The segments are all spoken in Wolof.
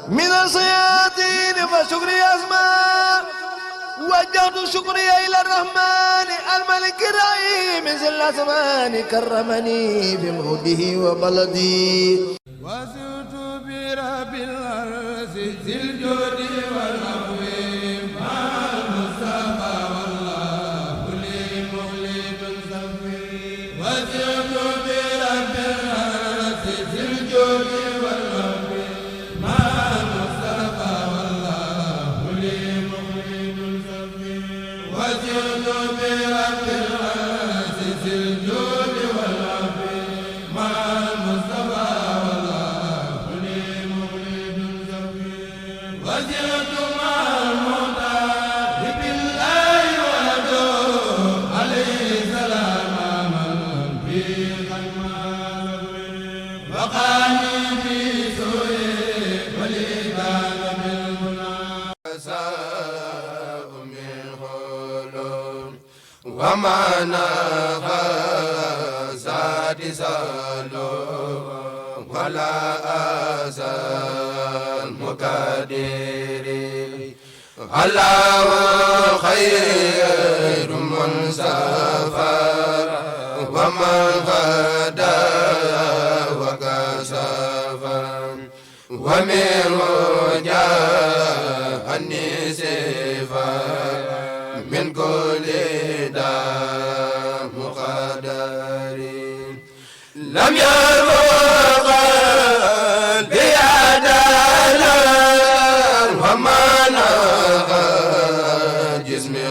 من الصيادين فشكري أسماء وجهت شكري إلى الرحمن الملك الرحيم ذي الأزمان كرمني بموده وبلدي وزرت برب الأرض ذي الجود والعفو مع المصطفى والله لي مخلد صفي وزرت برب الأرض ذي الجود والعفو مع المصطفى والله لي مخلد صفي وزرت برب الأرض ذي الجود والعفو مع المصطفى وزرت مع المختار بالله ولده عليه سلام من في خدمة وقاني في سوء ولدان بالمنى ساء من خلود وما نغى زاد سالو ولا أزال مكادري الله خير من سافر ومن غدا وكسفر ومن جاءني سفر من كل داء مقدر لم يرق بيدنا ومن جسمي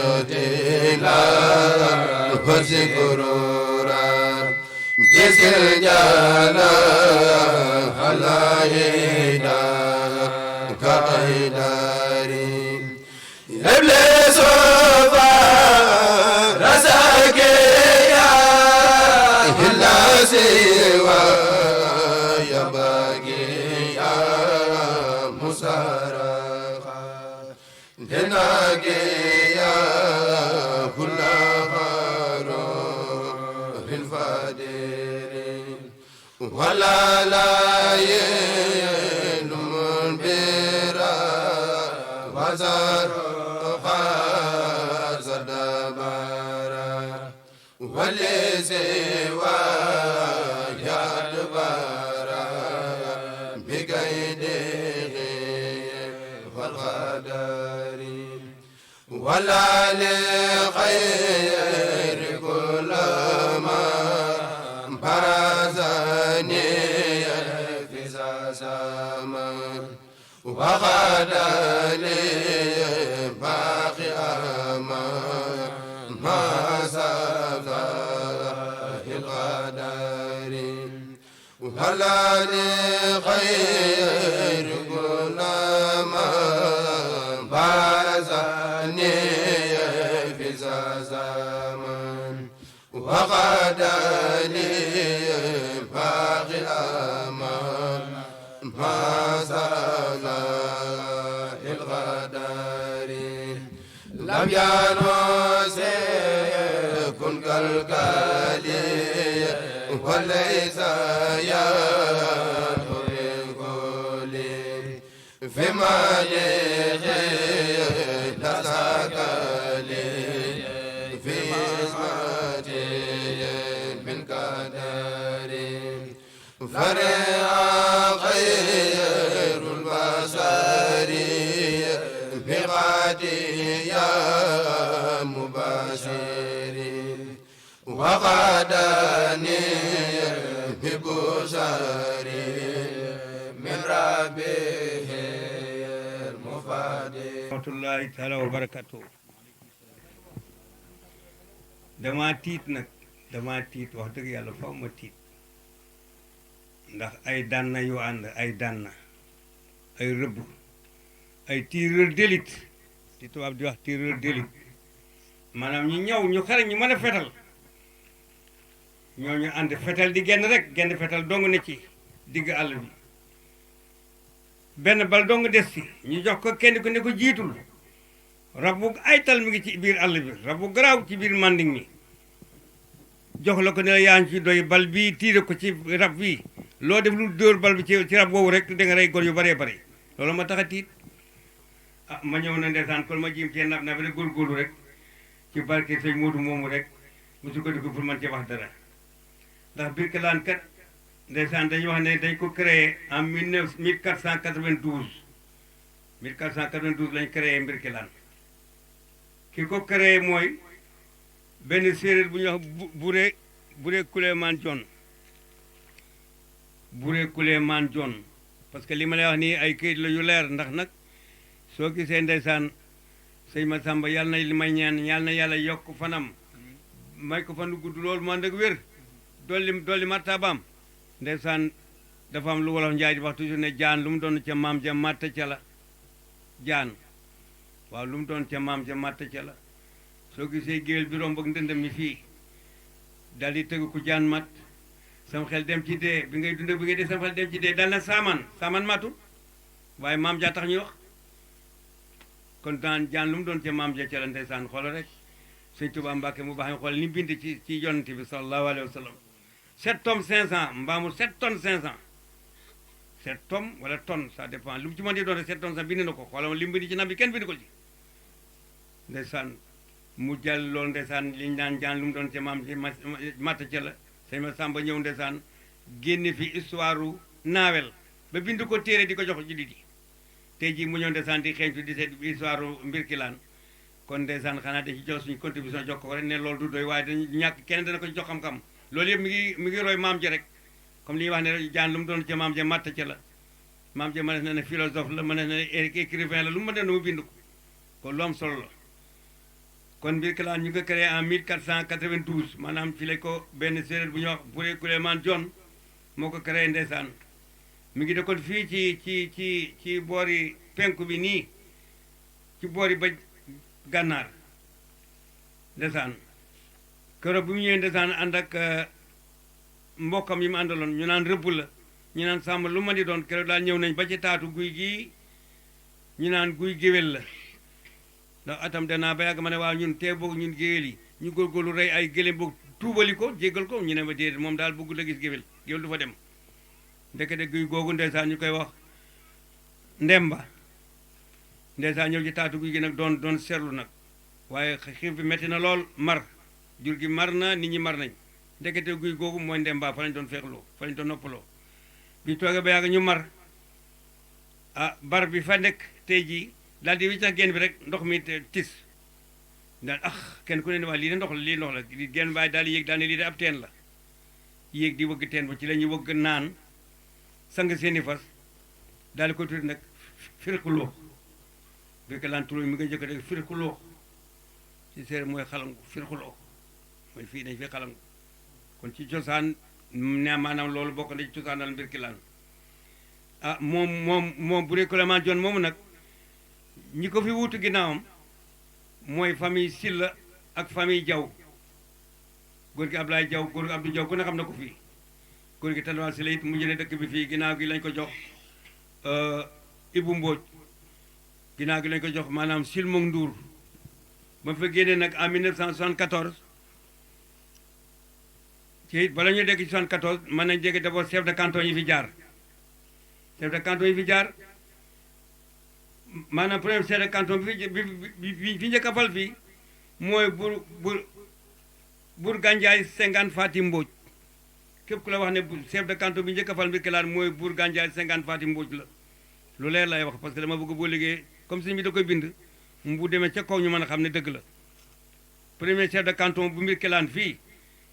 لا وذكرورا بسم جانا على يدا كايداري ابليس رزقك يا الا سوى يا باقي يا مسارخا دناك يا كل خارو الفادرين ولا لا يلوم برا وزار خازد بارا ولسوا يدبارا بكيده والغدار ولا لخير كل ما برزني في زمان وغدا لي باقي أمان ما سفى الغدار ولا لخير كل ما برزني في زمان وغدا لي باقي الأمان ما زال الغدار لم ينس كن كالكالي وليس يدخل في مالك تساكلي في اسمتي من قدر فرع خير البشر بغادي يا مباشر وغداني ببشر من ربه المفادي ورحمة الله تعالى وبركاته dama tiit nag dama tiit wax dëgg yàlla faw ma tiit ndax ay dànna yu ànd ay dànna ay rëbb ay tireur d'élite di tubaab di wax tireur d'élite maanaam ñu ñëw ñu xarañ ñu mën a fetal ñooñu ànd fetal di genn fetal dong ne ci digg àll bi benn bal dong des ci ñu jox ko kenn ku ne ko jiitul rab bu aytal mi ngi ci biir àll bi rab bu garaaw ci biir manding mi jox la ko ne la yaa ngi ci doy bal bii tiire ko ci rab bii loo def lu dóor bal bi ci rab boobu rek da nga rey gor yu bëree bëri loolu ma tax a tiit ah ma ñëw na ndeysaan kon ma jiim cee nab na rek góorgóorlu rek ci barke sëñ Moodu moomu rek mu sukkandiku pour man ci wax dara ndax Birkelane kat ndeysaan dañuy wax ne dañ ko créé en 1492 1492 lañ créé Birkelane ki ko créé mooy benn séeréer bu ñuy wax Buré Kulemaan Jon Buré Kulemaan Jon parce que li ma lay wax nii ay këyit la yu leer ndax nag soo gisee ndeysaan sëñ Massamba yàlla na li may ñaan yàlla na yàlla yokk fanam may ko fanu gudd loolu mu ànd ak wér dolli martabaam ndeysaan dafa am lu wolof njaay di wax toujours ne jaan lu mu doon ca maam ja matta ca la jaan waaw lu mu doon ca maam ja matta ca la soo gisee géwél bi romb ak ndëndam mi fii daal di tëgg ku jaan mat sam xel dem ci dee bi ngay dund bi ngay dee sam xel dem ci dee dal na saaman matu waaye maam ja tax ñuy wax kon daan jaan lu mu doon ca maam ja ca la ndeysaan xoolal rek sëñ Tuubaa Mbàkke mu baax mi xool ni mu bind ci yonent bi sallallahu alayhi wa sallam 7 tonnes 500 mbaamu 7 tonnes 500 7 tonnes wala tonne ça dépend lu mu ci mën di doon rek 7 tonnes sax bind na ko xoolal li mu bind ci nam bi kenn bind ko ci ndeysaan mu jàll loolu ndeysaan liñ naan jaan lu mu doon ca maam ci matt ca la sëñ ma Samba ñëw ndeysaan génne fi histoire naawel ba bind ko téere di ko jox ci di tey jii mu ñëw ndeysaan di xeeñtu di seet histoire Birkelane kon ndeysaan xanaa da ci jox suñu contribution jox ko rek ne loolu du doy waaye dañu ñàkk kenn dana ko jox xam-xam loolu yëpp mi ngi roy maam ja rek comme li ñuy wax ne jaan lu mu doon ca maam ja matt ca la maam ja mënees na ne philosophe la mënees na ne écrivain la lu mu mën mu bind ko kon lu am solo la kon Birkelane ñu ko créé en 1492 maanaam ci la ko benn séeréer bu ñuy wax Buré Kulemaan Jon moo ko créé ndeysaan mi ngi dëkkoon fii ci boori penku bi nii ci boori ba gànnaar ndeysaan keroog bu mu ñëwee ndeysaan ànd ak mbokkam yi mu àndaloon ñu naan rëbb la ñu naan sàmm lu ma di doon keroog daal ñëw nañ ba ci taatu guy gii ñu naan guy géwél la ndax atam danaa ba yàgg ma ne waaw ñun tee boog ñun géwél yi ñu góorgóorlu rey ay gëléem boog tuubali ko jéggal ko ñu ne ma déedéet moom daal bëgg la gis géwél du fa dem ndekete guy googu ndeysaan ñu koy wax ndemba ndeysaan ñëw ci taatu guy gi nag doon seetlu nag waaye xiif bi metti na lool mar jur gi mar na nit ñi mar nañ ndekete guy googu mooy ndemba fa lañ doon feexloo fa lañ doon noppaloo bi toogee ba yàgg ñu mar ah bar bi fa nekk tey jii daal di wiccax genn bi rek ndox mi tis daal kenn ku ne waa lii de ndox la lii genn baay daal di yéeg daal ne lii de ab teen la yéeg di wëgg teen ba ci la ñuy wëgg naan sang seeni fas daal di ko tudd nag firkuloo Birkelane tur mi nga jëkk rek firkuloo ci séeréer mooy xalangu firkuloo mooy fii dañ fi xalangu kon ci cosaan ne maanaam loolu bokk na ci cosaanal Birkelane ah moom Buré Kulemaan Jon moomu nag ñi ko fi wuutu ginnaawam mooy famille Silla ak famille Jaw góor gi Ablaye Jaw góor gi Abdou Jaw ku ne xam na ko fii góor gi Tandawaal Silla it mu jëlee dëkk bi fii ginnaaw gi lañ ko jox Ibu Mbooj ginnaaw gi lañ ko jox maanaam Silmong Ndour ba fa génnee nag en 1974 ci it bala ñu dégg ci 74 mën nañ dégg d'abord chef de canton yi fi jaar chef de canton yi fi jaar maanaam premier chef de canton bi fi njëkk a fal fii mooy Buur Gandiaye Senghane Faty Mbodj képp ku la wax ne chef de canton bi njëkk a fal Birkelane mooy Buur Gandiaye Senghane Faty Mbodj la lu leer lay wax parce que dama bëgg boo liggéey comme sëñ bi da koy bind bu demee ca kaw ñu mën a xam ne dëgg la premier chef de canton bu Birkelane fii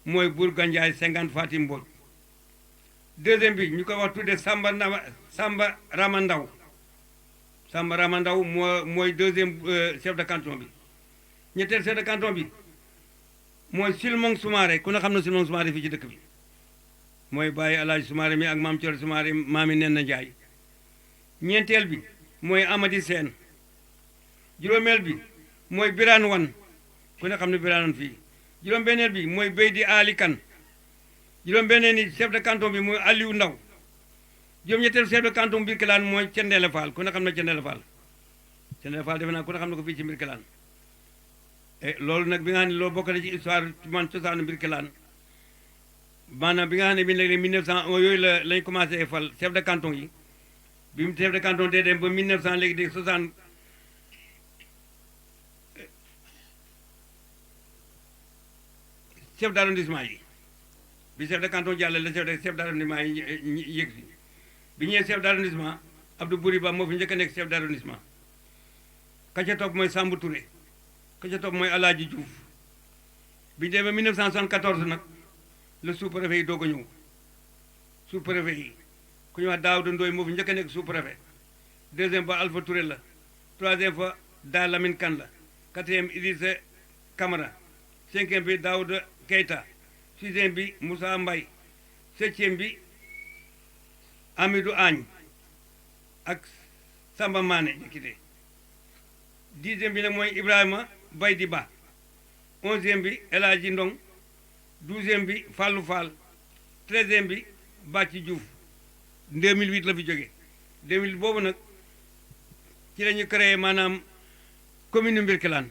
mooy Buur Gandiaye Senghane Faty Mbodj deuxième bi ñu koy wax tudde Samba Rama Ndaw Samba Rama Ndaw mooy deuxième chef de canton bi ñetteel chef de canton bi mooy Silmong Soumaré ku ne xam na Silmong Soumaré fii ci dëkk bi mooy bàyyi Alaaji Soumaré mi ak maam Thior Soumaré maami nen na Njaay ñeenteel bi mooy Amady Sène juróomeel bi mooy Birane Wan ku ne xam ne Birane Wan fii juróom-benneel bi mooy Beydi Ali Kan juróom-benneel ni chef de canton bi mooy Aliou Ndaw juróom-ñetteelu chef de canton Birkelane mooy Cendeela Fall ku ne xam ne Cendeela Fall Cendeela Fall defe naa ku ne xam ne ko fii ci Birkelane loolu nag bi nga xam ne loolu bokk na ci histoire man cosaanu Birkelane maanaam bi nga xam ne bi léegi 1901 yooyu lañ commencé fal chef de canton yi bi mu chef de canton dee dem ba 1900 léegi de 60 chef d'arrondissement yi bi chef de canton jàlle la chef d'arrondissement yi yëg si bi ñëwee chef d'arrondissement Abdou Bouri Ba moo fi njëkk a nekk chef d'arrondissement ka ca topp mooy Sambou Touré ka ca topp mooy Alaaji Diouf bi ñu demee 1974 nag le sous-préfet yi doog a ñëw sous-préfet yi ku ñu wax Daouda Ndoye moo fi njëkk a nekk sous-préfet deuxième fois Alpha Touré la troisième fois Da Lamine Kane la quatrième Idrissa Camara cinquième bi Daouda Keita sixième bi Moussa Mbaye septième bi Amidou Agne ak Samba Mané jëkkite dixième bi nag mooy Ibrahima Baydi Ba onzième bi El Hadji Ndong douzième bi Fallou Fall treizième bi Bàcci Diouf 2008 la fi jógee 2008 boobu nag ci la ñu créé maanaam commune Mbirkelane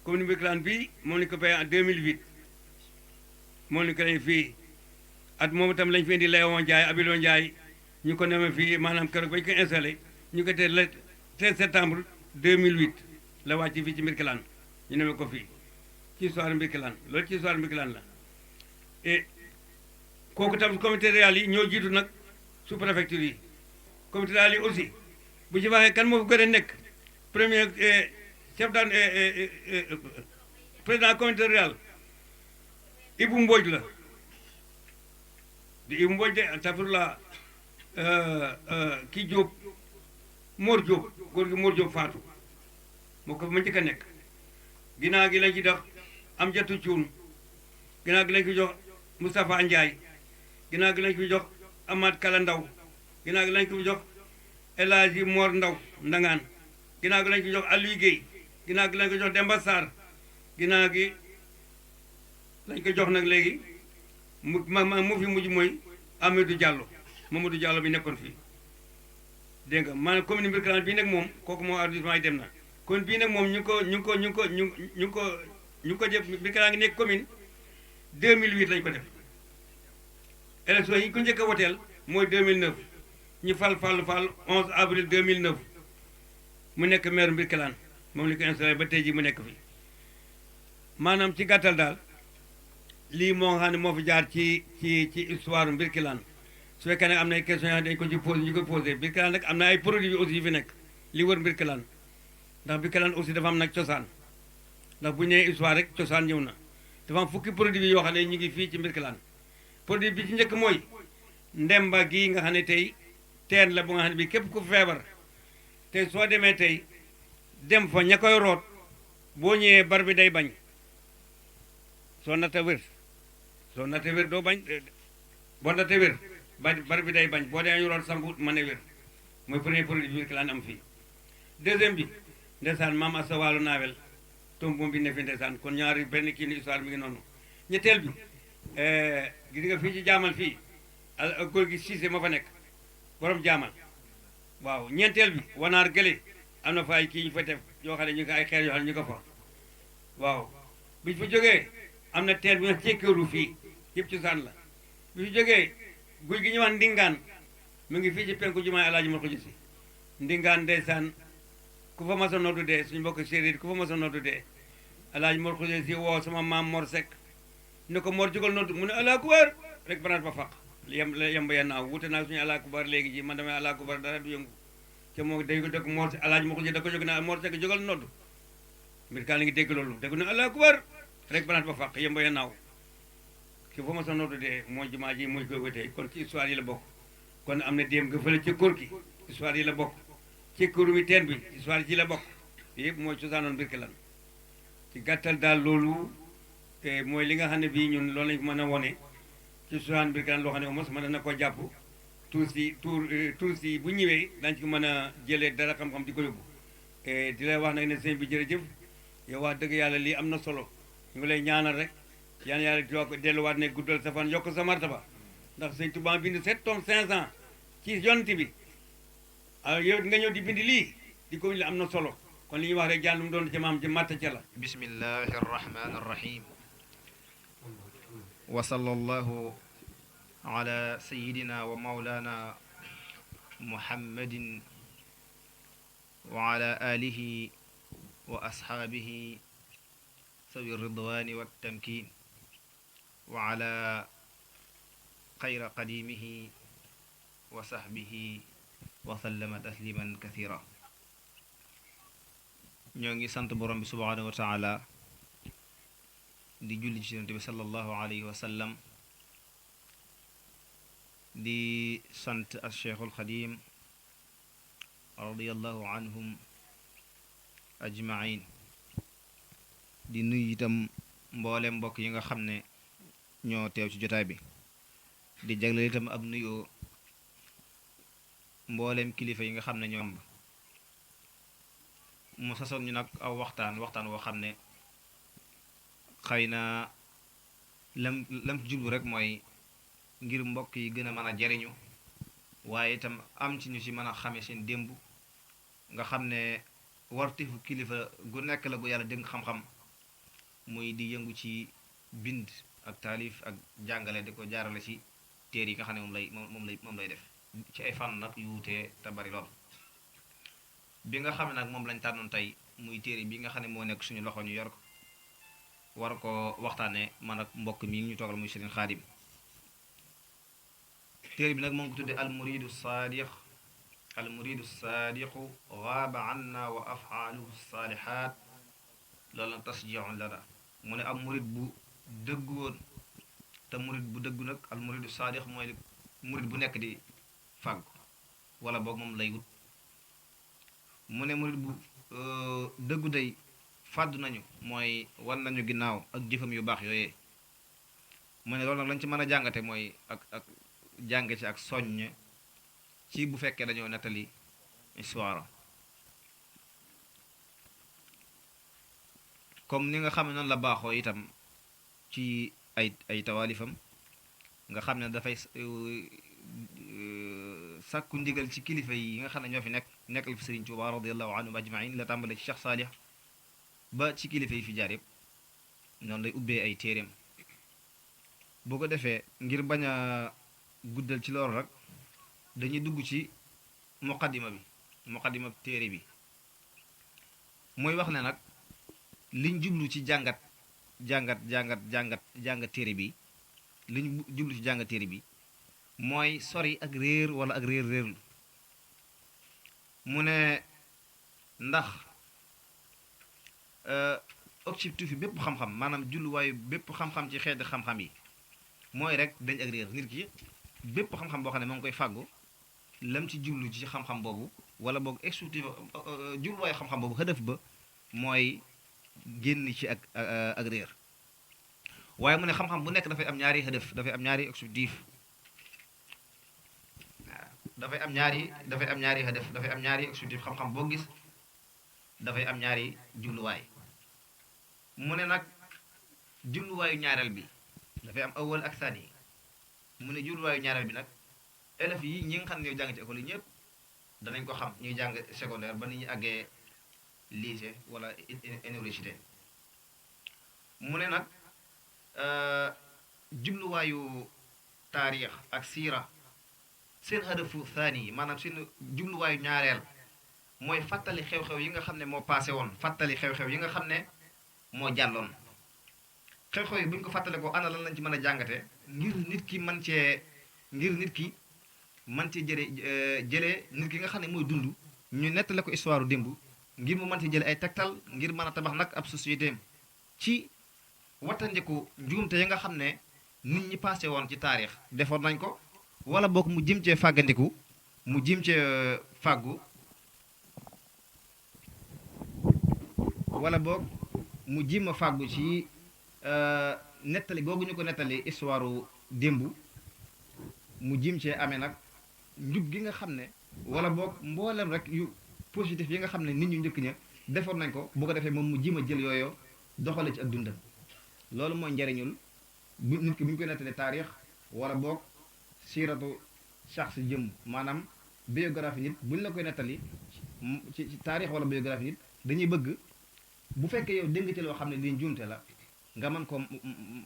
commune Mbirkelane bii moom la ñu ko créé en 2008 moom la ñu créé fii at moom itam lañ fi indi Léon Ndiaye Abilo Ndiaye ñu ko nommé fii maanaam keroog ba ñu ko installé ñu ko tee le 13 septembre 2008 la wàcc fii ci Mbirkelane ñu nommé ko fii ci histoire Mbirkelane loolu ci histoire Mbirkelane la et kooku tam comité rural yi ñoo jiitu nag sous préfecture yi comité rural yi aussi bu ci waxee kan moo fi gën a nekk premier chef d' président comité rural Ibou Mbodj la di Ibou Mbodj de astafurlah kii Diop Mor Diop góor gi Mor Diop Fatou moo ko ma njëkk a nekk ginnaaw gi lañ ci dox am jatu cuun ginnaaw gi lañ ko jox Moustapha Ndiaye ginnaaw gi lañ ko jox Amath Kala Ndaw ginnaaw gi lañ ko jox El Hadji Mor Ndaw Ndangaan ginnaaw gi lañ ko jox Aliou Guèye ginnaaw gi lañ ko jox Demba Sarr ginnaaw gi lañ ko jox nag léegi mu fi mujj mooy Amadou Diallo Mamadou Diallo bi nekkoon fii dégg nga maanaam commune Mbirkelane bii nag moom kooku moo arrondissement yi dem na kon bii nag moom ñu ngi ko def Mbirkelane ngi nekk commune 2008 lañ ko def élection yi ñu ko njëkk a woteel mooy 2009 ñu fal 11 avril 2009 mu nekk maire Mbirkelane moom la ko installé ba tey ji mu nekk fi maanaam ci gàttal daal lii moo nga xam ne moo fi jaar ci histoire Mbirkelane su fekkee nag am na ay questions yoo dañ ko ci posé ñu ko posé Mbirkelane nag am na ay produits aussi yu fi nekk li wër Mbirkelane ndax Mbirkelane aussi dafa am nag cosaan ndax bu ñu nee histoire rek cosaan ñëw na dafa am fukki produit yoo xam ne ñu ngi fii ci Mbirkelane produit bi ci njëkk mooy ndemba gii nga xam ne tey teen la bu nga xam ne bii képp ku feebar tey soo demee tey dem fa ña koy root boo ñëwee bar bi day bañ soo natta wér doo bañ boo natta wér bar bi day bañ boo demee ñu root sangu mën a wér mooy premier produit bi Mbirkelane am fii deuxième bi ndeysaan maam Assa Waalo naawel tomboom bi ne fi ndeysaan kon ñaari benn kii ni histoire mi ngi noonu ñetteel bi gis nga fii ci jaamal fii góor gi Cissé ma fa nekk borom jaamal waaw ñeenteel bi wanaar gële am na fa ay kii ñu fa def yoo xam ne ñu ko ay xeer yoo xam ne ñu ko fa waaw bi fa jógee am na teen bi nga cekkeeru fii yëpp ci saan la bi fi jógee guy gi ñu wax ndingaan mu ngi fii ci penku jumaay Alaaji Mor Xuji Si ndingaan ndeysaan ku fa mas a noddu dee suñu mbokk séeréer ku fa mas a noddu dee Alaaji Mor Xuji Si woo sama maam Mor Seck ne ko Mor jógal noddu mu ne Allahu akbar rek banaat ba faq yem ba naaw wute naa suñu Allahu akbar léegi ji man damay Allahu akbar dara du yëngu te moo dañ ko dëkk Mor Alaaji Mor Xuji da ko jóg naa Mor Seck jógal noddu Mbirkelane ngi dégg loolu dégg ne Allahu akbar rek banaat ba faq yem ba naaw ki fa mas a noddu dee mooy jumaa ji mooy koy wetee kon ci histoire yi la bokk kon am na déem nga fële ci kóor gi histoire yi la bokk ci kóor mi teen bi histoire yi la bokk yëpp mooy cosaanoon Mbirkelane ci gàttal daal loolu te mooy li nga xam ne bii ñun loolu lañ mën a wone ci cosaan Mbirkelane loo xam ne au moins mën na ko jàpp tuur si bu ñëwee dañ ci mën a jëlee dara xam-xam di ko yóbbu di lay wax nag ne sëñ bi jërëjëf yow wax dëgg yàlla lii am na solo ñu ngi lay ñaanal rek yaan yàlla yokk delluwaat ne guddal sa fan yokk sa martaba ndax sëñ Tuubaa bind 7 tomes 500 ci yonent bi alors yow nga ñëw di bind lii di ko am na solo kon li ñuy wax rek jaan lu mu doon ci maam ci matta ca la bismillahi arrahmani arrahim wa sallallahu ala sayidina wa maulana محمد وعلى آله وأصحابه ذوي الرضوان والتمكين وعلى خير قديمه وصحبه وسلم تسليما كثيرا. ñoo ngi sant borom bi subhanahu wa taala di julli ci yonent bi sallallahu alayhi wa sallam di sant al cheikhul xadim radiyallahu anhum ajmain di nuyu itam mboolem mbokk yi nga xam ne ñoo teew ci jotaay bi di jagleel itam ab nuyoo mboolem kilifa yi nga xam ne ñoom mu sasoon ñu nag aw waxtaan woo xam ne xëy na lam ci jublu rek mooy ngir mbokk yi gën a mën a jariñu waaye itam am ci ñu ci mën a xame seen démb nga xam ne wartifu kilifa gu nekk la gu yàlla dénk xam-xam muy di yëngu ci bind ak taalif ak jàngale di ko jaarale ci téer yi nga xam ne moom lay def ci ay fànn nag yu wutee te bari lool. bi nga xam ne nag moom lañ tànnoon tey muy téere bi nga xam ne moo nekk suñu loxo ñu yor ko war ko waxtaanee man ak mbokk mi ñu toogal muy Serigne Khadim. téere bi nag moo ngi ko tuddee almuridu saadiqu gaaba anna wa afaaluhu saalihaat loolu nag tasjiixun lana mu ne am murid bu dëggu woon te murid bu dëggu nag almuridu saadiq mooy murid bu nekk di fàggu wala boog moom lay wut. mu ne murid bu dëggu day fàddu nañu mooy wan nañu ginnaaw ak jëfam yu baax yooyee mu ne loolu nag lañ ci mën a jàngate mooy ak jànge ci ak soññ ci bu fekkee dañoo nettali histoire comme ni nga xam ne noonu la baaxoo itam ci ay tawaalifam nga xam ne dafay sàkku ndigal ci kilifa yi nga xam ne ñoo fi nekkal fi Serigne Touba radiyallahu anhum ajmain la tàmbale ci Cheikh Salih ba ci kilifa yi fi jaar yëpp noonu lay ubbee ay téeréem boo ko defee ngir bañ a guddal ci loolu rek dañuy dugg ci muqaddima téere bi mooy wax ne nag liñ jublu ci jàngat téere bi liñ jublu ci jàngat téere bi mooy sori ak réer wala ak réerlu mu ne ndax objectif yi bépp xam-xam maanaam julluwaayu bépp xam-xam ci xeeti xam-xam yi mooy rek dañ ak réer nit ki bépp xam-xam boo xam ne moo ngi koy fàggu lam ci jublu ci xam-xam boobu wala boog objectif julluwaayu xam-xam boobu xëdëf ba mooy génn ci ak réer waaye mu ne xam-xam bu nekk dafay am ñaari xëdëf dafay am ñaari objectif dafay am ñaari hadaf dafay am ñaari objectif xam-xam boo gis dafay am ñaari jubluwaay mu ne nag jubluwaayu ñaareel bi dafay am awal ak sani mu ne jubluwaayu ñaareel bi nag élèves yi ñi nga xam ne ñoo jàng ci école yi ñëpp danañ ko xam ñuy jàng secondaire ba ni ñu àggee lycée wala université mu ne nag jubluwaayu taarix ak siira seen hadafu thani yi maanaam seen jubluwaayu ñaareel mooy fàttali xew-xew yi nga xam ne moo paase woon fàttali xew-xew yi nga xam ne moo jàlloon xew-xew yi bu ñu ko fàttale ko ana lan lañ ci mën a jàngate ngir nit ki mën cee jëlee nit ki nga xam ne mooy dund ñu nettale ko histoire démb ngir mu mën ci jële ay tegtal ngir mën a tabax nag ab société ci wattandiku njuumte yi nga xam ne nit ñi paase woon ci taarix defoon nañ ko wala boog mu jëm cee fàggandiku mu jëm cee fàggu wala boog mu jim a fàggu ci nettali googu ñu ko nettali histoire démb mu jim cee amee nag njub gi nga xam ne wala boog mboolem rek yu positif yi nga xam ne nit ñu njëkk ña defoon nañ ko bu ko defee moom mu jim a jël yooyu doxale ci ak dundam loolu mooy njariñul bu nit ki bu ñu koy nettali taarix wala boog siiratu shaxs jëm maanaam biographie nit bu ñu la koy nettali ci taarix wala biographie nit dañuy bëgg bu fekkee yow dégg ci loo xam ne li njuumte la nga mën ko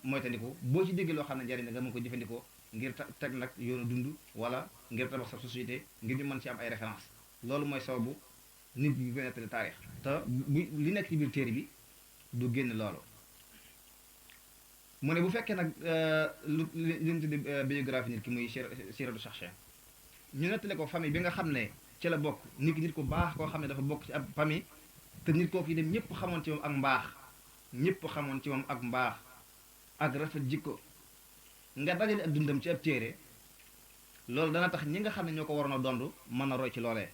moytandiku boo ci déggee loo xam ne njariñ la nga mën ko jëfandikoo ngir teg nag yoonu dund wala ngir tabax sa société ngir ñu mën ci am ay référence loolu mooy sababu nit ñi koy nettali taarix te bu li nekk ci biir téere bi du génn loolu mu ne bu fekkee nag li ñu tudde biographie nit ki muy siratu shakhsiyya ñu nettali ko famille bi nga xam ne ci la bokk nit ku baax koo xam ne dafa bokk ci ab famille te nit kooku yi dem ñëpp xamoon ci moom ak mbaax ñëpp xamoon ci moom ak mbaax ak rafet jikko nga dajale ak dundam ci ab téere loolu dana tax ñi nga xam ne ñoo ko waroon a dond mën a roy ci loolee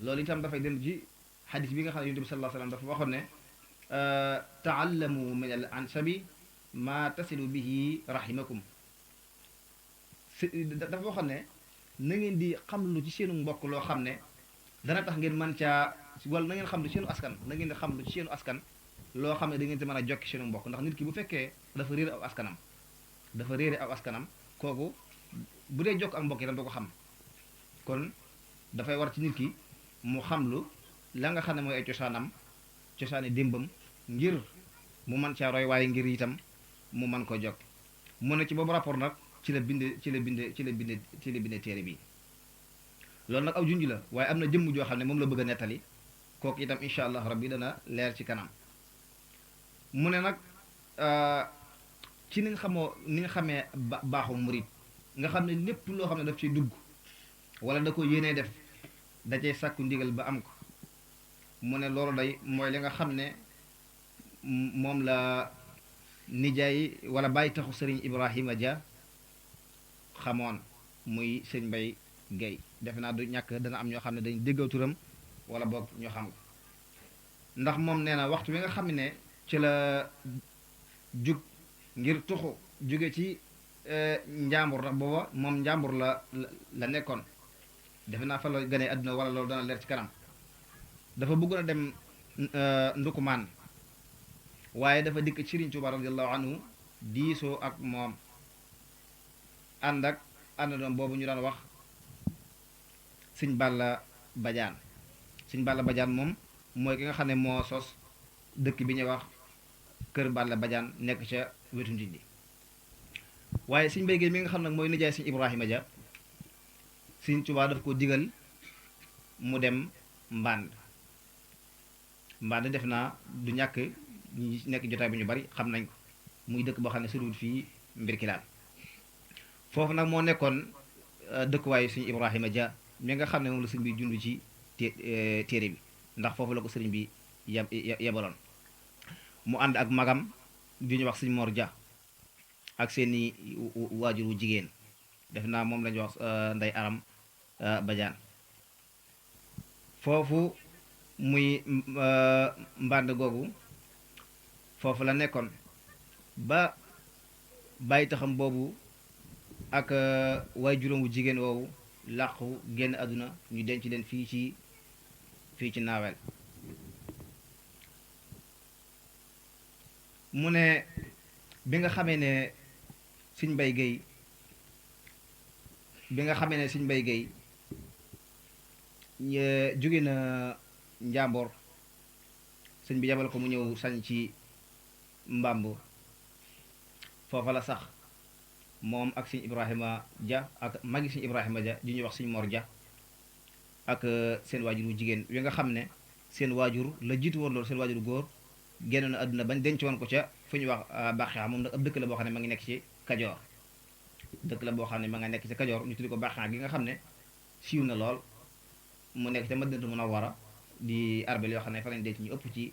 loolu itam dafay dellu ci xadis bi nga xam ne yonent bi sallallahu alayhi wasallam dafa waxoon ne taallamu min al ansabi ma tasilu bihi rahimakum dafa waxoon ne na ngeen di xam lu ci seenu mbokk loo xam ne dana tax ngeen mën caa wala na ngeen xam lu ci seenu askan na ngeen di xam lu ci seenu askan loo xam ne da ngeen ci mën a jokki seenu mbokk ndax nit ki bu fekkee dafa réere aw askanam kooku bu dee jokk ak mbokk itam du ko xam kon dafay war ci nit ki mu xam lu la nga xam ne mooy ay cosaani démbam ngir mu mën caa roy waaye ngir itam mu mën ko jokk mu ne ci boobu rapport nag ci la binde téere bi loolu nag aw junj la waaye am na jëmm joo xam ne moom la bëgg a nettali kooku itam incha allah rabbi dana leer ci kanam mu ne nag ci ni nga xamee baaxu murid nga xam ne lépp loo xam ne daf ciy dugg wala da ko yéenee def da cay sàkku ndigal ba am ko mu ne loolu day mooy li nga xam ne moom la nijaay wala bàyyi taxu sëriñ Ibrahima Dia xamoon muy sëñ Mbay Gay defe naa du ñàkk dana am ñoo xam ne dañ déggaw turam wala boog ñoo xam ko ndax moom nee na waxtu wi nga xam ne ci la jug ngir tuxu jóge ci njàmbur ndax booba moom njàmbur la nekkoon defe naa fa la gënee àdduna wala loolu dana leer ci kanam dafa bëggoon a dem ndukumaan waaye dafa dikk ci Sëriñ Tuubaa radiyallahu anhu diisoo ak moom ànd doom boobu ñu daan wax Sëñ Balla Badiane moom mooy ki nga xam ne moo sos dëkk bi ñuy wax kër Balla Badiane nekk ca wetu Ndindi waaye Sëñ Mbay Géey mi nga xam nag mooy nijaay Sëñ Ibrahima Dia Sëñ Tuubaa daf ko digal mu dem Mbànd def naa du ñàkk ñi nekk jotaay bi ñu bari xam nañ ko muy dëkk boo xam ne soriwul fii Mbirkilaan foofu nag moo nekkoon dëkkuwaayu Sëñ Ibrahima Dia mi nga xam ne moom la sëñ bi jund ci téere bi ndax foofu la ko sëriñ bi yebaloon mu ànd ak magam di ñu wax Sëñ Mor Dia ak seeni waajur wu jigéen def naa moom lañu wax Ndey Aram Badiane foofu muy mbànd googu foofu la nekkoon ba bàyyi taxam boobu ak waajuram wu jigéen woowu làqu génn àdduna ñu denc leen fii ci naawel mu ne bi nga xamee ne Sëñ Mbay Géey jóge na njàmboor sëñ bi yabal ko mu ñëw sañ ci mbàmb foofa la sax moom ak Sëñ Ibrahima Dia ak magi Sëñ Ibrahima Dia ju ñuy wax Sëñ Mor Dia ak seen waajur wu jigéen wi nga xam ne seen waajur la jiitu woon loolu seen waajur góor génn na àdduna bañ denc woon ko ca fu ñuy wax Baaxia moom nag ab dëkk la boo xam ne ma ngi nekk ci Kajoor ñu tuddi ko Baaxia gi nga xam ne siiw na lool mu nekk ca Madinatu Munawwara di arbel yoo xam ne fa lañ denc ñu ëpp ci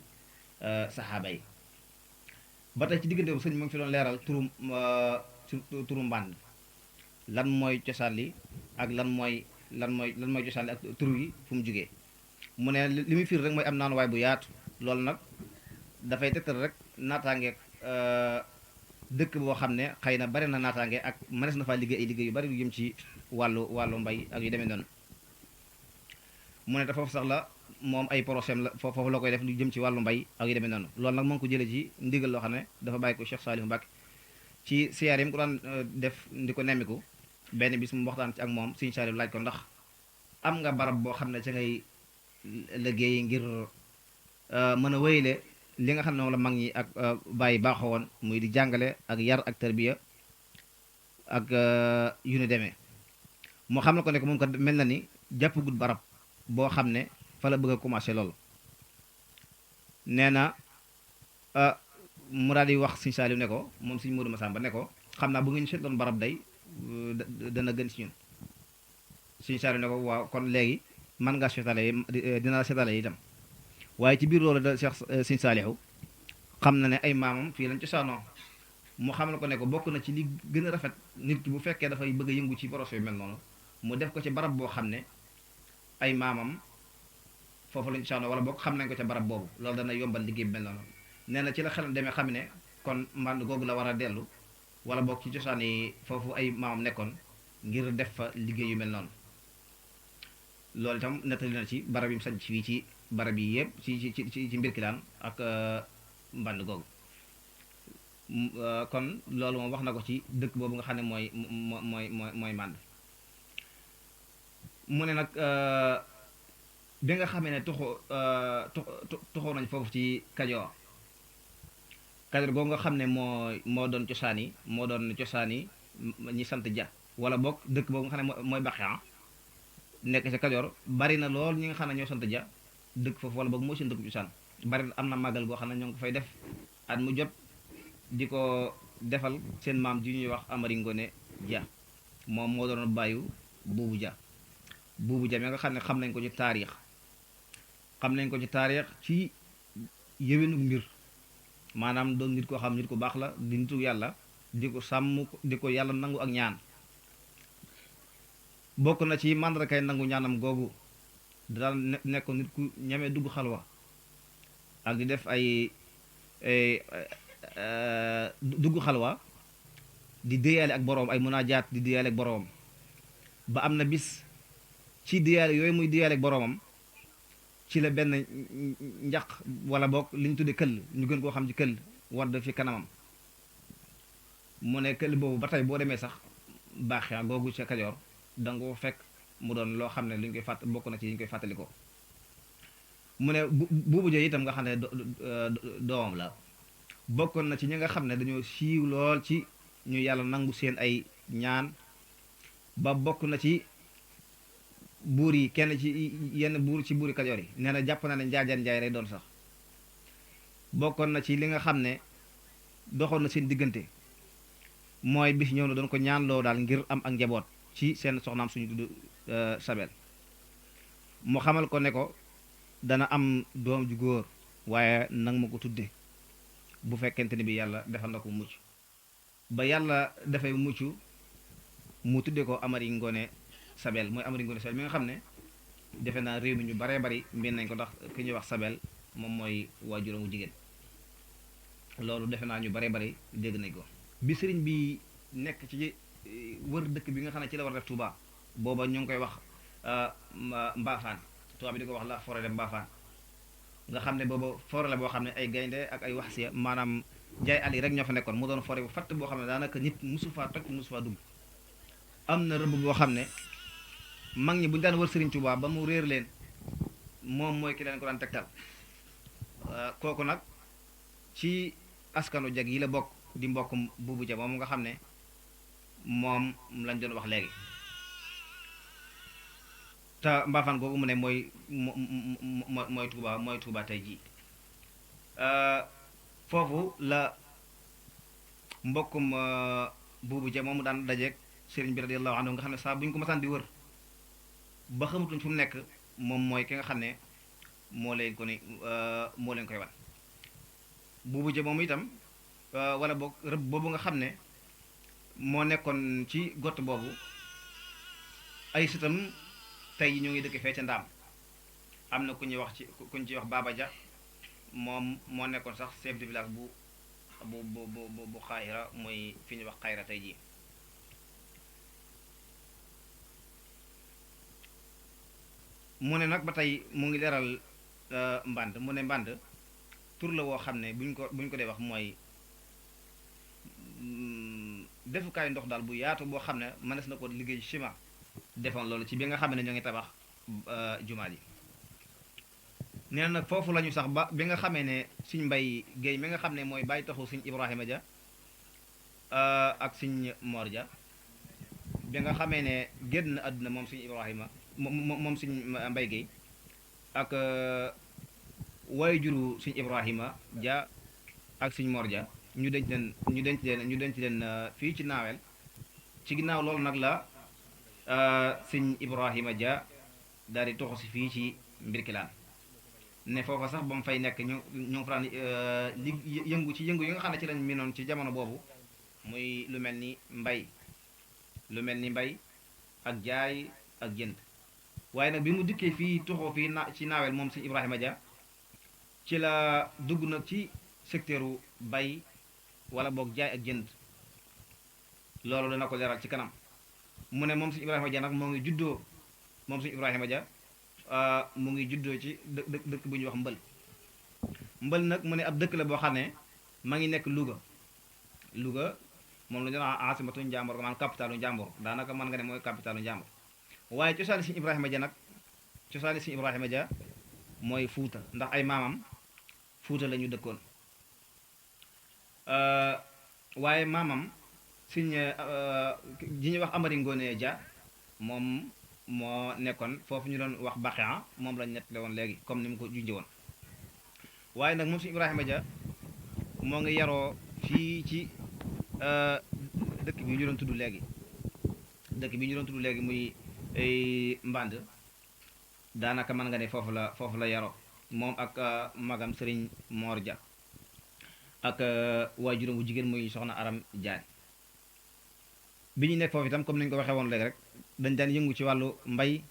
saxaaba yi ba tey ci diggante bu sëñ mu ngi fi doon leeral turu mbànd lan mooy cosaan li ak lan mooy cosaan li ak turu yi fu mu jógee mu ne li muy fiir rek mooy am naanuwaay bu yaatu loolu nag dafay tegtal rek naataange dëkk boo xam ne xëy na bari na naataange ak mënees na faa liggéey ay liggéey yu bari yu jëm ci wàllu mbay ak yu demee noonu mu ne dafa sax la moom ay projet la foofu la koy def lu jëm ci wàllu mbay ak yu demee noonu loolu nag moo ngi ko jëlee ci ndigal loo xam ne dafa bàyyi ko Cheikh Saliou Mbacke ci siyaar yi mu ko daan def di ko nemmiku benn bis mu waxtaan ci ak moom Sëñ Saliou laaj ko ndax am nga barab boo xam ne ca ngay liggéey ngir mën a wéyle li nga xam ne moom la mag ñi ak bàyyi baaxoo woon muy di jàngale ak yar ak tarbiya ak yu ne demee moo xam ne ko nekk moom ko mel na ni jàppagul barab boo xam ne fa la bëgg a commencé loolu nee na mu daal di wax Sëñ Saaliw ne ko moom Sëñ Moodu Masamba ne ko xam naa bu ngeen seetloon barab day dana gën ci ñun Sëñ Saaliw ne ko waaw kon léegi mën ngaa seetale dina la seetale itam waaye ci biir loolu da Sëñ Saaliw xam na ne ay maamam fii lañ cosaanoo mu xamal ko ne ko bokk na ci li gën a rafet nit ki bu fekkee dafay bëgg a yëngu ci projet yu mel noonu mu def ko ci barab boo xam ne ay maamam foofu lañ cosaanoo wala bokk xam nañ ko ca barab boobu loolu dana yombal liggéey bi mel noonu nee na ci la xelam demee xam ne kon mbànd googu la war a dellu wala bokk ci cosaan yi foofu ay maamam nekkoon ngir def fa liggéey yu mel noonu loolu itam nettali na ci barab yi mu sañ fii ci barab yi yëpp ci Mbirkilaan ak mbànd googu kon loolu moom wax na ko ci dëkk boobu nga xam ne mooy Mbànd mu ne nag bi nga xamee ne tuxoo nañ foofu ci Kajoor googu nga xam ne moo doon cosaan yi ñi sant ja wala bokk dëkk boobu nga xam ne mooy Baxiyan nekk ci Kajoor bari na lool ñi nga xam ne ñoo sant ja dëkk foofu wala boog moo seen dëkk cosaan bari na am na màggal goo xam ne ñoo ngi ko fay def at mu jot di ko defal seen maam ji ñuy wax Amari Ngone Ja moom moo doon bàyyu Buubu Ja mi nga xam ne xam nañ ko ci taarix ci yéwénu mbir maanaam doon nit koo xam nit ku baax la di nitu yàlla di ko sàmm di ko yàlla nangu ak ñaan bokk na ci màndarkay nangu ñaanam googu daal nekk nit ku ñeme dugg xalwa ak di def ay dugg xalwa di déyaale ak boroom ay munaajaat di déyaale ak boroomam ba am na bis ci déyaale yooyu muy déyaale ak boroomam ci la benn njaq wala boog li ñu tuddee këll ñu gën koo xam ci këll wadd fi kanamam mu ne këll boobu ba tey boo demee sax baaxee googu ca Kajoor danga ko fekk mu doon loo xam ne li ñu koy fàtt bokk na ci li ñu koy fàttalikoo mu ne Buubu Ja itam nga xam ne doomam la bokkoon na ci ñi nga xam ne dañoo siiw lool ci ñu yàlla nangu seen ay ñaan ba bokk na ci buur yi kenn ci yenn buur ci buuri Kajoor yi nee na jàpp na ne njaajaan njaay lay doon sax bokkoon na ci li nga xam ne doxoon na seen diggante mooy bis ñëw na doon ko ñaan loo daal ngir am ak njaboot ci seen soxnaam suñu tudd Sabel mu xamal ko ne ko dana am doom ju góor waaye nag ma ko tudde bu fekkente ni bi yàlla defal na ko mucc ba yàlla dafay mucc mu tudde ko Amari Ngone Sabel mooy Amari Ngone Sabel mi nga xam ne defe naa réew mi ñu baree bari mbir nañ ko ndax ki ñuy wax Sabel moom mooy waajuram wu jigéen loolu defe naa ñu baree bari dégg nañ ko bi sëriñ bi nekk ci wër dëkk bi nga xam ne ci la war a def Touba booba ñu ngi koy wax Mbaafaan tubaab bi di ko wax la forêt de Mbaafaan nga xam ne booba forêt la boo xam ne ay gaynde ak ay wax si maanaam jaay àll yi rek ñoo fa nekkoon mu doon forêt bu fatt boo xam ne daanaka nit musu faa toj musu faa dugg am na rëbb boo xam ne mag ñi bu ñu daan wër Sëriñ Touba ba mu réer leen moom mooy ki leen ko daan tegtal kooku nag ci askanu jag yi la bokk di mbokk Buubu Ja moom nga xam ne moom lañ doon wax léegi te Mbaafaan googu mu ne mooy Touba tey jii foofu la mbokkum Buubu Ja moom mu daan dajeeg sëriñ bi radiyallahu anhu nga xam ne saa bu ñu ko masaan di wër ba xamatuñ fu mu nekk moom mooy ki nga xam ne moo leen koy wan Buubu Ja moom itam wala boog rëbb boobu nga xam ne moo nekkoon ci gott boobu ay sëtam tey ñoo ngi dëkk fee ca Ndaam am na ku ñuy wax Baba Ja moom moo nekkoon sax chef de village bu Xayra mooy fi ñuy wax Xayra tey jii mu ne nag ba tey mu ngi leeral Mbànd mu ne Mbànd tur la woo xam ne buñ ko dee wax mooy defukaay ndox daal bu yaatu boo xam ne mënees na ko liggéey ciment defoon loolu ci bi nga xam ne ñoo ngi tabax jumaa ji nee na nag foofu la ñu sax ba bi nga xamee ne Sëñ Mbay Géey mi nga xam ne mooy bàyyi taxu Sëñ Ibrahima Ja ak Sëñ Moor Ja bi nga xamee ne génn àdduna moom suñu Ibrahima moom suñu Mbay Géey ak waaye juru suñu Ibrahima Dia ak suñu Mor Dia ñu denc leen fii ci naawel ci ginnaaw loolu nag la suñ Ibrahima Dia daal di toxu si fii ci Mbirkilaan ne foofa sax ba mu fay nekk ñu fa daan yëngu yi nga xam ne ci lañ miinoon ci jamono boobu muy lu mel ni mbay ak jaay ak jënd waaye nag bi mu dikkee fii toxoo fii ci naawel moom suñu Ibrahima Dia ci la dugg nag ci secteuru bay wala boog jaay ak jënd loolu dana ko leeral ci kanam mu ne moom suñu Ibrahima Dia nag moo ngi juddoo moom suñu Ibrahima Dia mu ngi juddoo ci dëkk bu ñuy wax mbël nag mu ne ab dëkk la boo xam ne ma ngi nekk Louga moom la ñu naan asimatu Njàmbur maanaam capitalu Njàmbur daanaka mën nga ne mooy capitalu Njàmbur waaye cosaani suñu Ibrahima Dia mooy Fuuta ndax ay maamam Fuuta la ñu dëkkoon waaye maamam suñ ji ñuy wax Amari Ngoone Dia moom moo nekkoon foofu ñu doon wax Baxiya moom lañ nettale woon léegi comme ni mu ko junjee woon waaye nag moom suñu Ibrahima Dia moo ngi yaroo fii ci dëkk bi ñu doon tudd léegi muy Mband daanaka mën nga ne foofu la yaroo moom ak magam Sëriñ Moor Dia ak waajuram bu jigéen muy soxna Aram Diagne bi ñu nekk foofu itam comme ni ñu ko waxee woon léegi rek dañ daan yëngu ci wàllu mbay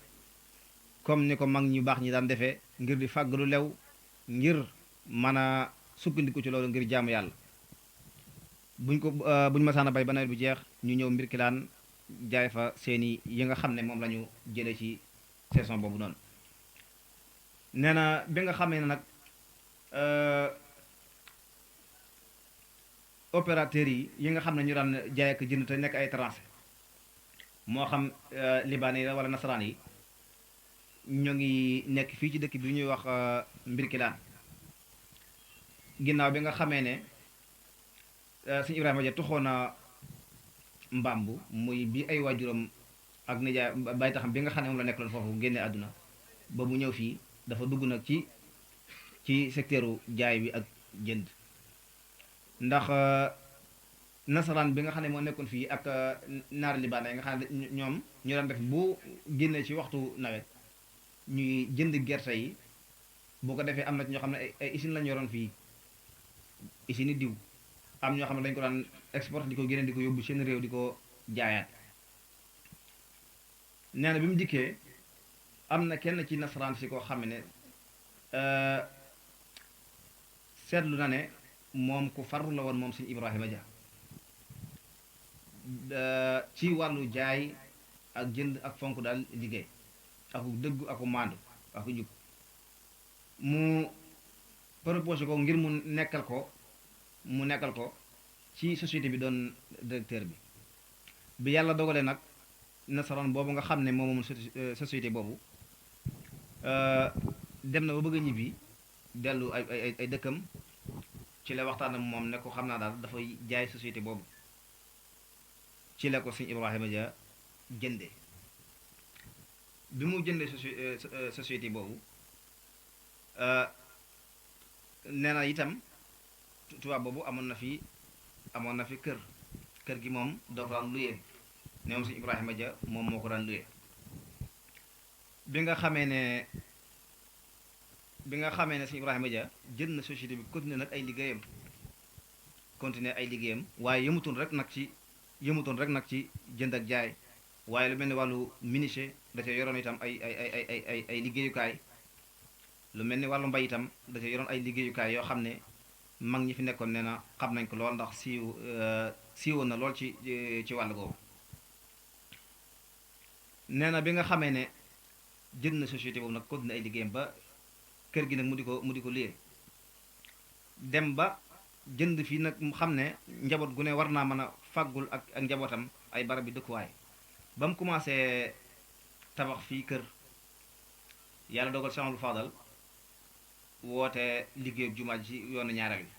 comme ni ko mag ñu baax ñi daan defee ngir di fàgg lu lew ngir mën a sukkandiku ci loolu ngir jaamu yàlla buñ masaan a bay ba nawet bu jeex ñu ñëw Mbirkilaan jaay fa seeni yi nga xam ne moom la ñu jëlee ci saison boobu noonu nee na bi nga xamee ne nag opérateurs yi nga xam ne ñu daan jaay ak jënd te nekk ay étranger moo xam libaane yi la wala nasaraan yi ñoo ngi nekk fii ci dëkk bi ñuy wax Mbirkilaan ginnaaw bi nga xamee ne suñu Ibrahima Dia tuxoon na Mbambu muy bi ay waajuram ak nijaay bay taxam bi nga xam ne moom la nekk loon foofu génne àdduna ba mu ñëw fii dafa dugg nag ci secteuru jaay bi ak jënd ndax nasaraan bi nga xam ne moo nekkoon fii ak naar libaane yi nga xam ne ñoom ñu daan def bu génnee ci waxtu nawet ñuy jënd gerte yi boo ko defee am na ci ñoo xam ne ay usine lañu yoroon fii usine diw am ñoo xam ne dañu ko daan export di ko génne di ko yóbbu seen réew di ko jaayaat nee na bi mu dikkee am na kenn ci nasaraan si koo xam ne seetlu na ne moom ku farlu la woon moom suñu Ibrahima Dia ci wàllu jaay ak jënd ak fonk daal liggéey aku dëggu aku maandu aku jub mu proposé ko ngir mu nekkal ko ci société bi doon directeur bi yàlla dogalee nag nasaraan boobu nga xam ne moom société boobu dem na ba bëgg a ñibbi dellu ay dëkkam ci la waxtaan ak moom ne ko xam naa daal dafay jaay société boobu ci la ko suñu Ibrahima Dia jënde bi mu jëndee société boobu nee na itam tubaab boobu amoon na fi kër gi moom doo ko daan luyee ne moom suñu Ibrahima Dia moom moo ko daan luyee bi nga xamee ne suñu Ibrahima Dia jënd na société bi continuer nag ay liggéeyam waaye yëmutoon rek nag ci jënd ak jaay waaye lu mel ni wàllu menuisier da cee yoroon itam ay liggéeyukaay lu mel ni wàllu mbay itam da cee yoroon ay liggéeyukaay yoo xam ne mag ñi fi nekkoon nee na xam nañ ko lool ndax siiwoon na lool ci wàll googu nee na bi nga xamee ne jënd na société boobu nag continuer ay liggéeyam ba kër gi nag mu di ko liyee dem ba jënd fii nag mu xam ne njaboot gu ne war naa mën a fàggul ak njabootam ay barab bi dëkkuwaay ba mu commencé tabax fii kër yàlla dogal Cheikh Amadou Fadal woote liggéeyu jumaa ji ci yoonu ñaareel bi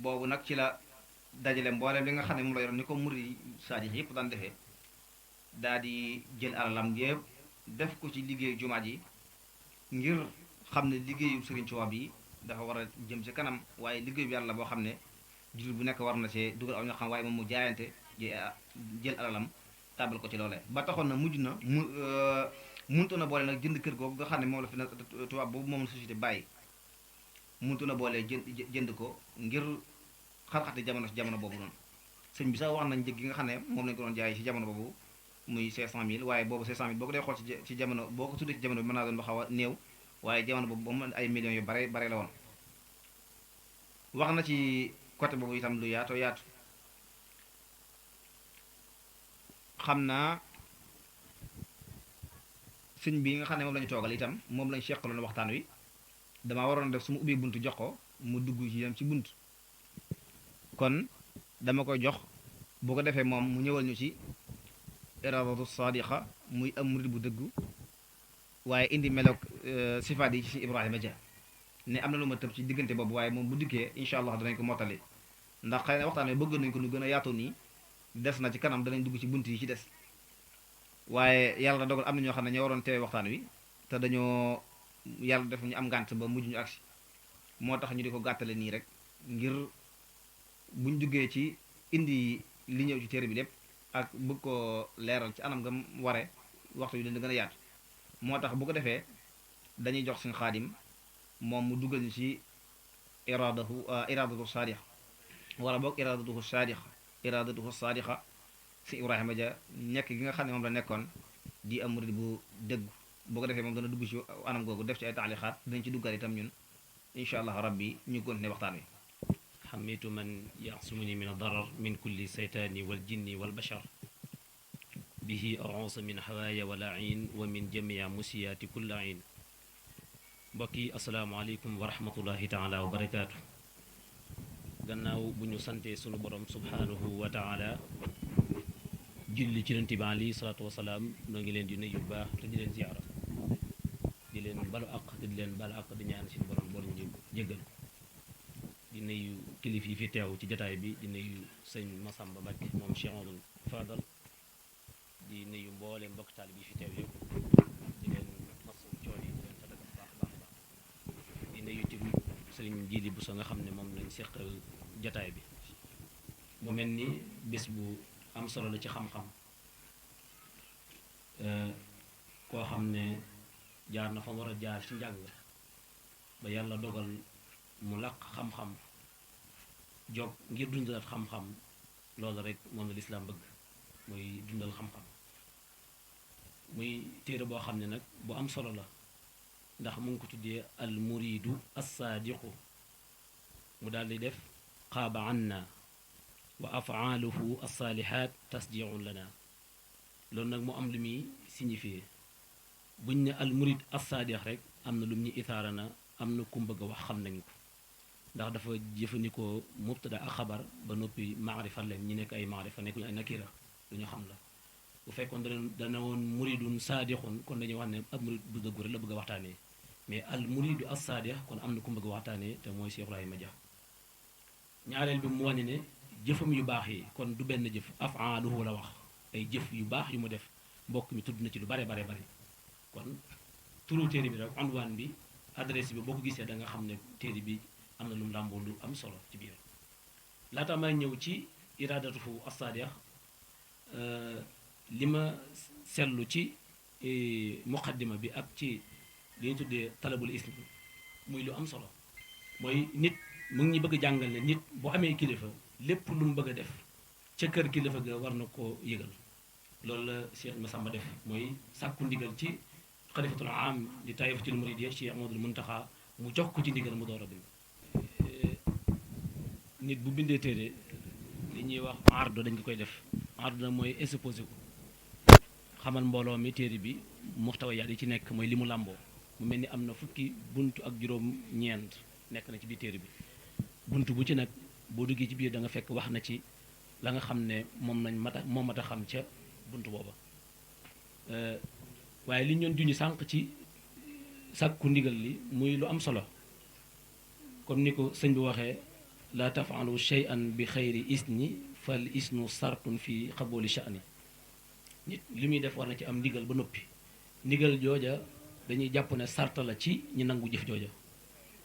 boobu nag ci la dajale mboolem li nga xam ne moom la yoroon ni ko murid saadix yëpp daan defee daal di jël alalam yëpp def ko ci liggéey jumaa ji ngir xam ne liggéeyu Serigne Touba bi dafa war a jëm ci kanam waaye liggéeyu yàlla boo xam ne jullit bu nekk war na see dugal aw ñoo xam waaye moom mu jaayante jël alalam tàbbal ko ci loolee ba taxoon na mujj na muntu na boole nag jënd kër googu nga xam ne moom la fi na tubaab boobu moom la société bàyyi muntu na boole jënd ko ngir xar-xati jamono si jamono boobu noonu sëñ bi sax wax nañ njëg gi nga xam ne moom lañ ko doon jaay si jamono boobu muy 500000 waaye boobu 500000 boo ko dee xool ci jamono boo ko tuddee ci jamono bi mën naa doon ba xaw a néew waaye jamono boobu moom ay millions yu bare bare la woon wax na ci côté boobu itam lu yaatoo yaatu xam naa sëñ bi nga xam ne moom la ñu toogal itam moom lañ seqaloon waxtaan wi damaa waroon def su ma ubbee bunt jox ko mu dugg ci dem ci bunt kon dama koy jox bu ko defee moom mu ñëwal ñu ci iradatu sadiqa muy am murid bu dëggu waaye indi meloog sifaat yi ci Ibrahima Dia ne am na lu ma tëb ci diggante boobu waaye moom bu dikkee incha allah danañ ko mottali ndax xëy na waxtaan wi bëgg nañ ko nu gën a yaatu nii des na ci kanam danañ dugg ci bunt yi ci des waaye yàlla dogal am na ñoo xam ne ñoo waroon teewee waxtaan wi te dañoo yàlla def ñu am ngànt ba mujj ñu agsi moo tax ñu di ko gàttale nii rek ngir buñ duggee ci indi li ñëw ci téere bi lépp ak bëgg ko leeral ci anam nga ware waxtu bi dañ gën a yaatu moo tax bu ko defee dañuy jox suñu xaadim moom mu duggal ñu ci iradatu saadiqa wala boog iradatuhu saadiqa si Ibrahima Dia nekk gi nga xam ne moom la nekkoon di am murid bu dëgg boo ko defee moom dana dugg ci anam googu def ci ay taalixaat dinañ ci duggal itam ñun incha allah rabbi ñu continuer waxtaan wi حميت من يعصمني من الضرر من كل سيطان والجن والبشر به أعوذ من حوايا ولعين ومن جميع مسيات كل عين بقي السلام عليكم ورحمة الله تعالى وبركاته gannaaw bu ñu sante sunu borom subhanahu wa taala julli ci yonent bi alayhi salaatu wasalaam noo ngi leen di nuyu bu baax te di leen ziyaara di leen balu àq te di leen balu àq di ñaan suñu borom boole ñu jéggal di nuyu kilif yi fi teew ci jataay bi di nuyu sëñ Massamba Mbacke moom Cheikh Amadou Fadal di nuyu mboole mbokk taalib yi fi teew yëpp di leen masu coon yi di leen fa dëgg baax baax baax di nuyu tim sëriñ Jili bu sa nga xam ne moom lañ seqal jataay bi mu mel ni bés bu am solo la ci xam-xam koo xam ne jaar na fa war a jaar ci njàng ba yàlla dogal mu làq xam-xam jog ngir dundalaat xam-xam loolu rek moom la lislaam bëgg muy dundal xam-xam muy téere boo xam ne nag bu am solo la ndax mu ngi ko tuddee al muridu assaadiqu mu daal di def xaaba anna wa afaaluhu alsaalihaat tasdiun lana loolu nag mu am lu muy signifié buñ ne al murid assaadiq rek am na lu mu ñu itaara na am na ku bëgg a wax xam nañ ko ndax dafa jëfandikoo mubtada ak xabar ba noppi maarifa leen ñi nekk ay maarifa nekkuñu ay nakira lu ñu xam la bu fekkoon dana woon muridun saadixun kon dañuy wax ne ab murid bu dëggu rek la bëgg a waxtaanee mais al muridu as saadix kon am na ku bëgg a waxtaanee te mooy Cheikh Ibrahima Dia ñaareel bi mu wane ne jëfam yu baax yi kon du benn jëf afaaluhu la wax ay jëf yu baax yu mu def mbokk mi tudd na ci lu bare bare bare kon turu téere bi rek anwaan bi adresse bi boo ko gisee da nga xam ne téere bi am na lu mu làmboo lu am solo ci biir laata may ñëw ci iradatuhu as-saadiq li ma seetlu ci muqaddima bi ak ci li ñu tuddee talabul ism muy lu am solo mooy nit mu ngi ñu bëgg jàngal ne nit bu amee kilifa lépp lu mu bëgg a def ca kër kilifa ga war na koo yëgal loolu la Cheikh Massamba def mooy sàkku ndigal ci xalifatul am di taifatul muridiyya Cheikh Amadou Muntaxa mu jox ko ci ndigal mu door a bind nit bu bindee téere li ñuy wax ardo dañ ko koy def ardo mooy exposé ko xamal mbooloo mi téere bi muxtawayaat yi ci nekk mooy li mu làmboo mu mel ni am na fukki buntu ak juróom-ñeent nekk na ci biir téere bi buntu bu ci nag boo duggee ci biir da nga fekk wax na ci la nga xam ne moom mat a xam ca buntu booba waaye li ñu doon junj sànq ci sàkku ndigal li muy lu am solo comme ni ko sëñ bi waxee la tafalu shay'an bi xayri isni fal isnu sartun fi xabooli sha'ni nit li muy def war na ci am ndigal ba noppi ndigal jooja dañuy jàpp ne sarta la ci ñi nangu jëf jooja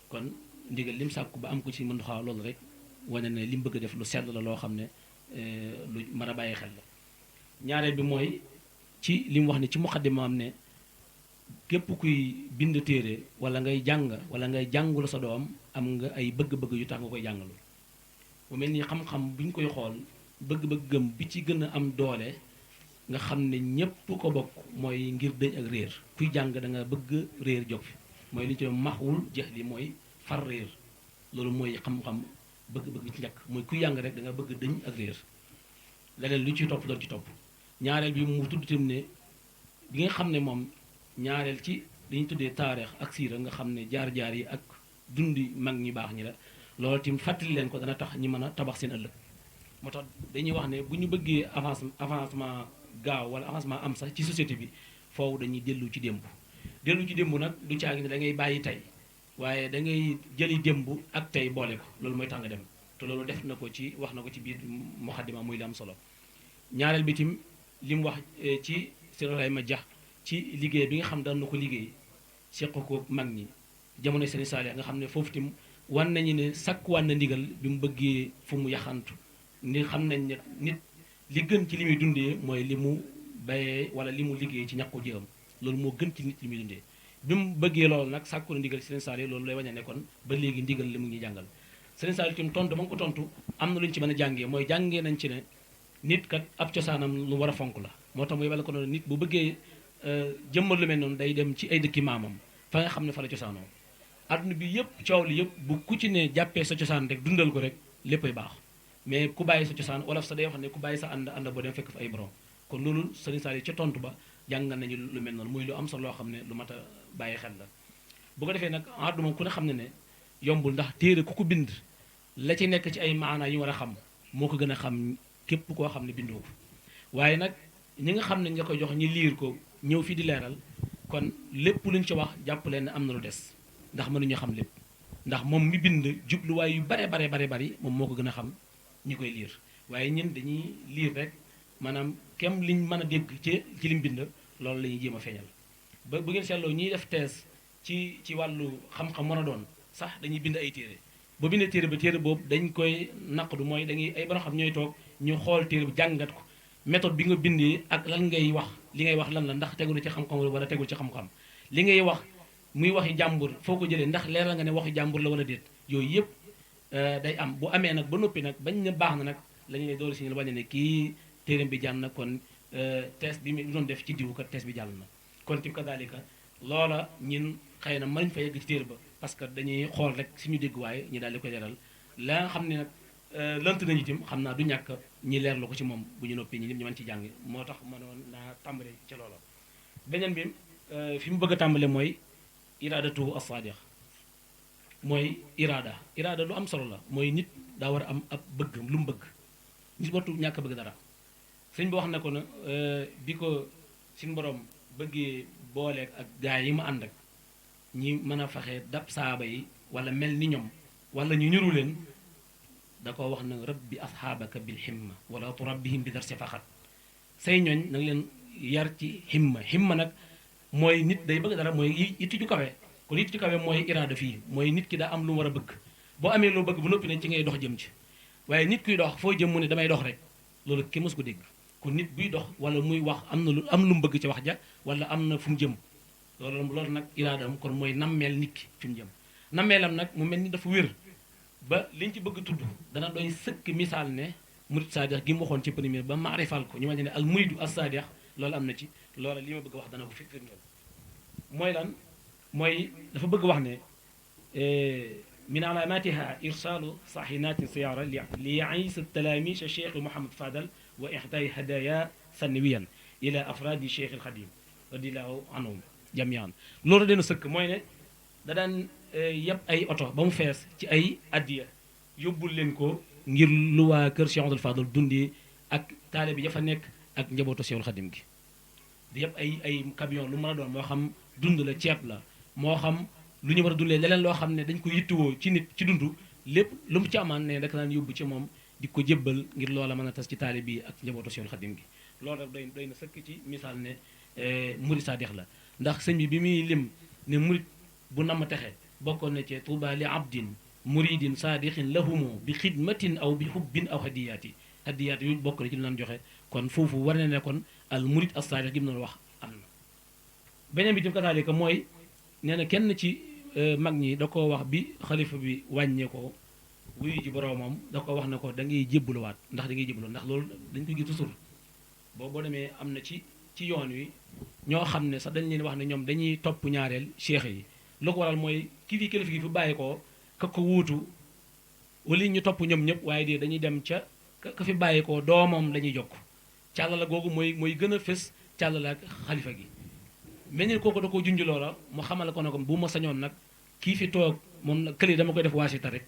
kon ndigal lim sàkku ba am ko ci mën xaw loolu rek wane ne li mu bëgg a def lu sell la loo xam ne lu mën a bàyyi xel la ñaareel bi mooy ci li mu wax ne ci muqaddima am ne képp kuy bind téere wala ngay jàng wala ngay jàngul sa doom am nga ay bëgg-bëgg yu tax nga koy jàngalu mu mel ni xam-xam bu ñu koy xool bëgg-bëggam bi ci gën a am doole nga xam ne ñépp ko bokk mooy ngir dëñ ak réer kuy jàng da nga bëgg réer jóg fi mooy li ñu tuddee maxwul jeex li mooy far réer loolu mooy xam-xam bëgg-bëgg ci njëkk mooy kuy jàng rek da nga bëgg dëñ ak réer leneen lu ci topp doon ci topp ñaareel bi mu tudd tam ne bi nga xam ne moom ñaareel ci dañuy tuddee taarix ak siira nga xam ne jaar-jaar yi ak dundi mag ñi baax ñi la loolu tim fàttali leen ko dana tax ñi mën a tabax seen ëllëg moo tax dañuy wax ne bu ñu bëggee avancement gaaw wala avancement am sax ci société bi foofu dañuy dellu ci démb nag du caagi ne da ngay bàyyi tey waaye da ngay jëli démb ak tey boole ko loolu mooy tax nga dem te loolu def na ko ci wax na ko ci biir muqaddima muy li am solo ñaareel bi tim li mu wax ci Sëriñ Ibrahima Dia ci liggéey bi nga xam daan na ko liggéey seq ko mag ñi jamono Sëriñ Saalix nga xam ne foofu tim wan nañu ne sakkuwaan na ndigal bi mu bëggee fu mu yaxantu ni xam nañ ne nit li gën ci li muy dundee mooy li mu bayee wala li mu liggéey ci ñàkku jëam loolu moo gën ci nit li muy dundee bi mu bëggee loolu nag sàkku na ndigal Sëriñ Saalix loolu lay waña ne kon ba léegi ndigal li mu ngi jàngal Sëriñ Saalix tim tontu ba nga ko tontu am na lu ñu ci mën a jàngee mooy jàngee nañ ci ne nit kat ab cosaanam lu war a fonk la moo tax muy wala ko noonu nit bu bëggee jëmmal lu mel noonu day dem ci ay dëkki maamam fa nga xam ne fa la cosaanoo adduna bi yëpp coow li yëpp bu ku ci ne jàppee sa cosaan rek dundal ko rek léppay baax mais ku bàyyi sa cosaan wolof sa day wax ne ku bàyyi sa ànd boo dem fekk fa ay borom kon loolu Sëriñ Saalix ca tontu ba jàngal nañu lu mel noonu muy lu am solo loo xam ne lu mat a bàyyi xel la bu ko defee nag àdduna ku ne xam ne yombul ndax téere ku ko bind la ci nekk ci ay maana yu war a xam moo ko gën a xam képp koo xam ne bindoo ko waaye nag ñi nga xam ne ña koy jox ñi liir ko ñëw fii di leeral kon lépp luñ ci wax jàpp leen ne am na lu des ndax mënuñu xam lépp ndax moom mi bind jubluwaay yu bare bari moom moo ko gën a xam ñi koy liir waaye ñun dañuy liir rek maanaam kem liñ mën a dégg ci lim bind loolu la ñuy jéem a feeñal ba bu ngeen seetloo ñiy def thèse ci wàllu xam-xam mën a doon sax dañuy bind ay téere boo bindee téere ba téere boobu dañ koy naqdu mooy dañuy ay borom xam ñooy toog ñu xool téere bi jàngat ko méthode bi nga bindee ak lan ngay wax li ngay wax lan la ndax tegul ci xam-xam wala tegul ci xam-xam li ngay wax muy waxi jàmbur foo ko jëlee ndax leeral nga ne waxi jàmbur la wala déet yooyu yëpp day am bu amee nag ba noppi nag bañ ne baax na nag la ñuy doolu si ñu bañ ne kii téereem bi jàll na kon test bi mu doon def ci diwu kat test bi jàll na kon tim kadaalika loola ñin xëy na mën fa yegg ci téere ba parce que dañuy xool rek suñu dégg waaye ñi daal di koy leeral la nga xam ne nag lënt nañu itam xam naa du ñàkk ñi leerlu ko ci moom bu ñu noppee ñi ñëpp ñu mën ci jàng moo tax mënoon naa tàmbale ca loola beneen bi fi mu bëgg a tàmbale mooy iraadatu as-saadiq mooy iraada lu am solo la mooy nit daa war a am ab bëgg lu mu bëgg nit wartu ñàkk bëgg dara sëñ bi wax na ko na bi ko suñu borom bëggee booleeg ak gaay yi ma ànd ak ñi mën a fexe dab saaba yi wala mel ni ñoom wala ñu ñuru leen da ko wax na rabbi asxaabaka bil himma wala turabbihim bi darsi faxat say ñooñ nanga leen yar ci himma nag mooy nit day bëgg dara mooy itti ju kawe kon itti ju kawe mooy iraada fii mooy nit ki daa am lu mu war a bëgg boo amee lu bëgg bu noppi ne ci ngay dox jëm ci waaye nit kuy dox foo jëm mu ne damay dox rek loolu kenn mës ko dégg kon nit buy dox wala muy wax am na lu mu bëgg ci wax ja wala am na fu mu jëm loolu nag iraadam kon mooy nammeel nit ki fi mu jëm nammeelam nag mu mel ni dafa wér ba liñ ci bëgg tudd dana doy sëkk misaal ne murid saadix gi mu waxoon ci premier ba maarifal ko ñu ma ne al muridu as saadix loolu am na ci loola li ma bëgg wax dana ko firndeel mooy lan mooy dafa bëgg wax ne min alaamatiha irsaalu saxinaati siyaara li yaisa talaamisha cheikh Mouhamad Fadal wa ixdaay hadaya sanwiyan ila afraadi cheikh al Xadim radiallahu anhum jamian loolu dana sëkk mooy ne da daan yëpp ay oto ba mu fees ci ay addiya yóbbul leen ko ngir lu waa kër Cheikh Abdoul Fadal dundee ak taale bi ya fa nekk ak njabootu Cheikhul Xadim gi di yëpp ay camion lu mën a doon moo xam dund la ceeb la moo xam lu ñu war a dundee leneen loo xam ne dañ ko yittewoo ci nit ci dund lépp lu mu ci amaan ne rek daan yóbbu ci moom di ko jébbal ngir loola mën a tas ci taale bi ak njabootu Cheikhul Xadim gi loolu rek doy na sëkk ci misaal ne murid saadix la ndax sëñ bi muy lim ne murid bu nam texe bokkoon na ci tuuba li abdin muridin saadixin lahumu bi xidmatin aw bi hubbin aw hadiyaati yooyu bokk na ci lu naan joxe kon foofu war na ne kon al murid as saadix gi mu doon wax am na beneen bi tam kasaalika mooy nee na kenn ci mag ñi da ko wax bi xalifa bi wàññee ko wuyu ji boroomam da ko wax ne ko da ngay jébbaluwaat ndax da ngay jébbalu ndax loolu dañ ko gis toujours boo demee am na ci yoon wi ñoo xam ne sax dañ leen wax ne ñoom dañuy topp ñaareel cheikh yi lu ko waral mooy kilifa gi fi bàyyi ko ka wuutu wala ñu topp ñoom ñëpp waaye de dañuy dem ca ka fi bàyyi ko doomam lañuy jokk càllala googu mooy gën a fës càllala ak xalifa gi mel ni kooku da ko junj loola mu xamal ko ne ko bu ma sañoon nag kii fi toog moom nag këli dama koy def waasita rek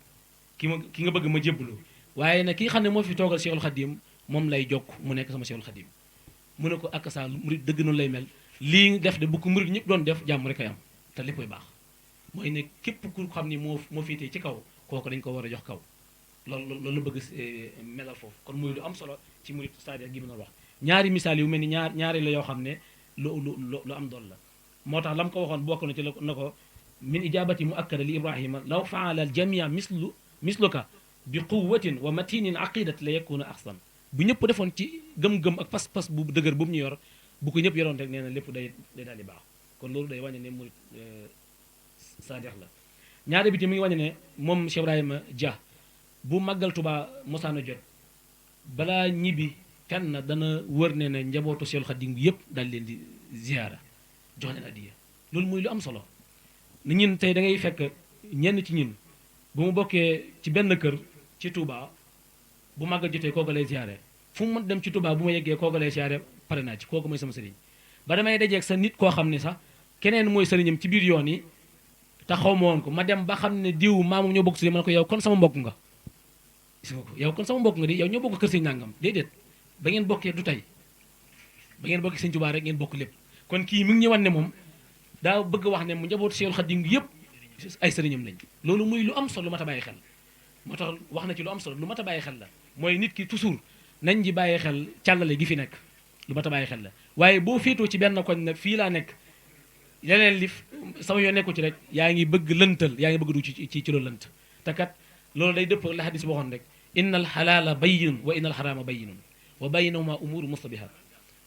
ki nga bëgg ma jébbalu waaye nag ki nga xam ne moo fi toogal Cheikhul Khadim moom lay jokk mu nekk sama Cheikhul Khadim mu ne ko ak saa murid dëgg noonu lay mel lii def de bu ko murid ñëpp doon def jàmm rek ay am te léppay baax mooy ne képp ku xam ni moo féetee ci kaw kooku dañ ko war a jox kaw loolu la bëgg melal foofu kon muy lu am solo ci murid c'est-à-dire gi mu wax ñaari misaal yu mel ni ñaari la yoo xam ne lu am doon la moo tax la mu ko waxoon bokk na ci na ko min ijabati mu akkada li ibrahima law faala al jamia misluka bi quwatin wa matinin aqidat la yakuna ahsan bu ñëpp defoon ci gëm-gëm ak pas-pas bu dëgër bu mu ñu yor bu ko ñëpp yoroon rek nee na lépp day daal di baax kon loolu day wàññe ne murid saadix la ñaari bi ti mi ngi wàññe ne moom Cheikh Ibrahima Dia bu màggal Tuubaa mosaana jot balaa ñibbi kenn dana wër ne ne njabootu Seexul Xadiim yëpp daal leen di ziyaara jox leen addiya loolu muy lu am solo ni ñun tey da ngay fekk ñenn ci ñun bu mu bokkee ci benn kër ci Touba bu màggal jotee kooku lay ziyaare fu mu mën dem ci Touba bu ma yeggee kooku lay ziyaare pare naa ci kooku mooy sama sëriñ ba damay dajeeg sa nit koo xam ne sax keneen mooy sëriñam ci biir yoon yi te xaw ma woon ko ma dem ba xam ne diw maamu ñoo bokk sëriñ ma ne ko yow kon sama mbokk nga yow kon sama mbokk nga di yow ñoo bokk kër sëriñ nangam déedéet ba ngeen bokkee du tey ba ngeen bokkee sëriñ Touba rek ngeen bokk lépp kon kii mi ngi ñëwan ne moom daa bëgg wax ne mu njabootu Seexul Xadiim yëpp ay sëriñam lañ loolu muy lu am solo lu mat a bàyyi xel moo tax wax na ci lu am solo lu mat a bàyyi xel la mooy nit ki toujours nañ ji bàyyi xel càllale gi fi nekk lu mat a bàyyi xel la waaye boo féetoo ci benn koñ nag fii laa nekk leneen li sama yoo nekku ci rek yaa ngi bëgg lëntal yaa ngi bëgg du ci loolu lënt te kat loolu day dëpp la hadis waxoon rek inna al xalaala bayyinun wa inna al xaraama bayyinun wa baynahuma umuru mustabihat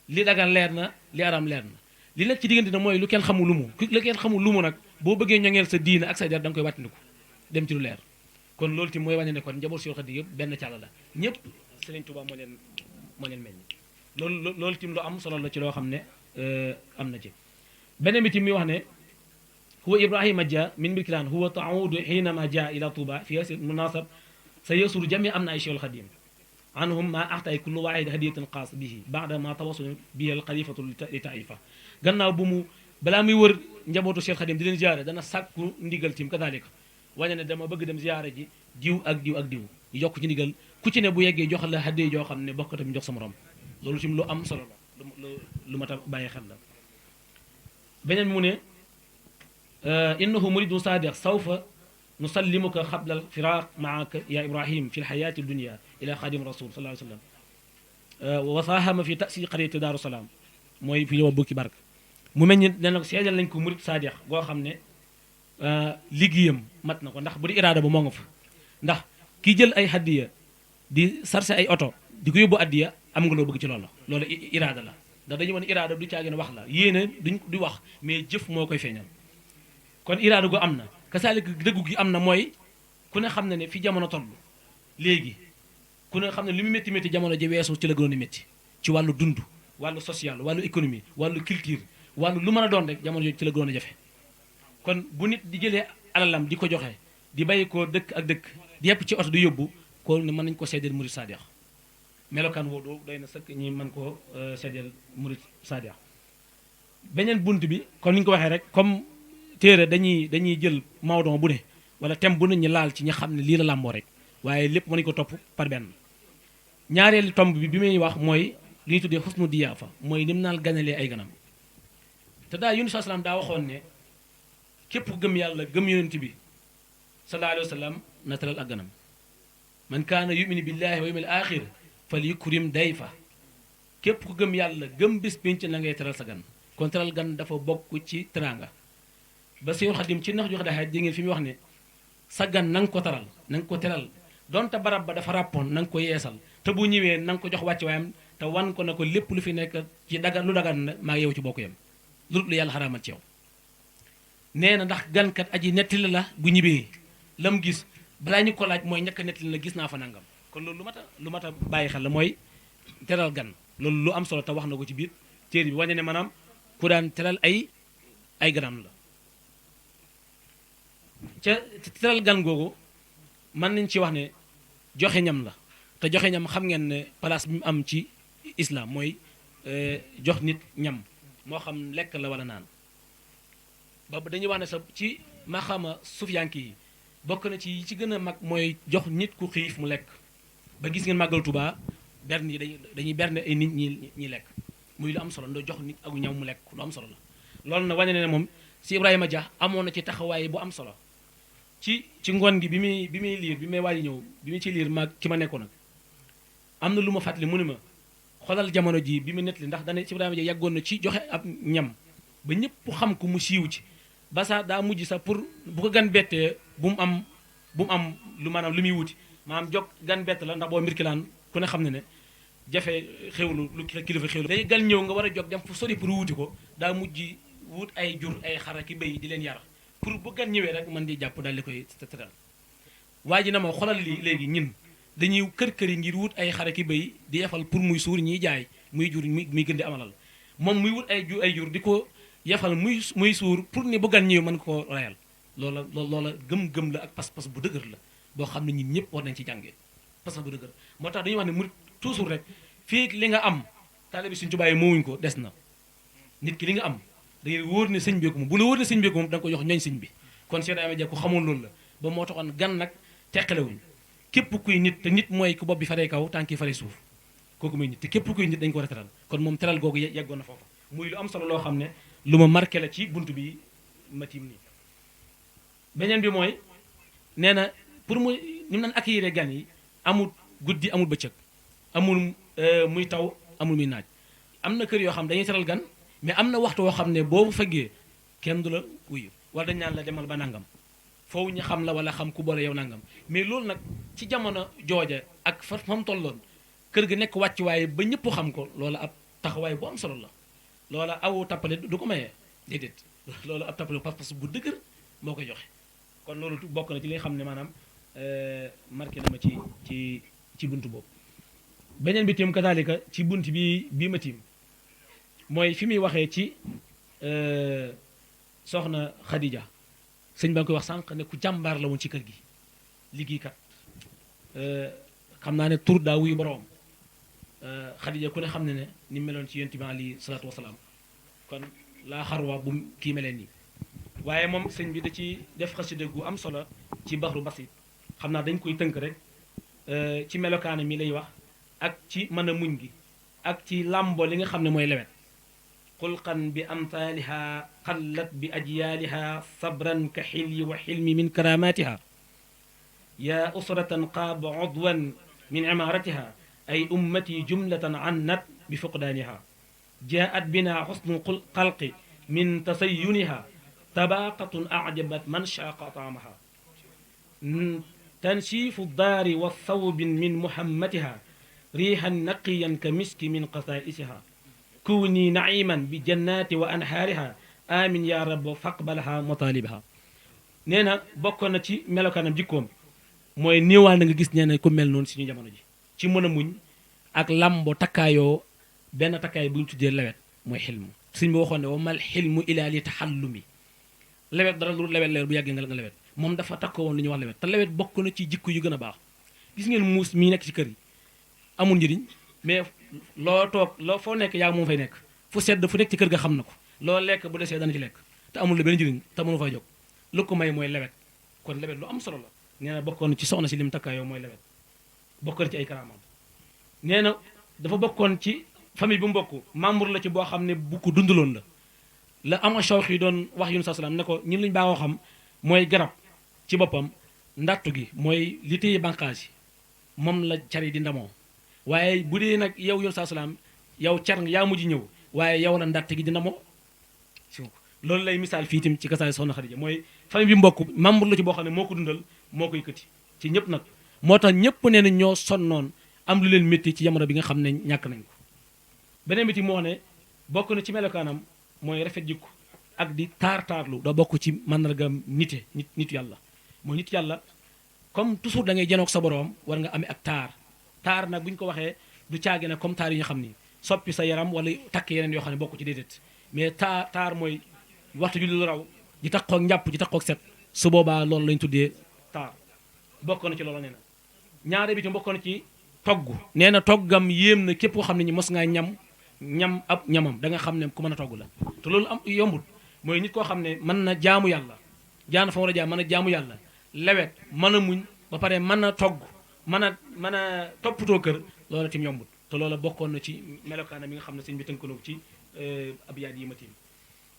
li dagan leer na li araam leer na li nekk ci diggante na mooy lu kenn xamul lu mu nag boo bëggee ñoŋeel sa diina ak sa der da nga koy wàttandiku dem ci lu leer kon loolu ti mooy wane ne kon njaboot Seexul Xadiim yëpp benn càlla la ñëpp Sëriñ Tuubaa moo leen meññ loolu tim lu am solo la ci loo xam ne am na ci beneen bi tim mi wax ne huwa Ibrahima Dia min Birkilaan huwa taudu xiinama Dia ila Touba fi hasi munasab sa yasuru jami am na ay Seexul Xadiim anhum ma axtay kullu waahid hadiyatan xaas bihi baada ma tawasul bihi al xalifatu li taifa gannaaw bu mu balaa muy wër njabootu Cheikh Xadim di leen ziyaare dana sàkku ndigal tim kadalika wañe ne dama bëgg dem ziyaare ji diw ak diw ak diw yokk ci ndigal ku ci ne bu yeggee jox la hadiya joo xam ne bokk tamit jox sa morom loolu tim lu am solo la lu mat a bàyyi xel la beneen mu ne innahu muridun sadiq sawfa nusallimuka xabla al firaq maaka ya Ibrahim fi lxayati dunia ila xadim rasul sallallahu alayhi wa sallam wa sahama fi tasir qaryati Daaru Salaam mooy fi ñëw bukki bark mu mel ni dana ko seedal nañ ko murid saadix goo xam ne liggéeyam mat na ko ndax bu di iraada ba moo nga fa ndax ki jël ay hadiya di sarse ay oto di ko yóbbu addiya am nga loo bëgg ci loolu iraada la ndax dañu mën iraada du caagin wax la yéene duñ di wax mais jëf moo koy feeñal kon iraada go am na kasaalika dëggu gi am na mooy ku ne xam ne ne fi jamono toll léegi ku ne xam ne li mu métti métti jamono ji weesu ci la gënoon a métti ci wàllu dund wàllu social wàllu économie wàllu culture wàllu lu mën a doon rek jamono jooju ci la gënoon a jafe kon bu nit di jëlee alalam di ko joxe di bàyyi ko dëkk ak dëkk di yëpp ci oto di yóbbu ko ne mën nañu ko seddeel murid saadix melokaan woo doy na sëkk ñi mën koo seddeel murid saadix beneen bunt bi comme ni ñu ko waxee rek comme téere dañuy jël mawdon bu ne wala thème bu ne ñu laal ci ñi xam ne lii la làmboo rek waaye lépp mën nañu ko topp par benn ñaareelu tomb bi muy wax mooy li ñuy tuddee xusnu diyaafa mooy nim naal ganalee ay ganam te daa Yunus salaam daa waxoon ne képp ku gëm yàlla gëm yonent bi sallallahu alayhi wa sallam na teral ak ganam man kaana yuminu billahi wa yawmil axir fal yukrim dayfa képp ku gëm yàlla gëm bis pénc na ngay teral sa gan kon teral gan dafa bokk ci teraanga ba Seexul Xadim ci nax jox daxaaj di ngeen fi mu wax ne sa gan na nga ko taral na nga ko teral donte barab ba dafa ràppoon na nga ko yeesal te bu ñëwee na nga ko jox wàcc waayam te wan ko na ko lépp lu fi nekk ci dagan lu dagan na maa yow ci bokk yam lu dul lu yàlla xaraamal ci yow nee na ndax gankat aji nettali la bu ñibbee lam gis balaa ñu ko laaj mooy ñàkk a nettali la gis naa fa nangam kon loolu lu mat a bàyyi xel la mooy teral gan loolu lu am solo te wax na ko ci biir téere bi wane ne maanaam ku daan teral ay ganam la ca teral gan googu mën nañ ci wax ne joxe ñam la te joxe ñam xam ngeen ne place bi mu am ci islam mooy jox nit ñam moo xam lekk la wala naan ba dañuy wax ne sa ci maxama sufiyanki yi bokk na ci ci gën a mag mooy jox nit ku xiif mu lekk ba gis ngeen màggal Tuubaa berne yi dañuy berne ay nit ñi lekk muy lu am solo ndo jox nit ak ñaw mu lekk lu am solo la loolu na wane ne moom si Ibrahima Dia amoon na ci taxawaay bu am solo ci ngoon gi bi muy liir bi may waaj ñëw bi mu ci liir maag ki ma nekkoon nag am na lu ma fàttali mu ne ma xoolal jamono ji bi mu nettali ndax dane si Ibrahima Dia yàggoon na ci joxe ab ñam ba ñëpp xam ko mu siiw ci ba sax daa mujj sax pour bu ko gan bettee bu mu am lu maanaam lu muy wuti maanaam jog gan bett la ndax boo mbirkilaan ku ne xam ne ne jafe xewlu lu kilifa xewlu day gan ñëw nga war a jog dem fu sori pour wuti ko daa mujj wut ay jur ay xara ki béy di leen yar pour bu gan ñëwee rek man di jàpp daal di koy tëral waa ji na ma xolal li léegi ñin dañuy kër yi ngir wut ay xara ki béy di yefal pour muy suur ñiy jaay muy jur muy gën di amalal moom muy wut ay jur di ko yefal muy suur pour ni bu gan ñëwee mën koo rayal loola gëm-gëm la ak pas-pas bu dëgër la boo xam ne ñun ñëpp war nañ ci jàngee pas-pas bu dëgër moo tax dañuy wax ne murit toujours rek fii li nga am taalibe Sëñ Tuubaa yi moowuñ ko des na nit ki li nga am da ngay wóor ne sëñ bi ko moom bu la wóor ne sëñ bi ko moom da nga ko jox ñooñ sëñ bi kon Cheikh Ibrahima Dia ko xamoon loolu la ba moo taxoon gan nag teqalewuñ képp kuy nit te nit mooy ku bopp bi faree kaw tànki faree suuf kooku muy nit te képp kuy nit dañ ko war a teral kon moom teral googu yeggoon na foofu muy lu am solo loo xam ne lu ma marqué la ci bunt bi ma tiim nii beneen bi mooy nee na pour mu ñu naan accueillir gan yi amul guddi amul bëccëg amul muy taw amul muy naaj am na kër yoo xam dañuy teral gan mais am na waxtu woo xam ne boobu feggee kenn du la wuyu wala dañ naan la demal ba nangam foofu ñu xam la wala xam ku boole yow nangam mais loolu nag ci jamono jooja ak fa mu tolloon kër gi nekk wàccuwaay ba ñëpp xam ko loola ab taxawaay bu am solo la loola aw tappale du ko mayee déedéet loolu ab tappale pas-pas bu dëgër moo koy joxe kon loolu bokk na ci li nga xam ne maanaam marqué na ma ci buntu boobu beneen bi tiim kataalika ci bunt bii ma tiim mooy fi muy waxee ci soxna Khadija sëñ ba nga koy wax sànq ne ku jàmbaar la woon ci kër gi liggéeykat xam naa ne tur daa wuyu boroom Khadija ku ne xam ne ne ni meloon ci yonent bi alayhi salaatu wasalaam kon laa xarwa bu kii meleen nii waaye moom sëñ bi da ci def xasida gu am solo ci baxru basit xam naa dañ koy tënk rek ci melokaana mi lay wax ak ci mën a muñ gi ak ci làmbo li nga xam ne mooy lewet xulqan bi amtaaliha xallat bi ajyaaliha sabran ka xilyi wa xilmi min karamatiha ya usratan qaaba udwan min imaratiha ay ummati jumlatan annat bi fuqdaaniha jaat bina xusnu xalqi min tasayuniha tabaqatun ajabat man shaqa taamaha tanshifu daari wa thawbin min muhammatiha riixan naqiyan ka miski min qasaisiha kuni naiman bi jannati wa anhaariha amin ya rab faqbalaha matalibaha nee na bokkoon na ci melokaanam jikkoom mooy néewaan na nga gis nee na ku mel noonu suñu jamono ji ci mën a muñ ak lambo takkaayoo benn takkaay bu ñu tuddee lewet mooy xilmu suñ bi waxoon ne wa mal xilmu ilaa li taxallumi lewet dara lu lewet lewet bu yàggee nga lewet moom dafa takkoo woon lu ñuy wax lewet te lewet bokk na ci jikko yu gën a baax gis ngeen muus mii nekk ci kër yi amul njëriñ mais loo toog loo foo nekk yaa moom fay nekk fu sedd fu nekk ci kër ga xam na ko loo lekk bu desee dana ci lekk te amul la benn njëriñ te mënu fay jóg lu ko may mooy lewet kon lewet lu am solo la nee na bokkoon ci soxna si lim takkaayoo mooy lewet bokkoon ci ay karaamam nee na dafa bokkoon ci famille bu mu bokk membre la ci boo xam ne bu ko dundaloon la la ama shawx yi doon wax yunus salaam ne ko ñun lañu baaxoo xam mooy garab ci boppam ndattu gi mooy li téye bànqaas yi moom la cari di ndamoo waaye bu dee nag yow yunus salaam yow car nga yaa mujj ñëw waaye yow la ndatte gi dina moo loolu lay misaal fii itam ci kasaay soxna Xadija mooy famille bi mbokk membre la ci boo xam ne moo ko dundal moo ko yëkkati ci ñëpp nag moo tax ñëpp nee na ñoo sonnoon am lu leen métti ci jamono bi nga xam ne ñàkk nañ ko beneen bi moo ne bokk na ci melokaanam mooy rafet jikko ak di taar-taarlu da bokk ci màndargam nitu yàlla mooy nit yàlla comme toujours da ngay janoog sa boroom war nga amee ak taar nag bu ñu ko waxee du caage ne comme taar yi nga xam ni soppi sa yaram wala takk yeneen yoo xam ne bokk ci déedéet mais taar mooy waxtu julli lu raw di takkoog njàpp di takkoog set su boobaa loolu lañ tuddee taar bokk na ci loolu nee na ñaare bi tam bokk na ci togg nee na toggam yéem na képp koo xam ne ñi mos ngaa ñam ab ñamam da nga xam ne ku mën a togg la te loolu am yombut mooy nit koo xam ne mën na jaamu yàlla jaana fa war a jaam mën a jaamu yàlla lewet mën a muñ ba pare mën a togg mën a toppatoo kër loola tim yombut te loola bokkoon na ci melokaana mi nga xam ne sëñ bi tënkaloo ci ab yaat yi ma tiim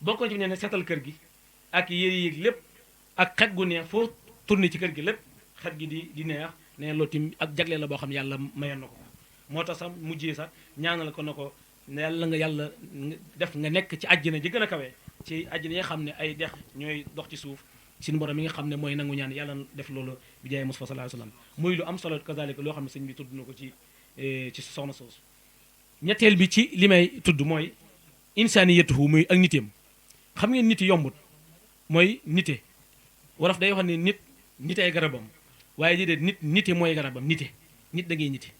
bokkoon ci nee na seetal kër gi ak yéri yéeg lépp ak xet gu neex foo tourné ci kër gi lépp xet gi di neex nee na loolu tim ak jagleel la boo xam ne yàlla mayoon na ko moo tax sax mujjee sax ñaanal ko na ko yàlla def nga nekk ci àjjana ji gën a kawe ci àjjana yi nga xam ne ay dex ñooy dox ci suuf suñu borom mi nga xam ne mooy nangu ñaan yàlla def loolu bi jaay Mustafa sallallahu alayhi wasallam muy lu am solo kazalika loo xam ne sëñ bi tudd na ko ci soxna soosu ñetteel bi ci li may tudd mooy insaniyatuhu muy ak niteem xam ngeen nit yombut mooy nite wolof day wax ne nit ay garabam waaye déedéet nite mooy garabam nit da ngay nite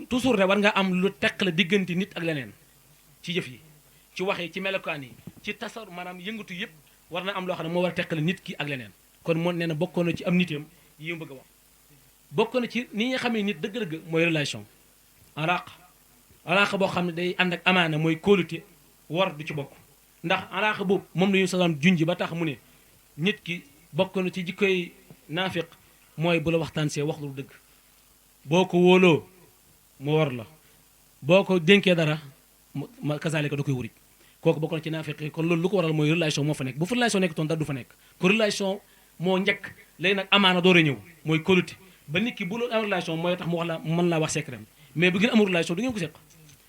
toujours rek war nga am lu teq la diggante nit ak leneen ci jëf yi ci wax yi ci melokaan yi ci tasar maanaam yëngatu yëpp war na am loo xam ne moo war a teqale nit ki ak leneen kon moo nee na bokkoon na ci am niteem yi mu bëgg a wax bokkoon na ci ni nga xamee nit dëgg-dëgg mooy relation alaaka boo xam ne day ànd ak amaana mooy kóolute war du ci bokk ndax alaaka boobu moom la ñu salaam junj ba tax mu ne nit ki bokk na ci jikkoy naafiq mooy bu la waxtaan see wax lu dëgg boo ko wóoloo mu war la boo ko dénkee dara ma kasaalika da koy wurit kooku bokk na ci naafiq kon loolu lu ko waral mooy relation moo fa nekk bu fa relation nekk toon dara du fa nekk ko relation moo njëkk léegi nag amaana door a ñëw mooy kóolute ba nit ki bu loolu am relation mooy tax mu wax la mën laa wax secret mais bu ngeen amul relation du ngeen ko seq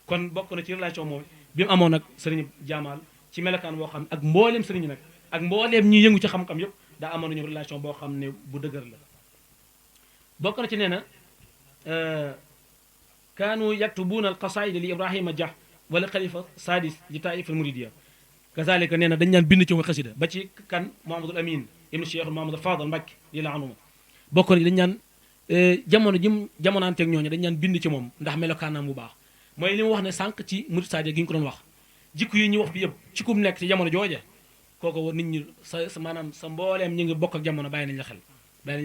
kon bokk na ci relation mooy bi mu amoon nag sëriñ jaamaal ci melokaan boo xam ne ak mbooleem sëriñ nag ak mbooleem ñi yëngu ci xam-xam yëpp daa amoon nañu relation boo xam ne bu dëgër la bokk na ci nee na kaanu yaktubuuna al qasaida li ibrahima dia wala xalifa sadis li taif al muridiya kazalika nee na dañ naan bind ci moom xasida ba ci kan Mouhamadul Amin ibnu Cheikh Mouhamadul Fadal Mbacke lii la anuma bokk na dañ naan jamono jim jamonaanteeg ñooñu dañ naan bind ci moom ndax melokaanam bu baax mooy li mu wax ne sànq ci murid sadia gi ñu ko doon wax jikko yi ñuy wax fi yëpp ci kum nekk ci jamono jooje kooko nit ñi sa maanaam sa mbooleem ñi ngi bokk ak jamono bàyyi nañ la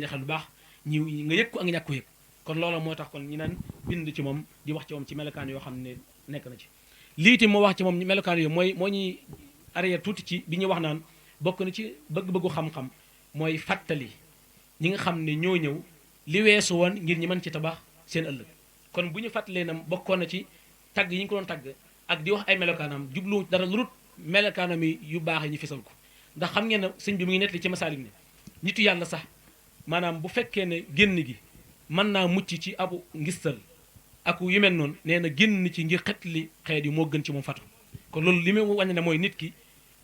xel bu baax ñi nga yëg ko ak nga ñàkk ko yëg kon loola moo tax kon ñu naan bind ci moom di wax ci moom ci melokaan yoo xam ne nekk na ci lii itam moo wax ci moom melokaan yooyu moo ñuy arrière tuuti ci bi ñuy wax naan bokk na ci bëgg-bëggu xam-xam mooy fàttali ñi nga xam ne ñoo ñëw li weesu woon ngir ñi mën ci tabax seen ëllëg kon bu ñu fàttalee na bokkoon na ci tagg yi ñu ko doon tagg ak di wax ay melokaanam jublu dara lu dul melokaanam yi yu baax yi ñu fesal ko ndax xam ngeen ne sëñ bi mu ngi nettali ci masaalik ne nitu yàlla sax maanaam bu fekkee ne génn gi mën naa mucc ci abu ngistal ak yu mel noonu nee na génn ci ngir xet li xeet yi moo gën ci moom fatu kon loolu li muy wàññi ne mooy nit ki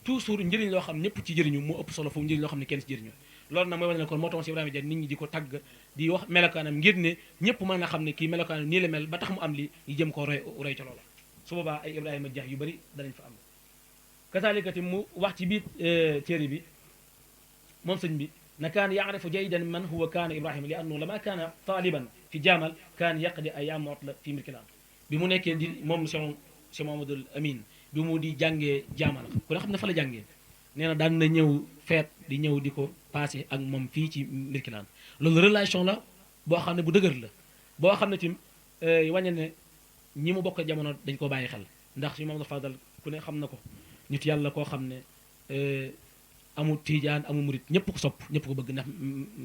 toujours njëriñ loo xam ñëpp ci jëriñu moo ëpp solo foofu njëriñ loo xam ne kenn ci jëriñu loolu nag mooy wàññi ne kon moo tax si Ibrahima Dia nit ñi di ko tagg di wax melokaanam ngir ne ñëpp mën a xam ne kii melokaanam nii la mel ba tax mu am li ñu jëm ko roy ca loola su boobaa ay Ibrahima Dia yu bëri danañ fa am kasaalikati mu wax ci biir téere bi moom sëñ bi na kaan yaarifu jaydan man huwa kaana Ibrahima li annahu lama kaana taaliban fi jaamal kaan yaqdi ayaam la fi mirkilaan bi mu nekkee di moom Cheikh Mouhamadoul Amine bi mu di jàngee jaamal ku ne xam ne fa la jàngee nee na daan na ñëw feet di ñëw di ko passé ak moom fii ci mirkilaan loolu relation la boo xam ne bu dëgër la boo xam ne tim wàññe ne ñi mu bokk jamono dañ ko bàyyi xel ndax si Mamadou Fadal ku ne xam na ko nit yàlla koo xam ne amul tiijaan amul murit ñëpp ko sopp ñëpp ko bëgg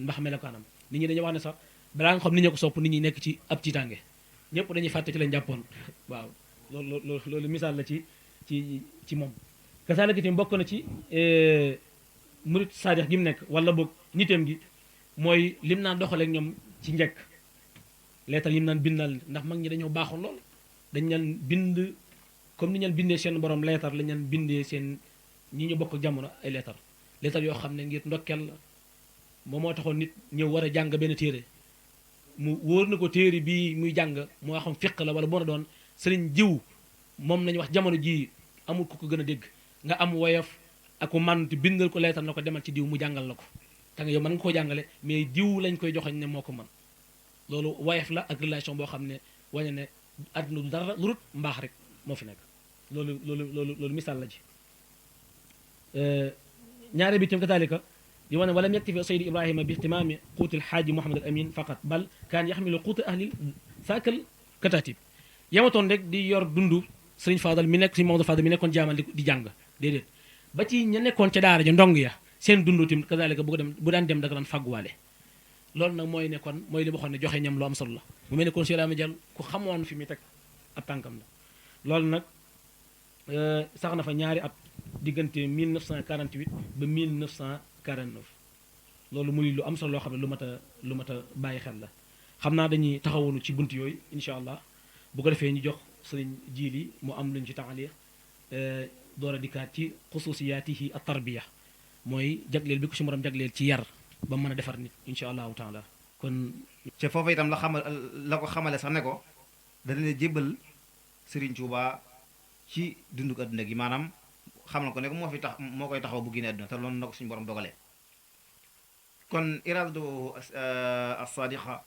ndax melokaanam nit ñi dañuy wax ne sax balaa nga xam nit ñi ko sopp nit ñi nekk ci ab tiitaange ñëpp dañuy fàtte ci lañ jàppoon waaw loolu misaal la ci moom kasaalika itam bokk na ci murit saadix gi mu nekk wala boog niteem gi mooy lim naan doxaleeg ñoom ci njëkk leetal yim naan bindal ndax mag ñi dañoo baaxoon lool dañ leen bind comme ni ñu leen bindee seen borom leetar lañ leen bindee seen ñi ñu bokk jamono ay leetar yoo xam ne ngir ndokkeel la moom moo taxoon nit ñëw war a jàng benn téere mu wóor na ko téere bii muy jàng moo xam fiq la wala mën a doon sëriñ jiw moom nañu wax jamono jii amul ku ko gën a dégg nga am woyof ak mànti bindal ko leetar na ko demal ci diw mu jàngal la ko te nga yow mën nga koo jàngale mais diw lañ koy joxañ ne moo ko mën loolu woyof la ak relation boo xam ne wane ne àdduna du dara lu rut mbaax rek moo fi nekk loolu misaal la ci ñaare bi tam kataalika di wane walam yaktafi saydi ibrahima bi ihtimaami quuti alxaaji muhammad al amin faqat bal kaan yaxmilu quuti ahli saakal katatib yamatoon rek di yor dundu sëriñ Fadal mi nekk sëriñ Maodo Fadal mi nekkoon jaamal di jàng déedéet ba ci ña nekkoon ca daara ja ndong ya seen dundu tim kataalika bu daan dem da daan fàgguwaale loolu nag mooy ne kon mooy li ma waxoon ne joxe ñam lu am solo la mu mel ne kon Cheikh Ibrahima Dial ku xamoon fi muy teg ab tànkam la loolu nag sax na fa ñaari at diggante 1948 ba 1949 loolu muy lu am solo loo xam ne lu mat a bàyyi xel la xam naa dañuy taxawoonu ci bunt yooyu incha allah bu ko defee ñu jox sëriñ jiili mu am luñ ci taxalee door a dikkaat ci xususiyaatihi at tarbiya mooy jagleel bi ko si morom jagleel ci yar ba mën a defar nit incha allahu taala kon ca foofu itam la ko xamale sax ne ko dana ne jébbal Serigne Touba ci dunduk adduna gi maanaam xamal ko ne ko moo koy taxaw bu génnee adduna te loolu na ko suñu borom dogalee kon iradatu as-sadiqa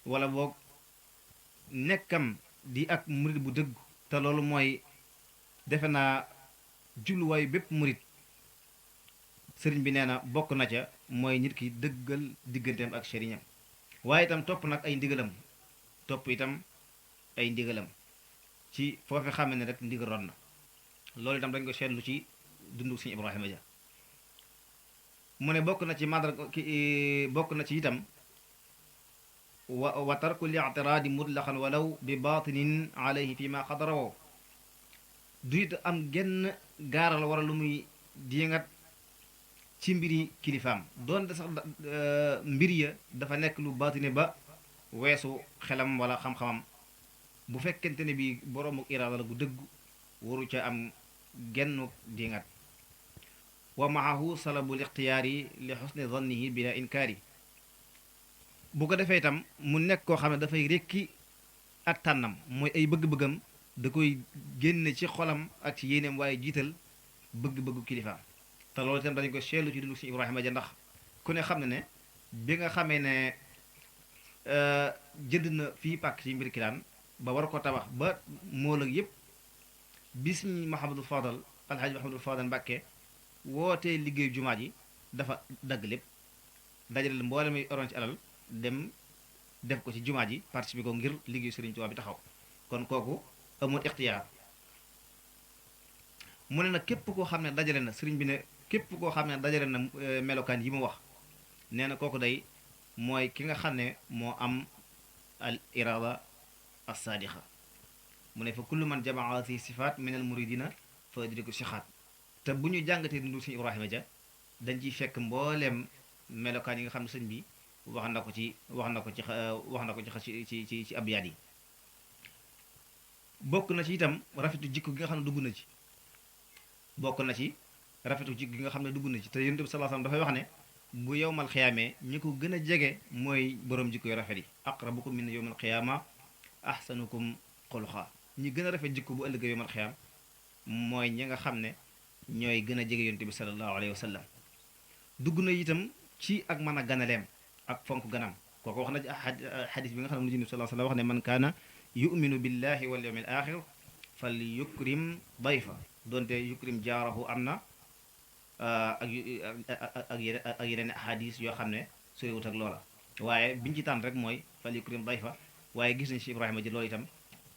wala boog nekkam di ak murit bu dëgg te loolu mooy defe naa jubluwaayu bépp murit sëriñ bi nee na bokk na ca mooy nit ki dëggal digganteem ak sëriñam waaye itam topp nag ay ndigalam topp itam ay ndigalam ci foofu xam ne rek ndigal ron na loolu itam dañ ko seetlu ci dundu Sëriñ Ibrahima Dia mu ne bokk na ci bokk na ci itam wa tarku li'tiraadi mutlaqan walaw bi baatinin alayhi fi ma qad rawaw du it am genn gaaral wara lu muy diingat ci mbiri kilifaam doonte sax mbir ya dafa nekk lu baatine ba weesu xelam wala xam-xamam bu fekkente ne bi boroomu iraada la gu dëgg waru ca am genn diingat wa maahu salabul ixtiyaari li xusni zannihi bila inkaari bu ko defee itam mu nekk koo xam ne dafay rekki ak tànnam mooy ay bëgg-bëggam da koy génne ci xolam ak ci yéeneem waaye jiital bëgg-bëggu kilifaam te loolu itam dañu ko seetlu ci dundu Sëriñ Ibrahima Dia ndax ku ne xam ne ne bi nga xamee ne jënd na fii pàkk ci mbir kilaan ba war ko tabax ba mool ak yépp bis Mahamadou Fadal alxaaji Mahamadou Fadal Mbàkke wootee liggéeyu jumaa ji dafa dagg lépp dajale mboolem muy oron ci alal dem def ko ci jumaa ji participer ko ngir liggéeyu Sëriñ Tuubaa bi taxaw kon kooku amul ixtiyaar mu ne nag képp koo xam ne dajale na sëriñ bi ne képp koo xam ne dajale na melokaan yi mu wax nee na kooku day mooy ki nga xam ne moo am al irada as-sadiqa mu ne fa kullu man jamaa fi sifaat min al muridina fa adriku sixaat te bu ñu jàngatee dundu Sëriñ Ibrahima Dia dañ ciy fekk mbooleem melokaan yi nga xam ne sëñ bi wax na ko ci abyaat yi bokk na ci itam rafetu jikko gi nga xam ne dugg na ci bokk na ci rafetu jikko gi nga xam ne dugg na ci te Yonent bi sallallahu alayhi wasallam dafay wax ne bu yowmal xiyaamee ñi ko gën a jege mooy borom jikko yu rafet yi aqrabukum min yowmal xiyaama ahsanukum xuluqa ñi gën a rafet jikko bu ëllëgee yowmal xiyaam mooy ñi nga xam ne ñooy gën a jege Yonent bi sallallahu alayhi wasallam dugg na itam ci ak mën a ganaleem ak fonk ganam kooku wax na ci xadis bi nga xam ne Yonent bi sallallahu alayhi wasallam wax ne man kaana yuminu billahi wal yawmil axir fal yukrim dayfa doonte yukrim jaarahu am na ak yeneen ahadis yoo xam ne soriwut ak loola waaye biñu ci tànn rek mooy fal yukrim dayfa waaye gis nañ ci Ibrahima Dia loolu itam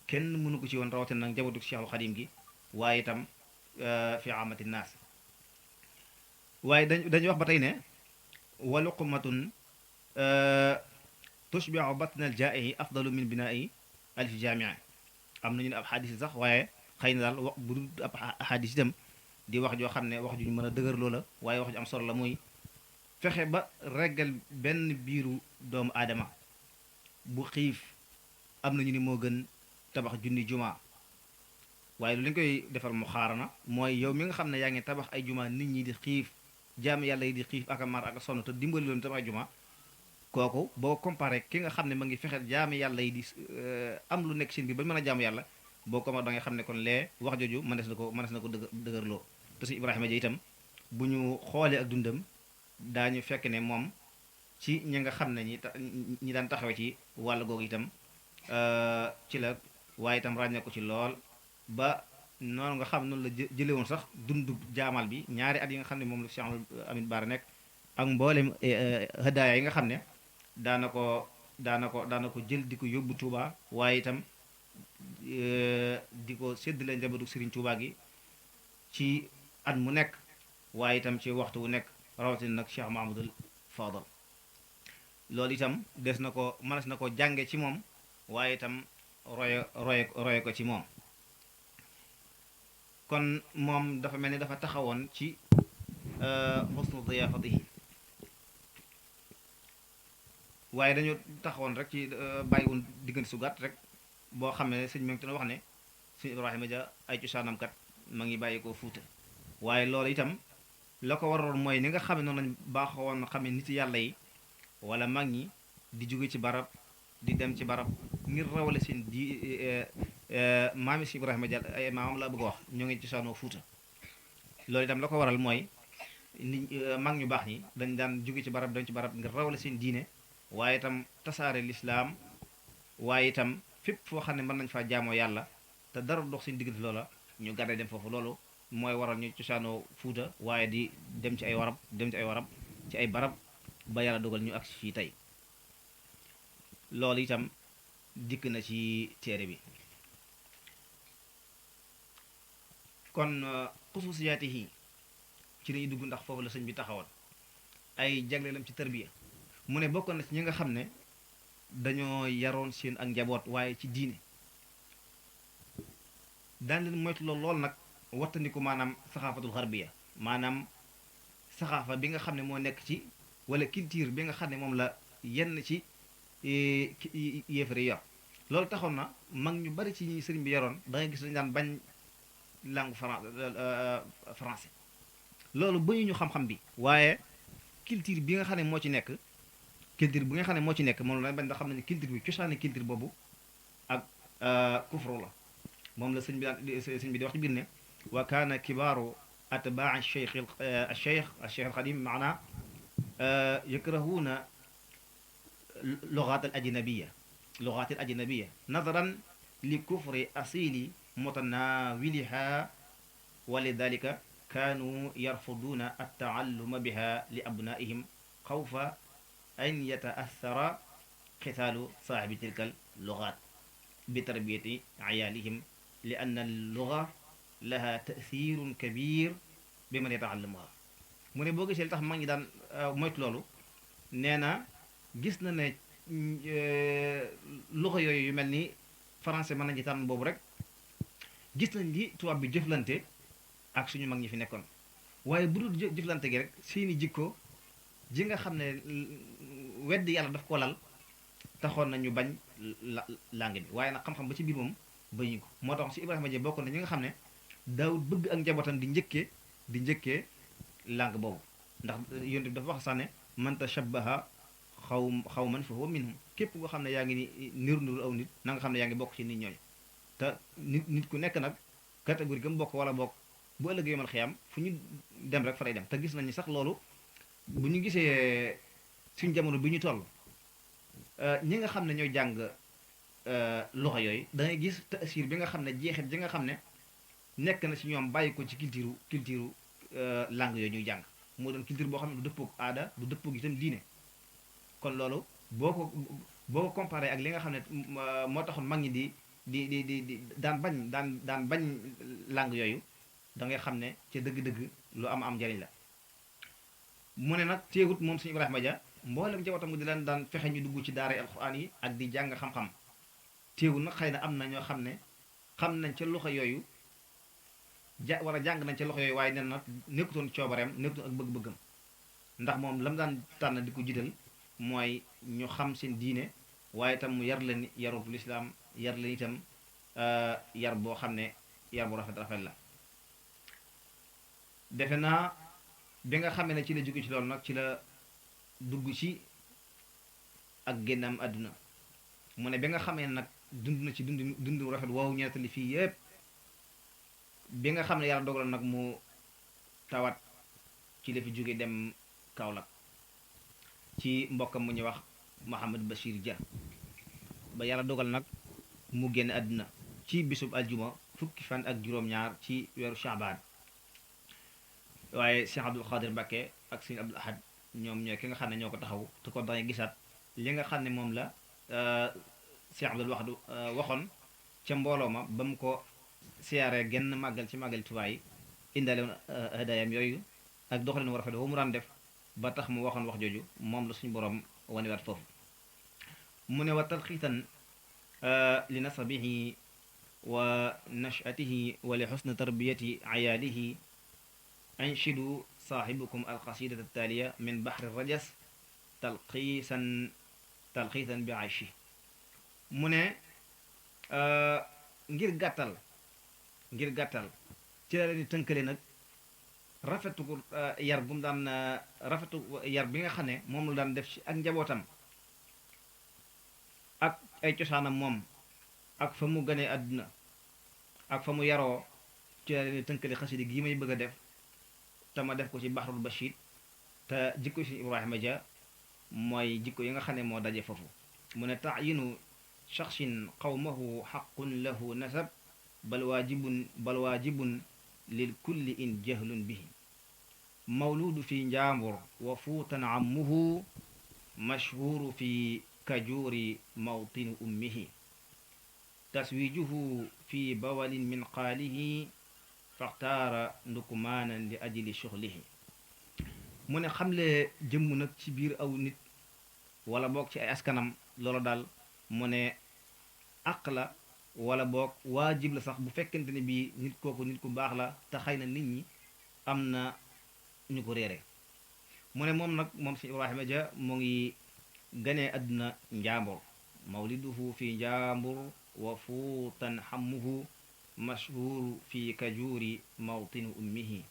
kenn mënu ko ci woon rawatina nag njabootu Cheikhul Xadim gi waaye itam fi amati naas waaye dañuy wax ba tey ne wa luqmatun tushbiu batna al jaa'i afdalu min binaa'i alif jaamia am nañu ne ab xadis sax waaye xëy na daal wax bu dul ab xadis itam di wax joo xam ne wax ju ñu mën a dëgër loola waaye wax ju am solo la muy fexe ba reggal benn biiru doomu aadama bu xiif am nañu ni moo gën tabax junni juma waaye lu lañ koy defal mu xaarana mooy yow mi nga xam ne yaa ngi tabax ay juma nit ñi di xiif jaam yàlla yi di xiif ak a mar ak a sonn te dimbali loon tabax ay juma kooku boo comparé ki nga xam ne ma ngi fexe jaami yàlla yi di am lu nekk seen biir ba mën a jaamu yàlla boo ko da nga xam ne kon lee wax jooju mënees na ko dëgërloo te suñu Ibrahima ja itam bu ñu xoolee ak dundam daañu fekk ne moom ci ñi nga xam ne ñi daan taxawe ci wàll googu itam ci la waaye itam ràññee ko ci lool ba noonu nga xam noonu la jële woon sax dundu jaamal bi ñaari at yi nga xam ne moom la Cheikh Amadou Bara nekk ak mboolem hadaaya yi nga xam ne daana ko jël di ko yóbbu Touba waaye itam di ko séddale njabootu Serigne Touba gi ci at mu nekk waaye itam ci waxtu wu nekk rawatina nag Cheikh Mahamadul Fadal loolu itam mënees na ko jànge ci moom waaye itam roye ko ci moom kon moom dafa mel ni dafa taxawoon ci xusnu diyaafatihi waaye dañoo taxawoon rek ci bàyyiwoon diggante su gàtt rek boo xam ne sëñ mi ngi wax ne sëñ Ibrahima ja ay cosaanam kat ma ngi bàyyi ko Fuuta waaye loolu itam la ko waroon mooy ni nga xam ne noonu lañ baaxoon xam ne nit yàlla yi wala mag ñi di jóge ci barab di dem ci barab ngir rawale seen maami si Ibrahima Dia ay maamam la bëgg a wax ñoo ngi cosaanoo Fuuta loolu itam la ko waral mooy nit mag ñu baax ñi dañ daan jóge ci barab dem ci barab ngir rawale seen diine waaye itam tasaare lislaam waaye itam fépp foo xam ne mën nañ faa jaamoo yàlla te dara dox seen diggante loola ñu gàdday dem foofu loolu mooy waral ñu cosaanoo Fuuta waaye di dem ci ay barab ba yàlla dogal ñu agsi fii tey loolu itam dikk na ci téere bi kon xususiyaatihi ci lañuy dugg ndax foofu la sëñ bi taxawoon ay jagleelam ci tarbiya mu ne bokkoon na ci ñi nga xam ne dañoo yaroon seen ak njaboot waaye ci diine daan leen moytu lool nag wattandiku maanaam saxaafatul xarbiya maanaam saxaafa bi nga xam ne moo nekk ci wala culture bi nga xam ne moom la yenn ci yéefari yor loolu taxoon na mag ñu bari ci ñi sëriñ bi yoroon da ngay gis dañu daan bañ langue français loolu bañu ñu xam-xam bi waaye culture bi nga xam ne moo ci nekk moom la bañ da xam ne culture bi cosaani culture boobu ak kufru la moom la sëñ bi di wax ci biir ne wa kaana kibaaru atbaa cheikh alxadim maana yakrahuuna lugaat al ajnabiya nadaran li kufri asili mutanawiliha wa lidalika kaanu yarfuduuna altaalluma biha li abnaihim xawfa an yataathara xitaalu saaxibi tilka al lugaat bi tarbiyati ayaalihim li anna alluga laha tathirun kabir bi man yataallamuha mu ne boo gisee li tax mag ñi daan moytu loolu nee na gis na ne luga yooyu yu mel ni français mën nañ ci tànn boobu rek gis nañ li tubaab bi jëflante ak suñu mag ñi fi nekkoon waaye bu dul jëflante gi rek seeni jikko ji nga xam ne weddi yàlla daf ko lal taxoon nañu bañ langue bi waaye nag xam-xam ba ci biir moom bañu ko moo tax si Ibrahima Dia bokkoon na ñi nga xam ne daawut bëgg ak njabootam di njëkkee langue boobu ndax yonent bi dafa wax sax ne man tashabbaha xawman fa huwa minhum képp koo xam ne yaa ngi ni niru aw nit na nga xam ne yaa ngi bokk ci nit ñooñu te nit ku nekk nag catégorie gam bokk wala bokk bu ëllëgee yomal xiyam fu ñu dem rek fa lay dem te gis nañu sax loolu bu ñu gisee suñu jamono bi ñu toll ñi nga xam ne ñooy jàng loxo yooyu da ngay gis taasir bi nga xam ne jeexit ji nga xam ne nekk na ci ñoom bàyyi ko ci culture langue yooyu ñuy jàng moo doon culture boo xam ne du dëppoog aada du dëppoog itam diine kon loolu boo ko comparé ak li nga xam ne moo taxoon mag ñi di daan bañ langue yooyu da ngay xam ne ca dëgg-dëgg lu am njariñ la mu ne nag teewut moom suñu Ibrahima Dia mboolem njabootam di leen daan fexe ñu dugg ci daara alxuraan yi ak di jàng xam-xam teewut nag xëy na am na ñoo xam ne xam nañ ca loxo yooyu wala jàng nañ ca loxo yooyu waaye nen na nekkutoon coobareem nekkutoon ak bëgg-bëggam ndax moom lam daan tànn di ko jiital mooy ñu xam seen diine waaye itam mu yar leen yarub lislaam yar leen itam yar boo xam ne yar bu rafet rafet la. defe naa bi nga xamee ne ci la jóge ci loolu nag ci la dugg ci ak génnam àdduna. mu ne bi nga xamee ne nag dund na ci dund rafet woowu ñettali fii yépp bi nga xam ne yàlla dogal nag mu tawat ci la fi jóge dem Kaolack ci mbokkam mu ñuy wax Mouhamad Bachir Dia ba yàlla dogal nag mu génn àdduna ci bisub aljuma fukki fan ak juróom-ñaar ci weeru Shaabaan. waaye Cheikh Abdoul Khadir Mbacké ak Sëñ Abdoul Ahad ñoom ñooy ki nga xam ne ñoo ko taxaw te ko dangay gisaat li nga xam ne moom la Cheikh Abdoul Wahid waxoon ca mbooloo ma ba mu ko siyaaree genn màggal ci màggal Tuubaa yi indaale woon hadaayam yooyu ak doxalin wu rafet woo mu daan def ba tax mu waxoon wax jooju moom la suñu borom wanewaat foofu. mu ne wa talxiitan li nasabihi wa nachatihi wa li xusni tarbiyati ayaalihi anshidu saaxibukum alqasidata altaaliya min baxri rajas talxiisan bi ayshi. mu ne ngir gàttal ci la leen tënkale nag rafetu yar bu mu daan rafetu yar bi nga xam ne moom la daan def ci ak njabootam ak ay cosaanam moom ak fa mu gënee àdduna ak fa mu yaroo ci la leen tënkale xasida gi may bëgg a def te ma def ko ci Bahrul Bachid te jikko si Ibrahima Dia mooy jikko yi nga xam ne moo daje foofu. mu ne taayinu shaxsin qawmahu xaqun lahu nasab bal waajibun lil kulli in jahlun bihi mawluudu fi njaambur wa fuutan ammuhu mashhuuru fi kajuuri mawtini ummihi taswijuhu fi bawalin min qaalihi faxtaara ndukmaanan li ajli shuxlihi. mu ne xamle jëmm nag ci biir aw nit wala boog ci ay askanam loolu daal mu ne àq la wala boog waajib la sax bu fekkente ne bii nit kooku nit ku baax la te xëy na nit ñi am na ñu ko réere. mu ne moom nag moom si Ibrahima Dia mu ngi ganee àdduna njaambur mawliduhu fi njaambur wa fuutan xammuhu mashhuru fi kajuuri mawtinu ummihi.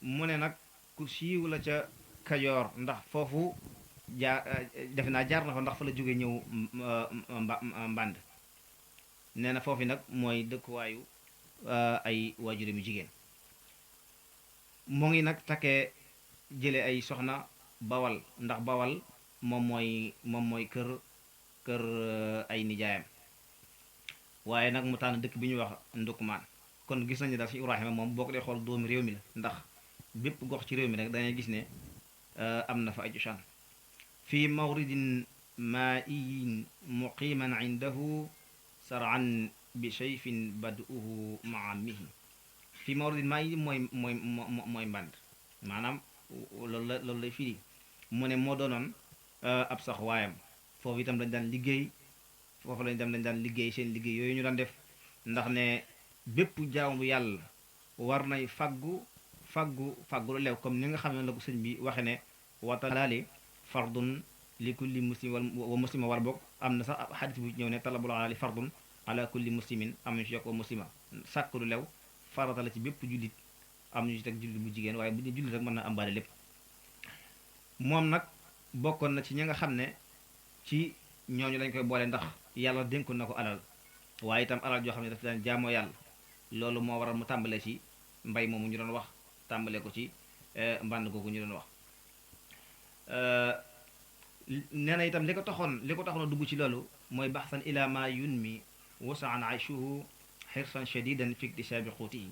mu ne nag ku siiw la ca Kajoor ndax foofu defe naa jaar na fa ndax fa la jóge ñëw mbànd. nee na foofu nag mooy dëkkuwaayu ay waajuram yu jigéen. mu ngi nag takkee jële ay soxna bawal ndax bawal moom mooy kër ay nijaayam. waaye nag mu tànn dëkk bi ñuy wax Ndukmaan. kon gis nañu daal si Ibrahima moom boo ko dee xool doomi réew mi la ndax bépp gox ci réew mi rek dangay gis ne am na fa ay cosaan. fi mawridin maa'iyin muqiman indahu sar'an bi shayfin bad'uhu ma'amihi. fi mawridin maa'iyin mooy mband maanaam loolu lay firi. mu ne moo doonoon ab sax waayam foofu itam dañ daan liggéey seen liggéey yooyu ñu daan def ndax ne bépp jaamu bu yàlla war nay faggu lu leew comme ni nga xam ne la ko sëñ bi waxe ne watalaali fardun li kulli muslim wa muslima war bokk am na sax ab xadis bu ñëw ne talabul alaali fardun ala kulli muslimin am ñu ci yokk wa muslima sàkk lu leew farata la ci bépp jullit am ñu ci teg jullit bu jigéen waaye bu ñu jullit rek mën na ambaale lépp. moom nag bokkoon na ci ñi nga xam ne ci ñooñu lañ koy boole ndax yàlla dénkoon na ko alal waaye itam alal joo xam ne daf daan jaamoo yàlla loolu moo waral mu tàmbalee ci mbay moomu ñu doon wax tàmbalee ko ci mbànd googu ñu doon wax. nee na itam li ko taxoon a dugg ci loolu mooy baxsan ila ma yunmi wasaan ayshuhu xirsan shadidan fi iktisaabi xuutihi.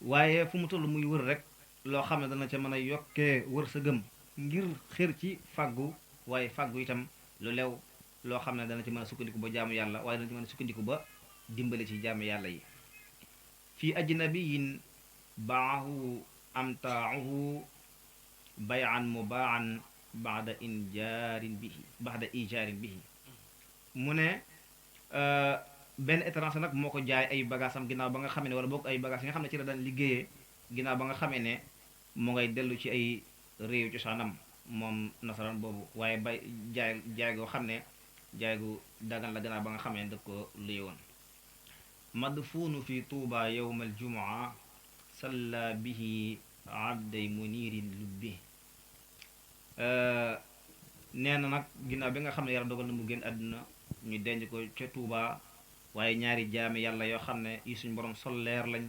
waaye fu mu toll muy wër rek loo xam ne dana ca mën a yokkee wër sa gëm ngir xër ci fàggu waaye fàggu itam lu lew loo xam ne dana ci mën a sukkandiku ba jaamu yàlla waaye dana ci mën a sukkandiku ba dimbale ci jaamu yàlla yi. fi ajnabiyin baahu amtaahu bayan mubaan baxda ijaarin bihi. mu ne benn étranger nag moo ko jaay ay bagaasam ginnaaw ba nga xamee ne wala boog ay bagaas yi nga xam ne ci la daan liggéeyee ginnaaw ba nga xamee ne mu ngay dellu ci ay réew cosaanam moom nasaraan boobu waaye jaay goo xam ne jaay gu dagan la gannaaw ba nga xamee ne daf ko luye woon madfuunu fi tuuba yowma aljumaa salla bihi abday munirin lubbi nee na nag ginnaaw bi nga xam ne yàlla dogal na mu génn àdduna ñu denc ko ca tuuba waaye ñaari jaami yàlla yoo xam ne yi suñ borom sol leer lañ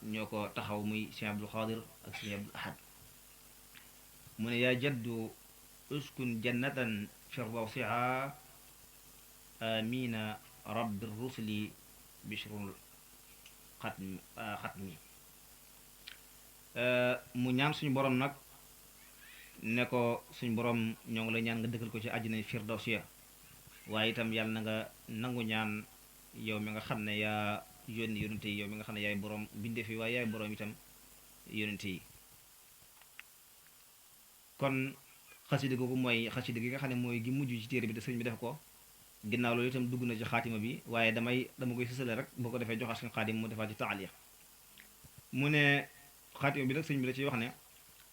ñoo ko taxaw muy Sëñ Abdul Xaadir ak Sëñ Abdul Ahad mu ne yaa jaddu uskun jannatan firdawsiha amina rabbi rusuli bishrul xatmi mu ñaan suñu borom nag ne ko suñu borom ñoo ngi lay ñaan nga dëkkal ko ci àjjana firdawsiya waaye itam yàlla na nga nangu ñaan yow mi nga xam ne yaa yónni yónente yi yow mi nga xam ne yaay borom bindeef yi waaye yaay borom itam yónente yi kon xasida googu mooy xasida gi nga xam ne mooy gi mujj ci téere bi te sëriñ bi def ko ginnaaw loolu itam dugg na ci xaatima bi waaye dama koy sësale rek boo ko defee joxaat suñu xaatim mu defaat ci taaliq mu ne xaatima bi nag sëriñ bi da ciy wax ne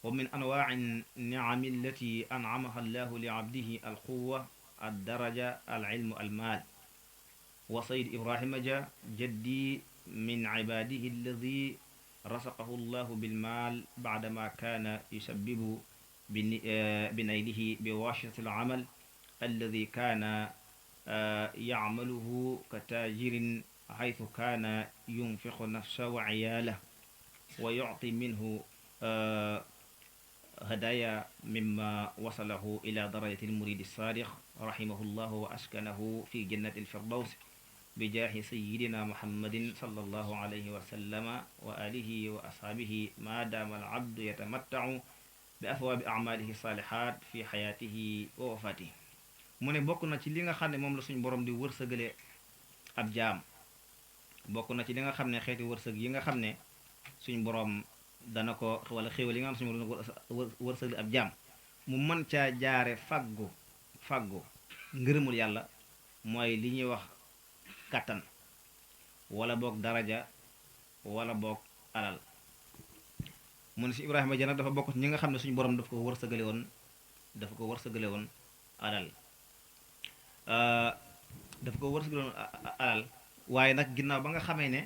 wa min anwaai niami allati anamaha allahu li abdihi alquwa addaraja alilmu almaal wa sayid ibrahima ja jaddi min ibadihi alladi rasaqahu allahu bilmaal baadama kaana yusabbibu binaylihi biwasitati alamal alladi kaana yacmaluhu kataajirin xaytu kaana yunfiqu nafsa wa ciyaalah wa yucti minhu هدايا مما وصله إلى درجة المريد الصادق رحمه الله وأسكنه في جنة الفردوس بجاه سيدنا محمد صلى الله عليه وسلم وآله وأصحابه ما دام العبد يتمتع بأثواب أعماله الصالحات في حياته ووفاته mu ne bokk na ci li nga xam ne moom la suñu borom di wërsëgale ab jaam bokk na ci li nga xam ne xeeti wërsëg yi nga xam ne suñu borom dana ko wala xéwal yi nga xam suñu wërsëg ab jaam mu mën caa jaare faggu ngërëmul yàlla mooy li ñuy wax kàttan wala boog daraja wala boog alal mu ne si Ibrahima ja nag dafa bokk ci ñi nga xam ne suñu borom dafa ko wërsëgale woon alal waaye nag ginnaaw ba nga xamee ne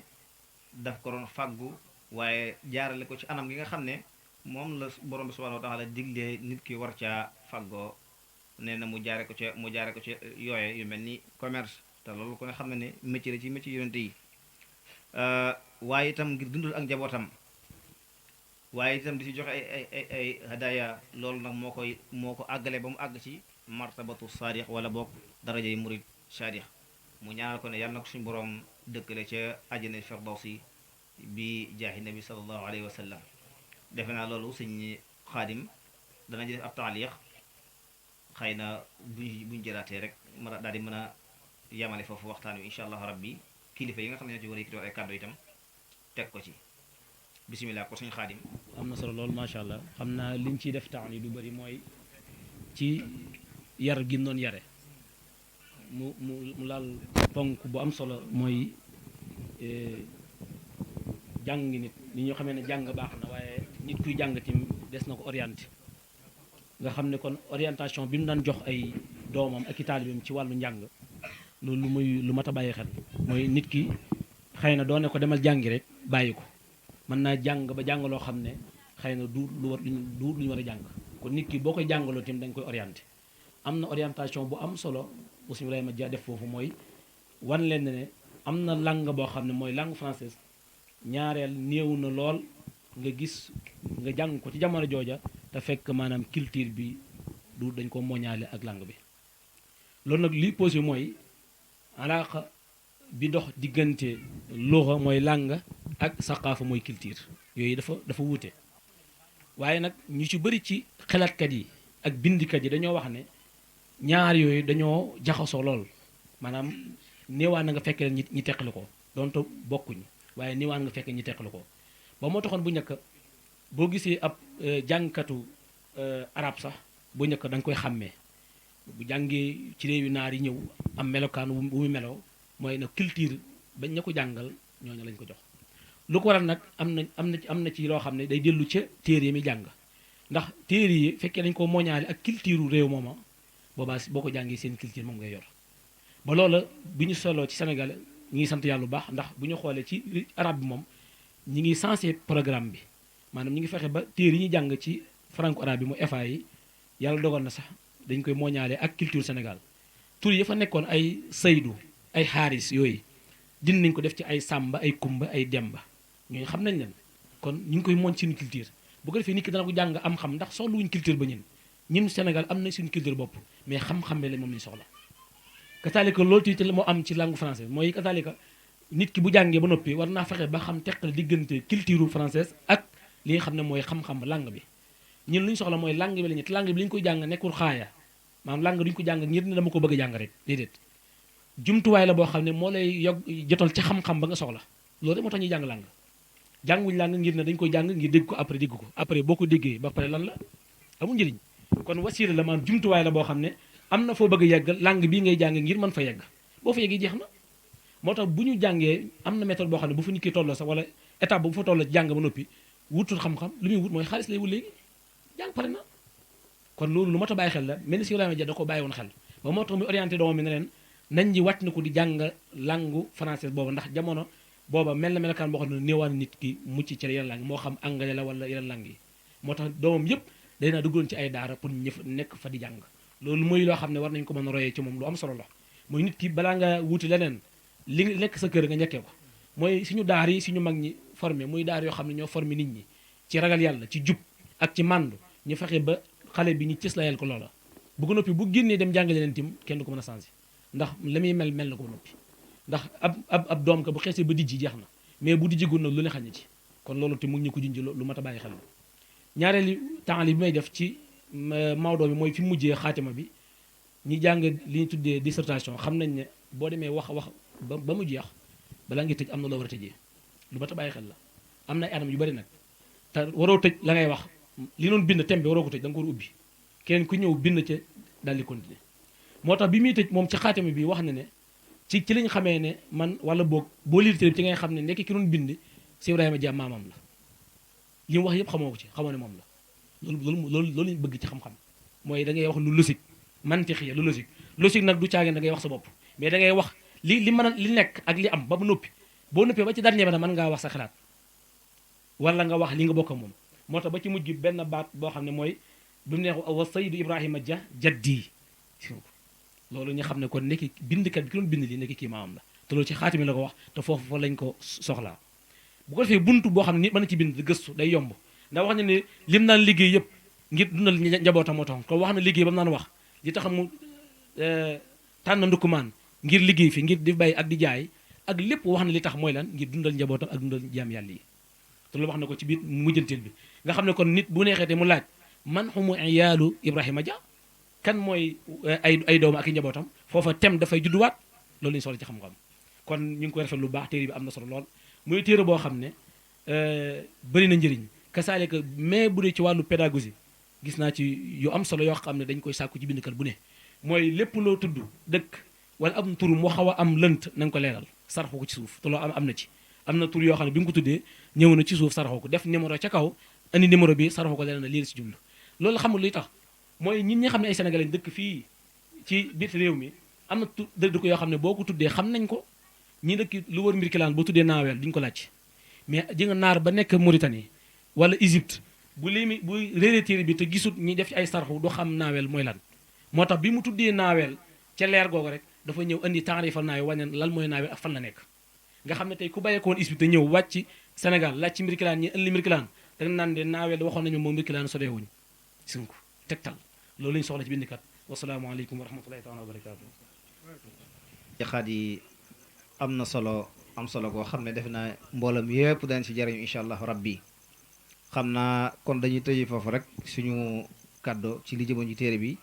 daf ko doon faggu waaye jaarale ko ci anam gi nga xam ne moom la borom bi subhanahu wa taala diglee nit ki war caa faggoo nee na mu jaare ko ca yooye yu mel ni commerce te loolu ko nga xam ne ne métier la ci métier yonente yi waaye itam ngir dundal ak njabootam waaye itam di ci joxe ay hadaya loolu nag moo ko àggale ba mu àgg ci martabatu saadix wala boog daraja yi murid saadix mu ñaanal ko ne yàlla na ko suñu borom dëkkale ca àjjana firdawsi bi jaahi nabi sallallahu alayhi wa sallam defe naa loolu sëñ xaadim dana def ab taaliq xëy na buñ jëlaatee rek daal di mën a yamale foofu waxtaan wi incha allah rabbi kilifa yi nga xam ne ñoo ci war a yëkkati ay kàddu itam teg ko ci bisimilah ko sëñ xaadim am na solo loolu macha allah xam naa liñ ciy def taali du bëri mooy ci yar gi noonu yare mu laal ponk bu am solo mooy jàng nit ni ñoo xamee ne jàng baax na waaye nit kuy jàng tim des na ko orienté nga xam ne kon orientation bi mu daan jox ay doomam ak i taalibeem ci wàllu njàng loolu muy lu mat a bàyyi xel mooy nit ki xëy na doone ko demal jàngi rek bàyyi ko mën naa jàng ba jàng loo xam ne xëy na du lu ñu war a jàng kon nit ki boo koy jàngaloo tim da nga koy orienté am na orientation bu am solo aussi Ibrahima Dia def foofu mooy wan leen ne am na langue boo xam ne mooy langue française ñaareel néew na lool nga gis nga jàng ko ci jamono jooja te fekk maanaam culture bi du dañ ko moñaale ak langue bi loolu nag li posé mooy alaaqa bi dox diggante luxa mooy langue ak saqaafa mooy culture yooyu dafa wuute waaye nag ñu ci bëri ci xelaatkat yi ak bindikat yi dañoo wax ne ñaar yooyu dañoo jaxasoo lool maanaam néewaan na nga fekk leen ñi teqali ko donte bokkuñ waaye néewaan nga fekk ñi teqali ko ba moo taxoon bu njëkk boo gisee ab jàngkatu arab sax bu njëkk da nga koy xàmmee bu jàngee ci réewi naar yi ñëw am melokaan bu mu meloo mooy nag culture bañ ña ko jàngal ñooñu lañ ko jox lu ko waral nag am na ci loo xam ne day dellu ca téere yi muy jàng ndax téere yi fekkee dañ ko moñaale ak culture réew mooma boobaa boo ko jàngee seen culture moom ngay yor ba loola bi ñu soloo ci Sénégal ñi ngi sant yàlla bu baax ndax bu ñu xoolee ci arabe bi moom ñi ngi sensé programme bi maanaam ñi ngi fexe ba téere yi ñuy jàng ci franco arabe bi mu FA yi yàlla dogal na sax dañ koy mooñaale ak culture Sénégal tur yi fa nekkoon ay Seydou ay Xaaris yooyu din nañ ko def ci ay Samba ay Kumba ay Demba ñooñu xam nañ leen kon ñu ngi koy mooñ suñu culture bu ko defee nit ki dana ko jàng am xam ndax soxluwuñ culture ba ñun Sénégal am na suñu culture bopp mais xam-xam bi la moom lañu soxla kataalika loolu tuuti moo am ci langue française mooy kataalika nit ki bu jàngee ba noppi war naa fexe ba xam teqal diggante culture française ak li nga xam ne mooy xam-xam langue bi ñun lu ñu soxla mooy langue bi la ñu te langue bi li ñu koy jàng nekkul xaaya maanaam langue duñu ko jàng ngir ne dama ko bëgg a jàng rek déedéet jumtuwaay la boo xam ne moo lay jotal ci xam-xam ba nga soxla loolu rek moo tax ñuy jàng langue jànguñ langue ngir ne dañ koy jàng ngir dégg ko après boo ko déggee ba pare lan la amul njëriñ kon wasiila la maanaam jumtuwaay la boo xam ne am na foo bëgg a yegg langue bii ngay jàng ngir mën fa yegg boo fa yeggee jeex na moo tax bu ñu jàngee am na méthode boo xam ne bu fa nit ki tolloo sax wala étape bu fa tolloo ci jàng ba noppi wutul xam-xam lu muy wut mooy xaalis lay wut léegi jàng pare na kon loolu lu mat a bàyyi xel la mel ni si Ibrahima Dia da ko bàyyi woon xel ba moo tax muy orienté doomam mi ne leen nañ ñi wàcc na ko di jàng langue française booba ndax jamono booba mel na melokaan boo xam ne néewaan nit ki mucc ci yeneen langue moo xam anglais la wala yeneen langue yi moo tax doomam yëpp day naa duggoon ci ay daara pour ñëf nekk fa di jàng loolu mooy loo xam ne war nañu ko mën a royee ci moom lu am solo la mooy nit ki balaa nga wuti leneen li nekk sa kër nga njëkkee ko mooy suñu daar yi suñu mag ñi formé muy daar yoo xam ne ñoo formé nit ñi ci ragal yàlla ci jub ak ci màndu ñu fexe ba xale bi ñu cëslayal ko loola bu ko noppi bu génnee dem jàngale leen tim kenn du ko mën a changé ndax la muy mel na ko ba noppi ndax ab doom ka bu xeesee ba dijji jeex na mais bu dijjigul nag lu ne xañ na ci kon loolu te mu ngi ñu ko junj lu mat a bàyyi xel ñaareelu temps li bi may def ci Maodo bi mooy fi mujjee xaatima bi ñi jàng li ñu tuddee dissertation xam nañ ne boo demee wax ba mu jeex balaa ngi tëj am na loo war a tëjee lu mat a bàyyi xel la am na ay anam yu bari nag te waroo tëj la ngay wax li noonu bind thème bi waroo ko tëj da nga ko war a ubbi keneen ku ñëw bind ca daal di continuer moo tax bi muy tëj moom ci xaatima bi wax na ne ci lañ xamee ne man wala boog boo liir téere bi ci ngay xam ne nekk ki doon bind si Ibrahima Dia maamam la li mu wax yëpp xamoo ko ci xamoo ne moom la loolu lañ bëgg ci xam-xam mooy da ngay wax lu logique mantiqi lu logique nag du caagin da ngay wax sa bopp mais da ngay wax li mën a li nekk ak li am ba mu noppi boo noppee ba ci dernier ba mën ngaa wax sa xalaat wala nga wax li nga bokk moom moo tax ba ci mujj gi benn baat boo xam ne mooy bi mu neex wa sayyidu Ibrahima Dia jaddi loolu ñu xam ne kon nekki bindkat bi ki doon bind li nekki kii maamam la te loolu ci xaatimi la ko wax te foofu fa lañ ko soxlaa bu ko defee buntu boo xam ne nit mën na ci bind gëstu day yomb ndax wax na ne lim naan liggéey yëpp ngir dundal njabootam moo tax ko wax na liggéey ba mu naan wax li tax mu tànn ndukkumaan ngir liggéey fi ngir di bay ak di jaay ak lépp wax na li tax mooy lan ngir dundal njabootam ak dundal jaam yàlla yi te loolu wax na ko ci biir mujjanteel bi nga xam ne kon nit bu neexee te mu laaj man xumu iyaalu Ibrahima Dia kan mooy ay doomu ak i njabootam foofa tem dafay judduwaat loolu lañu soxla ci xam-xam kon ñu ngi koy rafet lu baax téere bi am na solo lool muy téere boo xam ne bëri na njëriñ kasaaleka mais bu dee ci wàllu pédagogie gis naa ci yu am solo yoo xam ne dañ koy sàkku ci bindkat bu ne mooy lépp loo tudd dëkk wala am tur moo xaw a am lënt na nga ko leeral saraxu ko ci suuf te loo am na ci am na tur yoo xam ne bi nga ko tuddee ñëw na ci suuf saraxu ko def numéro ca kaw andi numéro bi saraxu ko leeral na lii la ci jublu loolu xamul luy tax mooy ñi nga xam ne ay sénégalais lañ dëkk fii ci biir réew mi am na dëkk yoo xam ne boo ko tuddee xam nañ ko ñi dëkk lu wër mbir kilaan boo tuddee naaweel duñ ko laaj mais ji nga naar ba nekk Mauritanie wala Égypte bu réeree téere bi te gisut ñi def ci ay sarxu du xam naaweel mooy lan moo tax bi mu tuddee naaweel ca leer googu rek dafa ñëw indi taarifal naaweel wane lan mooy naaweel ak fan la nekk nga xam ne tey ku bàyyeekoon Égypte te ñëw wàcc Sénégal laaj ci mbir kilaan ñi indi mbir kilaan da nga naan de naaweel waxoon nañu moom mbir kilaan sodeewuñ gis nga ko tegtal loolu lañu soxla ci bindikat wasalaamaaleykum wa rahmatullahi taala wa barakaatu xaat yi am na solo am solo koo xam ne def naa mboolam yëpp dañ ci jariñu incha allah rabbi xam naa kon dañuy tëji foofu rek suñu kàddu ci li jëmoon ci téere bi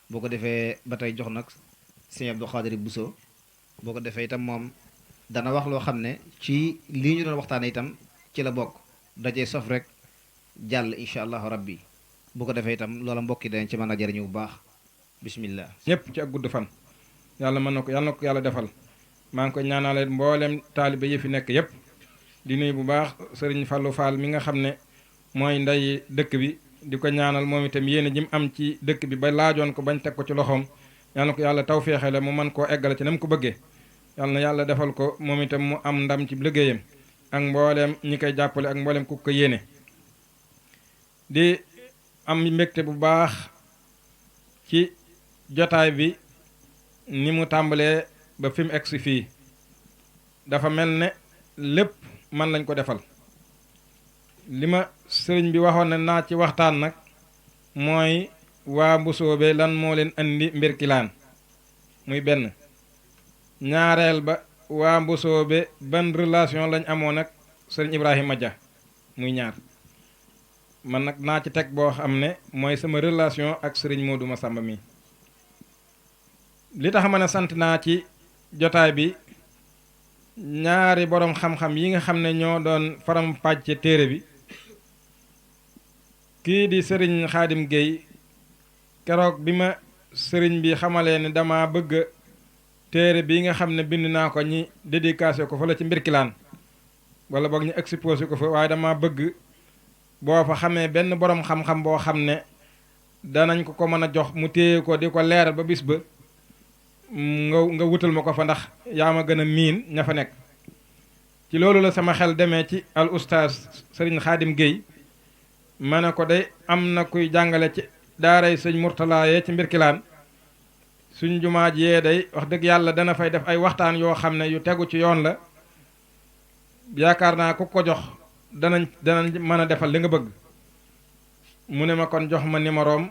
boo ko defee ba tey jox nag sëñ Abdou Khadir Bousso boo ko defee itam moom dana wax loo xam ne ci lii ñu doon waxtaane itam ci la bokk dajee sof rek jàll incha allah rabbi bu ko defee itam loola mbokk yi dañ ci mën a jariñu bu baax bismillah ñëpp ci ak gudd fan yàlla mën na ko yàlla defal maa ngi koy ñaanale mboolem taalibe yi fi nekk yépp di nuyu bu baax sëriñ Fallou Fall mi nga xam ne mooy nday dëkk bi di ko ñaanal moom itam yéene ji mu am ci dëkk bi ba laajoon ko bañ teg ko ci loxoom yal na ko yàlla tawféexale mu mën koo eggale ci na mu ko bëggee yal na yàlla defal ko moom itam mu am ndam ci liggéeyam ak mbooleem ñi koy jàppale ak mbooleem ku ko yéene di am mbégte bu baax ci jotaay bi ni mu tàmbalee ba fi mu egsi fii dafa mel ne lépp man lañ ko defal li ma sëriñ bi waxoon ne naa ci waxtaan nag mooy waa Mbusoobe lan moo leen andi Mbirkilaan muy benn ñaareel ba waa Mbusoobe ban relation lañ amoon ak sëriñ Ibrahima Dia muy ñaar man nag naa ci teg boo xam ne mooy sama relation ak sëriñ Modou Massamba mi li tax ma ne sant naa ci jotaay bi ñaari boroom xam-xam yi nga xam ne ñoo doon faram pàcce téere bi kii di sëriñ Xaadim Guèye keroog bi ma sëriñ bi xamalee ne dama bëgg téere bi nga xam ne bind naa ko ñi dédicacé ko fa la ci Mbirkilaan wala boog ñu exposé ko fa waaye dama bëgg boo fa xamee benn boroom xam-xam boo xam ne danañ ko mën a jox mu téye ko di ko leeral ba bis ba nga wutal ma ko fa ndax yaa ma gën a miin ña fa nekk ci loolu la sama xel demee ci al oustaz sëriñ Xaadim Guèye ma ne ko day am na kuy jàngale ci daaray sëñ Murtala yee ci Mbirkilaan suñ jumaa ji yee day wax dëgg yàlla dana fay def ay waxtaan yoo xam ne yu tegu ci yoon la yaakaar naa ku ko jox danañ mën a defal li nga bëgg mu ne ma kon jox ma numéroom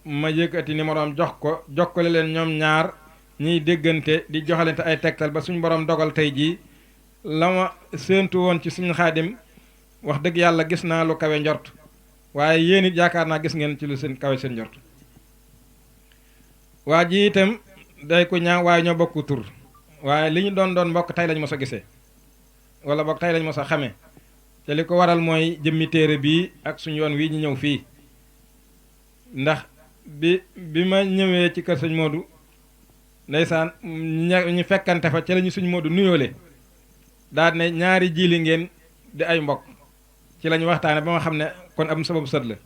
ma yëkkati numéroom jox ko jokkale leen ñoom ñaar ñiy déggante di joxalante ay tegtal ba suñ borom dogal tey jii la ma séentu woon ci suñu Xaadim wax dëgg yàlla gis naa lu kawe njort waaye yéen it yaakaar naa gis ngeen ci lu seen kawe seen njort waa ji itam day ko ñaaw waaye ñoo bokku tur waaye li ñu doon mbokk tey lañ mos a gisee wala boog tey lañ mos a xamee te li ko waral mooy jëmmi téere bii ak suñu yoon wii ñu ñëw fii ndax bi ma ñëwee ci kër sëñ Modou ndeysaan ñu fekkante fa ci lañu suñ Modou nuyoole daal ne ñaari jiili ngeen di ay mbokk ci lañu waxtaane ba ma xam ne kon am sababu sët la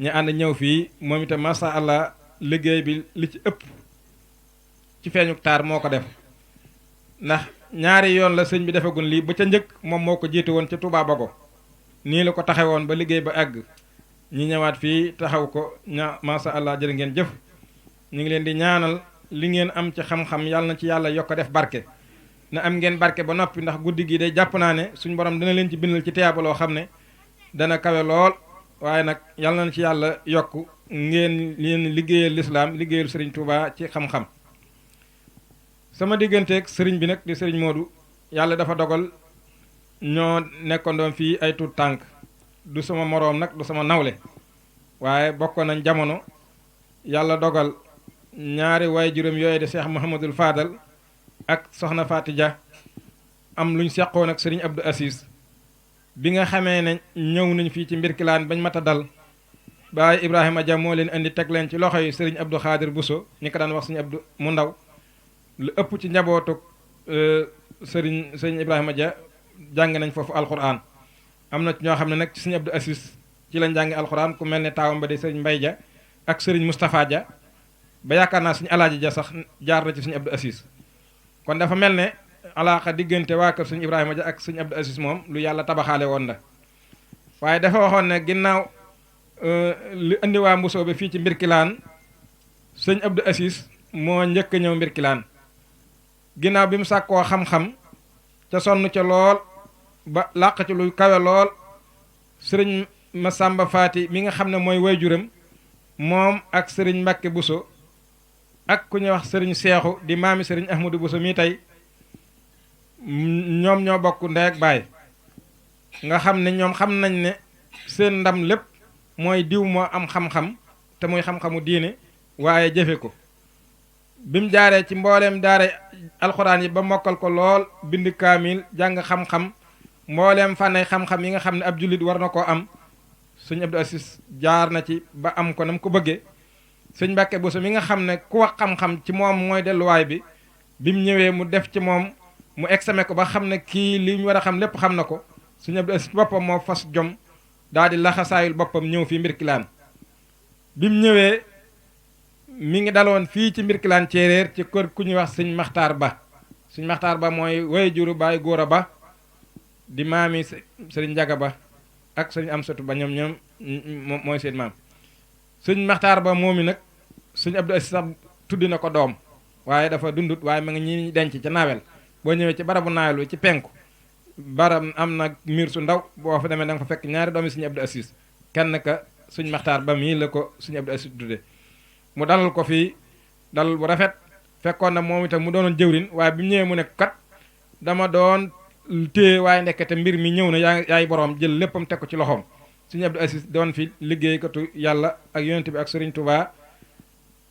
ñu ànd ñëw fii moom itam masha Allah liggéey bi li ci ëpp ci feeñu taar moo ko def ndax ñaari yoon la sëñ bi defagul lii ba ca njëkk moom moo ko jiite woon ca Touba Bago nii la ko taxawoon ba liggéey ba àgg ñi ñëwaat fii taxaw ko masha Allah jërë ngeen jëf ñu ngi leen di ñaanal li ngeen am ci xam-xam yàlla na ci yàlla yokk def barke na am ngeen barke ba noppi ndax guddi gi day jàpp naa ne suñ borom dana leen ci bindal ci tiyaaba loo xam ne dana kawe lool waaye nag yàlla na ci yàlla yokk ngeen leen liggéeyal lislaam liggéeyal sëriñ Touba ci xam-xam sama digganteeg sëriñ bi nag di sëriñ Modou yàlla dafa dogal ñoo nekkandoom fii ay tuut tànk du sama moroom nag du sama nawle waaye bokkoon nañ jamono yàlla dogal ñaari waay juróom yooyu de Cheikh Mouhamadul Fadal ak soxna Fatidia am luñ seqoon ak sëriñ Abdou Assis bi nga xamee ne ñëw nañ fii ci Mbirkilaan bañ mat a dal baay Ibrahima Dia moo leen indi teg leen ci loxo yi sëriñ Abdou Khadir Bousso ñi ko daan wax sëriñ Abdou mu ndaw lu ëpp ci njabootuk sëriñ Ibrahima Dia jàng nañ foofu alxuraan am na ñoo xam ne nag ci sëriñ Abdou Assis ci lañ jàngi alxuraan ku mel ne taawam ba di sëriñ Mbay Dia ak sëriñ Moustapha Dia ba yaakaar naa suñu alaaji Dia sax jaar na ci suñu Abdou Assis kon dafa mel ne alaaxa diggante waa kër suñu Ibrahima Dia ak suñu Abdou Assis moom lu yàlla tabaxaale woon la waaye dafa waxoon ne ginnaaw li indi waa Mbusoobe fii ci Mbirkilaan sëñ Abdou Assis moo njëkk a ñëw Mbirkilaan ginnaaw bi mu sàkkoo xam-xam ca sonn ca lool ba làq ci lu kawe lool sëriñ Massamba Faati mi nga xam ne mooy waajuram moom ak sëriñ Mbàkke Buso ak ku ñuy wax sëriñ Seexu di maami sëriñ Ahmadou Buso mii tey ñoom ñoo bokk ndey ak baay nga xam ne ñoom xam nañ ne seen ndam lépp mooy diw moo am xam-xam te muy xam-xamu diine waaye jëfe ko bi mu jaaree ci mbooleem daare alxuraan yi ba mokkal ko lool bind kaamil jàng xam-xam mbooleem fànnay xam-xam yi nga xam ne ab jullit war na koo am sëñ Abdou Assis jaar na ci ba am ko nam ko bëggee sëñ Mbàkke Buso mi nga xam ne ku wax xam-xam ci moom mooy delluwaay bi mu ñëwee mu def ci moom mu exame ko ba xam ne kii li ñu war a xam lépp xam na ko sëñ Abdou Assis boppam moo fas jom daal di laxasaayul boppam ñëw fii Mbirkilaan bi mu ñëwee mi ngi daloon fii ci Mbirkilaan Céeréer ci kër ku ñuy wax sëñ Maxtaar Ba. sëñ Maxtaar Ba mooy way juru baay Góora Ba di maami sëriñ Njaga Ba ak sëñ Amsatu Ba ñoom mooy seen maam. sëñ Maxtaar Ba moomi nag sëñ Abdou Aziz sax tuddi na ko doom waaye dafa dundut waaye ma ngi ñi denc ca naawel boo ñëwee ci barabu naawel bi ci penku barab am na miir su ndaw boo fa demee da nga fa fekk ñaari doomi sëñ Abdou Aziz kenn ka sëñ Maxtaar Ba mii la ko sëñ Abdou Aziz tudde mu dalal ko fii dalal bu rafet fekkoon na moom itam mu doonoon jëwrin waaye bi mu ñëwee mu ne kat dama doon téye waaye ndekete mbir mi ñëw na yaay boroom jël léppam teg ko ci loxoom sëñ Abdou Aziz doon fi liggéeykatu yàlla ak yonent bi ak sëriñ Touba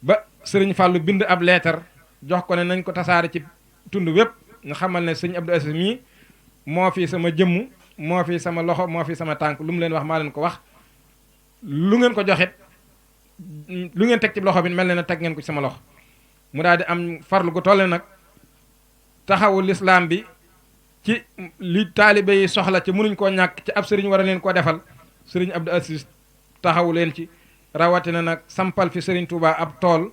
ba sëriñ Fàllu bind ab leetar jox ko ne nañ ko tasaare ci tund wépp nga xamal ne sëñ Abdou Aziz mii moo fi sama jëmm moo fi sama loxo moo fi sama tànk lu mu leen wax maa leen ko wax lu ngeen ko joxit lu ngeen teg ci loxo bi mel ne na teg ngeen ko ci sama loxo mu daal di am farlu gu tolle nag taxawu lislaam bi ci li taalibe yi soxla ci mënuñ koo ñàkk ci ab sëriñ war a leen koo defal sëriñ Abdou Aziz taxawu leen ci rawatina nag sampal fi sëriñ Touba ab tool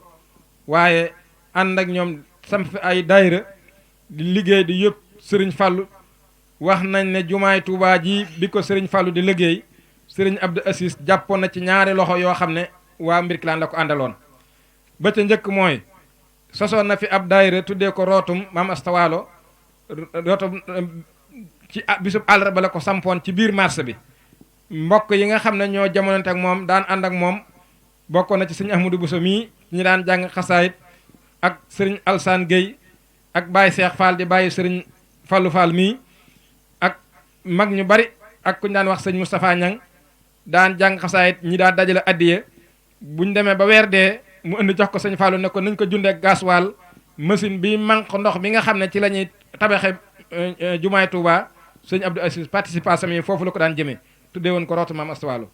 waaye ànd ak ñoom samp fi ay daayira di liggéey di yëpp sëriñ Fàllu wax nañ ne jumaay Touba ji bi ko sëriñ Fàllu di liggéey sëriñ Abdou Aziz jàppoon na ci ñaari loxo yoo xam ne waa Mbirkilaan la ko àndaloon ba ca njëkk mooy sosoon na fi ab daayira tuddee ko rootum maam astawaalo rootum ci bisub àllarba la ko sampoon ci biir marché bi mbokk yi nga xam ne ñoo jamonante ak moom daan ànd ak moom bokkoon na ci sëñ Ahmadou Bousso mii ñi daan jàng xasaayit ak sëriñ Alsaan Gueye ak Baye Cheikh Fall di bàyyi sëriñ Fallou Fall mii ak mag ñu bari ak ku ñu daan wax sëñ Moustapha Niang daan jàng xasaayit ñi daan dajale addiye buñ demee ba weer dee mu indi jox ko sëñ Fallou ne ko nañ ko jundee gasoil machine bi manque ndox bi nga xam ne ci la ñuy tabaxe jumaay Touba sëñ Abdou Aziz participation yi foofu la ko daan jëmee tuddee woon ko rootu maam astawaalo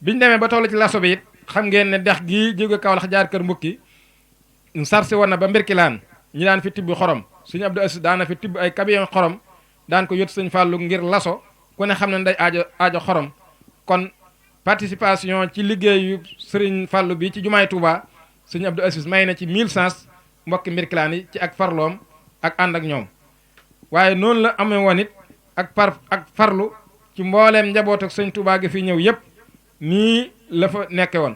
biñ demee ba toll ci laso bi it xam ngeen ne dex gii jóge Kaolack jaar kër mbukki sarsi woon na ba Mbirkilaan ñi daan fi tibb xorom sëñ Abdou Aziz daana fi tibb ay camion xorom daan ko yót sëñ Fallou ngir laso ku ne xam ne day aajo xorom kon participation ci liggéeyu sëriñ Fallou bi ci jumaay Touba sëñ Abdou Aziz may na ci 1000 sens mbokki Mbirkilaan yi ci ak farloom ak ànd ak ñoom waaye noonu la amee woon it ak farlu ci mbooleem njaboot ak sëñ Touba gi fi ñëw yépp nii la fa nekke woon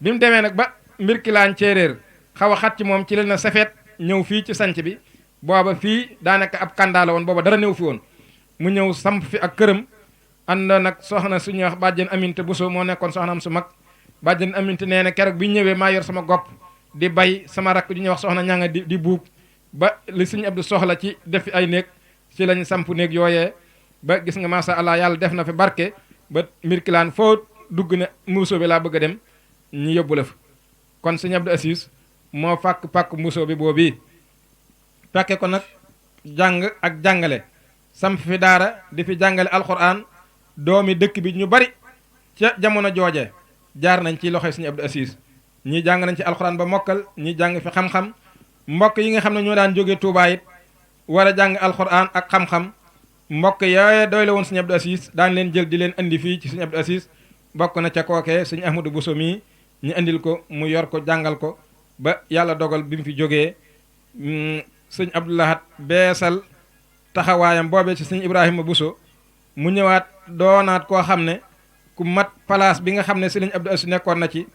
bi mu demee nag ba Mbirkilaan Céeréer xaw a xat ci moom ci leen na safeet ñëw fii ci sanc bi booba fii daanaka ab kandaa la woon booba dara néew fi woon mu ñëw samp fi ak këram àndoon nag soxna suñuy wax bàjjen Aminte Bousso moo nekkoon soxnaam su mag bàjjen Aminte nee na keroog bi ñëwee maa yor sama gopp di bay sama rakk ju ñuy wax soxna ñanga di buub ba li sëñ Abdou soxla ci def fi ay néeg ci lañ samp néeg yooyee ba gis nga masha Allah yàlla def na fi barke ba Mbirkilaan foo dugg ne Mbuso bi laa bëgg a dem ñu yóbbu la fa kon sëñ Abdou Aziz moo pàkk Mbuso bi boobu fekke ko nag jàng ak jàngale samp fi daara di fi jàngale alxuraan doomi dëkk bi ñu bari ca jamono jooje jaar nañ ci loxoy sëñ Abdou Aziz ñii jàng nañ ci alxuraan ba mokkal ñii jàng fi xam-xam mbokk yi nga xam ne ñoo daan jóge Touba it war a jàng alxuraan ak xam-xam mbokk yooye doy la woon sëñ Abdou Aziz daan leen jël di leen indi fii ci sëñ Abdou Aziz bokk na ca kookee sëñ Ahmadou Bousso mii ñu indil ko mu yor ko jàngal ko ba yàlla dogal bi mu fi jógee sëñ Abdou Lahad beesal taxawaayam boobee ci sëñ Ibrahima Bousso mu ñëwaat doonaat koo xam ne ku mat place bi nga xam ne sëriñ Abdou Aziz nekkoon na ci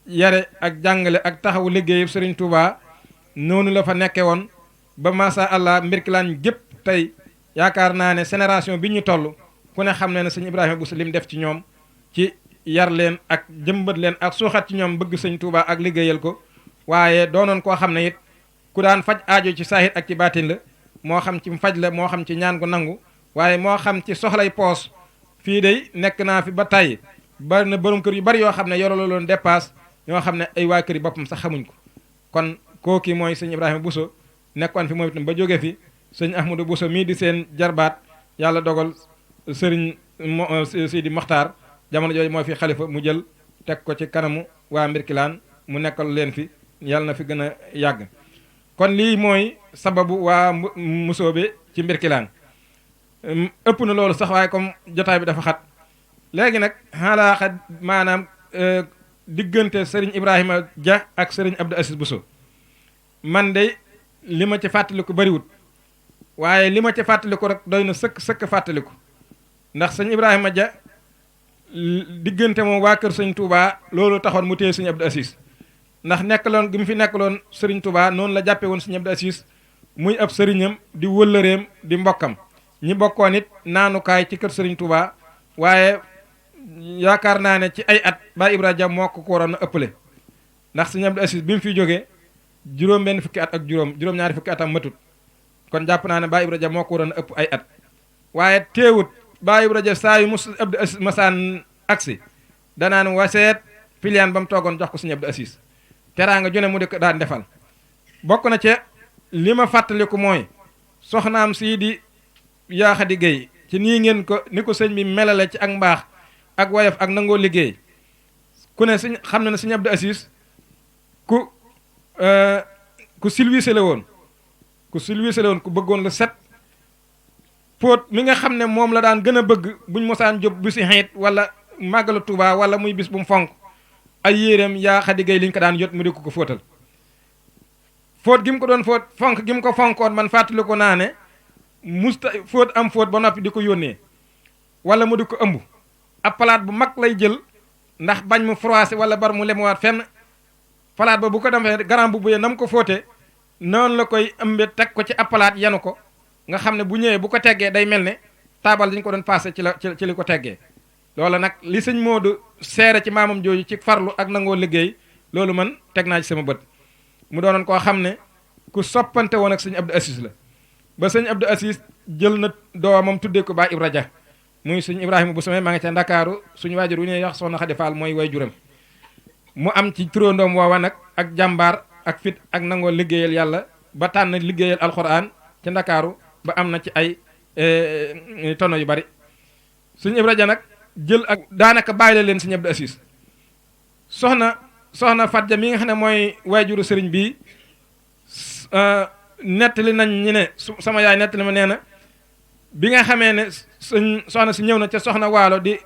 yare ak jàngale ak taxawu liggéeyu sëriñ Touba noonu la fa nekke woon ba masha Allah Mbirkilaan gépp tey yaakaar naa ne génération bi ñu toll ku ne xam ne ne sëñ Ibrahima Bousso lim def ci ñoom ci yar leen ak jëmbat leen ak suuxat ci ñoom bëgg sëñ Touba ak liggéeyal ko waaye doonoon koo xam ne it ku daan faj aajo ci saahir ak ci baatin la moo xam ci faj la moo xam ci ñaan gu nangu waaye moo xam ci soxlay poos fii de nekk naa fi ba tey bari na borom kër yu bari yoo xam ne yorolo loon dépasse ñoo xam ne ay waa kër yi boppam sax xamuñ ko kon kooki mooy sëñ Ibrahima Bousso nekkoon fi moom itam ba jóge fi sëñ Ahmadou Bousso mii di seen jarbaat yàlla dogal sëriñ Sidi Mokhtar jamono jooju mooy fi xalifa mu jël teg ko ci kanamu waa Mbirkilaan mu nekkal leen fi yàlla na fi gën a yàgg kon lii mooy sababu waa Mbusoobe ci Mbirkilaan ëpp na loolu sax waaye comme jotaay bi dafa xat léegi nag xalaaxa maanaam diggante sëriñ Ibrahima Dia ak sëriñ Abdou Aziz Bousso man de li ma ci fàttaliku bariwut waaye li ma ci fàttaliku rek doy na sëkk fàttaliku ndax sëñ Ibrahima Dia diggante moom waa kër sëñ Touba loolu taxoon mu téye sëñ Abdou Aziz ndax nekkaloon gi mu fi nekkaloon sëriñ Touba noonu la jàppe woon sëñ Abdou Aziz muy ab sëriñam di wëllëreem di mbokkam ñi bokkoon it naanukaay ci kër sëriñ Touba waaye yaakaar naa ne ci ay at Baay Ibra Dia moo ko waroon a ëppale ndax sëñ Abdou Aziz bi mu fi jógee juróom-benn fukki at ak juróom-ñaari fukki atam matut kon jàpp naa ne Baay Ibra Dia moo ko waroon a ëpp ay at waaye teewut Baay Ibra Dia saa yu mus Abdou Aziz masaan agsi danaan waseet piliyaan ba mu toogoon jox ko sëñ Abdou Aziz teraanga jone mu di ko daan defal bokk na ca li ma fàttaliku mooy soxnaam sii di Yaxadi Géey ci nii ngeen ko ni ko sëñ bi melale ci ak mbaax ak woyof ak nangoo liggéey ku ne sëñ xam na ne sëñ Abdou Aziz ku silwiise la woon ku bëggoon la set póot mi nga xam ne moom la daan gën a bëgg buñ mosaan jóg bu si xeet wala màggalu Tuubaa wala muy bis bu mu fonk ay yéreem Yaxadi Géey liñ ko daan yot mu di ko fóotal fóot gi mu ko doon fóot fonk gi mu ko fonkoon man fàttali ko naa ne musta fóot am fóot ba noppi di ko yónnee wala mu di ko ëmb ab palaat bu mag lay jël ndax bañ mu froissé wala bar mu lemuwaat fenn palaat ba bu ko defee garam bu buye na mu ko fóote noonu la koy ëmbe teg ko ci ab palaat yenu ko nga xam ne bu ñëwee bu ko teggee day mel ne taabal dañ ko doon passé ci li ko teggee loola nag li sëñ Moodu seere ci maamam jooju ci farlu ak nangoo liggéey loolu man teg naa ci sama bët mu doonoon koo xam ne ku soppante woon ak sëñ Abdou Aziz la ba sëñ Abdou Aziz jël na doomam tuddee ko Baay Ibra Dia muy sëñ Ibrahima bu samay maa ngi ca Ndakaaru suñu waajur wu ñuy wax soxna Xadi Faal mooy waajuram mu am ci turandoom woowa nag ak jàmbaar ak fit ak nangoo liggéeyal yàlla ba tànn liggéeyal alxuraan ca Ndakaaru ba am na ci ay tono yu bari sëñ Ibra Dia nag jël ak daanaka bàyyi la leen sëñ Abdou Aziz soxna Fat Dia mi nga xam ne mooy waajuru sëriñ bii nettali nañ ñu ne sama yaay nettali ma nee na bi nga xamee ne soxna si ñëw na ca soxna waalo di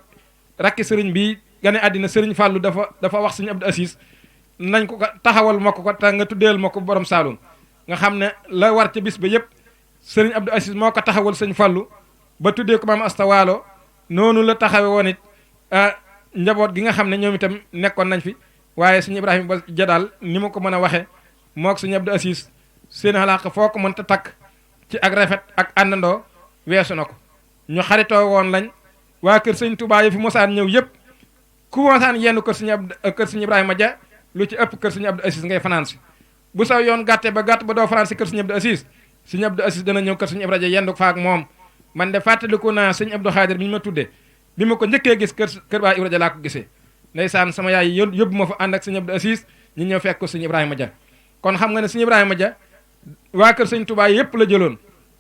rakki sëriñ bii gane àddina sëriñ Fàllu dafa wax sëñ Abdou Aziz nañ ko taxawal ma ko te nga tuddeel ma ko borom Saalum nga xam ne la war ca bis ba yëpp sëriñ Abdou Aziz moo ko taxawal sëñ Fàllu ba tuddee ko maam Asta Waalo noonu la taxawe woon it njaboot gi nga xam ne ñoom itam nekkoon nañ fi waaye sëñ Ibrahima ba jadaal ni ma ko mën a waxee mook sëñ Abdou Aziz seen xalaat foo ko mënta takk ci ak rafet ak àndandoo weesu na ko ñu xaritoo woon lañ waa kër sëñ Touba yi fi mosaan ñëw yëpp ku mosaan yenn kër sëñ Ibrahima Dia lu ci ëpp kër sëñ Abdou Aziz ngay fanaan si bu saw yoon gàtte ba gàtt ba doo fanaan si kër sëñ Abdou Aziz dana ñëw kër sëñ Ibrahima Dia yendu fa ak moom man de fàttaliku naa sëñ Abdou Khadir bi ñu ma tudde bi ma ko njëkkee gis kër Baay Ibra Dia laa ko gisee ndeysaan sama yaay yóbbu ma fa ànd ak sëñ Abdou Aziz ñu ñëw fekk ko sëñ Ibrahima Dia kon xam nga ne sëñ Ibrahima Dia waa kër sëñ Touba yëpp la jëloon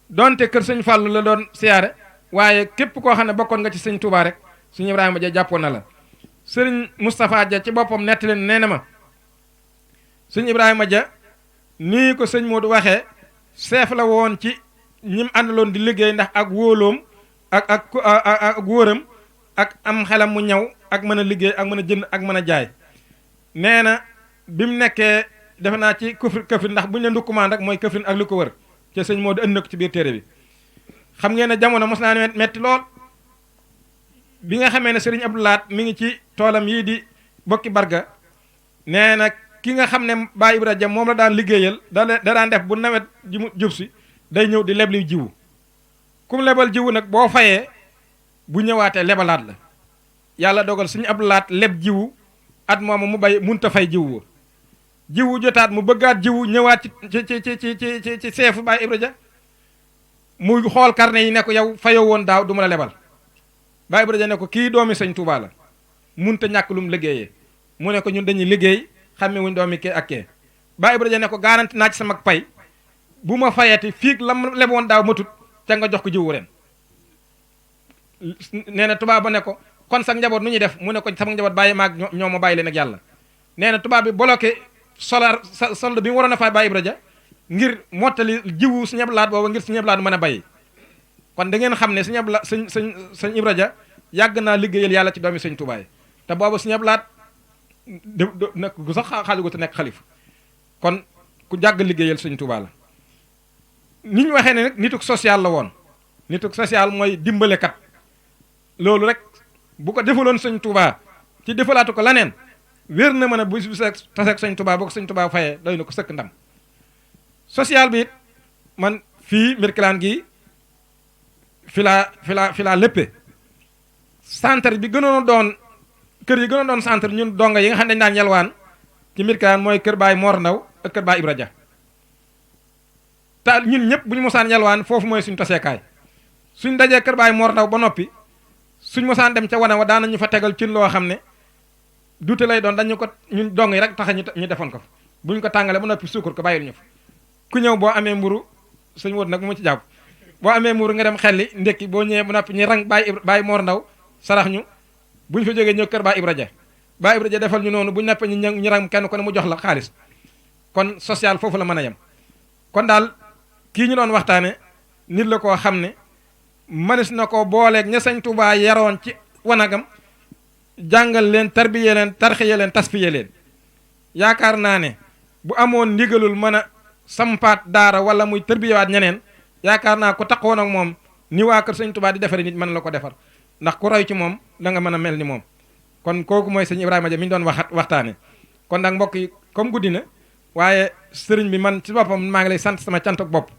donte kër sëñ Fàllu la doon siyaare waaye képp koo xam ne bokkoon nga ci sëñ Touba rek sëñ Ibrahima Dia jàppoon na la sëriñ Moustapha Dia ci boppam nettali nee na ma sëñ Ibrahima Dia nii ko sëñ Modou waxee chef la woon ci ñim àndaloon di liggéey ndax ak wóoloom ak wóoram ak am xelam mu ñaw ak mën a liggéey ak mën a jënd ak mën a jaay nee na bi mu nekkee defe naa ci Kaffrine ndax bu ñu ne ndukkumaan rek mooy Kaffrine ak li ko wër ca sëñ Modou ënd na ko ci biir téere bi xam ngeen ne jamono mos naa ne metti lool bi nga xamee ne Serigne Abdou Lahat mi ngi ci toolam yii di bokki barga nee na ki nga xam ne Baay Ibra Dia moom la daan liggéeyal da daan def bu nawet ji mu jub si day ñëw di lebli jiwu kum lebal jiwu nag boo fayee bu ñëwaatee lebalaat la yàlla dogal Serigne Abdou Lahat leb jiwu at moomu mu bay munta fay jiwu jiwu jotaat mu bëggaat jiwu ñëwaat ci seefu Baay Ibra Dia muy xool carnet yi ne ko yow fayoo woon daaw du ma la lebal Baay Ibra Dia ne ko kii doomi sëñ Touba la munta ñàkk lu mu liggéeyee mu ne ko ñun dañuy liggéey xamme wuñ doomi kee ak kee Baay Ibra Dia ne ko garanti naa ci sama pay bu ma fayati fii la mu leboon daaw matut ca nga jox ko jiwu ren nee na tubaab ba ne ko kon sax njaboot nu ñuy def mu ne ko sama njaboot bàyyi maag ñoo ma bàyyi leen ak yàlla nee na tubaab bi bloqué solde bi mu waroon a fay Baay Ibra Dia ngir mottali jiwu Sëñ Abdou Lahat booba ngir Sëñ Abdou Lahat mën a bàyyi kon da ngeen xam ne Sëñ Ibra Dia yàgg naa liggéeyal yàlla ci doomi sëñ Tuubaa yi te boobu Sëñ Abdu Lahat nekk gu sax xaaligu te nekk xalifa kon ku jàgg liggéeyal sëñ Tuubaa la. ni ñu waxee ne nag nituk social la woon nituk social mooy dimbalekat loolu rek bu ko defaloon sëñ Tuubaa ci defalaatu ko laneen wér na mën a bu taseeg sëñ Tuubaa boo ko sëñ Tuubaa fayee doy na ko sëkk ndam. social bi it man fii Mbirkilaan gi fi laa léppe centre bi gënoon a doon kër yi gënoon a doon centre ñun donga yi nga xam ne dañ daan yalwaan ci Mbirkilaan mooy kër Baay Mor Ndaw ak kër Baay Ibra Dia te ñun ñëpp bu ñu mosaan yalwaan foofu mooy suñu taseekaay suñ dajee kër Baay Mor Ndaw ba noppi suñ mosaan dem ca wane wa daan nañu fa tegal cin loo xam ne duute lay doon dañu ko ñun dong yi rek tax ñu defoon ko fa buñ ko tàngalee ba noppi suukar ko bàyyil ñu fa ku ñëw boo amee mburu sëñ wóot nag bu ma ci jàpp boo amee mburu nga dem xelli ndekki boo ñëwee ba noppi ñu rang Baay Mor Ndaw sarax ñu buñ fa jógee ñëw kër Baay Ibra Dia Baay Ibra Dia defal ñu noonu buñ noppee ñu rang kenn ko ne mu jox la xaalis kon social foofu la mën a yem kon daal kii ñu doon waxtaane nit la koo xam ne mënees na ko booleeg ña sëñ Tuubaa yaroon ci wanagam jàngal leen tarbiye leen tarxiye leen tasfiye leen yaakaar naa ne bu amoon ndigalul mën a sampaat daara wala muy tarbiyewaat ñeneen yaakaar naa ko taxawoon ak moom ni waa kër sëñ Tuubaa di defari nit mën la ko defar ndax ku roy ci moom da nga mën a mel ni moom kon kooku mooy sëñ Ibrahima Dia mi ñu doon waxtaane kon nag mbokk yi comme guddi na waaye sëriñ bi man ci boppam maa ngi lay sant sama cant ak bopp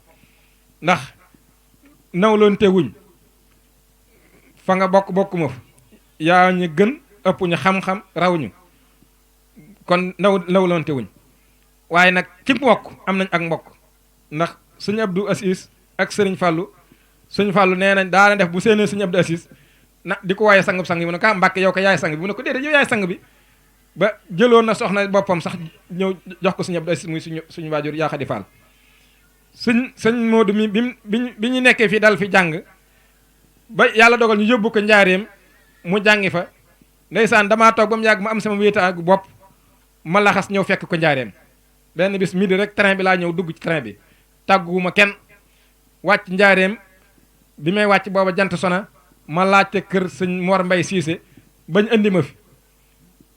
ndax nawloonte wuñ fa nga bokk ma fa yaa ñu gën ëpp ñu xam-xam raw ñu kon nawloonte wuñ waaye nag ci mbokk am nañ ak mbokk ndax sëñ Abdou Assis ak sëriñ Fallou sëñ Fallou nee nañ daana def bu séenee sëñ Abdou Assis na di ko waaye sang bi mu ne ko Mbàkke yow ko yaay sang bi mu ne ko déedéet yow yaay sang bi ba jëloon na soxna boppam sax ñëw jox ko sëñ Abdou Assis muy suñu waajur yaa Xadi Fall sëñ Modou mi bi ñu nekkee fii dal fi jàng ba yàlla dogal ñu yóbbu ko njaareem mu jàngi fa ndeysaan damaa toog ba mu yàgg ma am sama wéetaagu bopp ma laxas ñëw fekk ko njaareem benn bis midi rek train bi laa ñëw dugg ci train bi tàgguwuma kenn wàcc njaareem bi may wàcc booba jant sona ma laajte kër sëñ Mor Mbay Siise bañ andi ma fi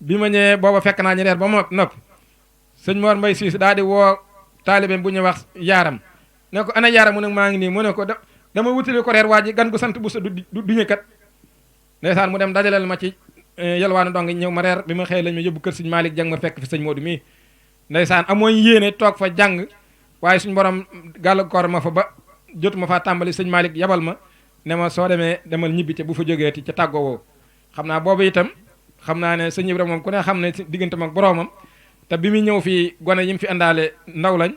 bi ma ñëwee booba fekk naa ñu reer ba ma noppi sëñ Mor Mbay Siise daal di woo taalibeem bu ñuy wax yaaram ne ko ana yaaram mu ne maa ngi nii mu ne ko dama wutali ko reer waa ji gan gu sant bu sa du ñëkkat ndeysaan mu dem dajaleel ma ci yelwaanu dong ñëw ma reer bi ma xëy lañ ma yóbbu kër sëñ Malick Jang ma fekk fi sëñ Modou mii ndeysaan amoon yéene toog fa jàng waaye suñ borom gàllankoor ma fa ba jotuma faa tàmbali sëñ Malick yabal ma ne ma soo demee demal ñibbi te bu fa jógee ti ca tàggoo woo xam naa boobu itam xam naa ne sëñ Ibra moom ku ne xam ne digganteem ak boroomam te bi muy ñëw fii gone yi mu fi àndaale ndaw lañ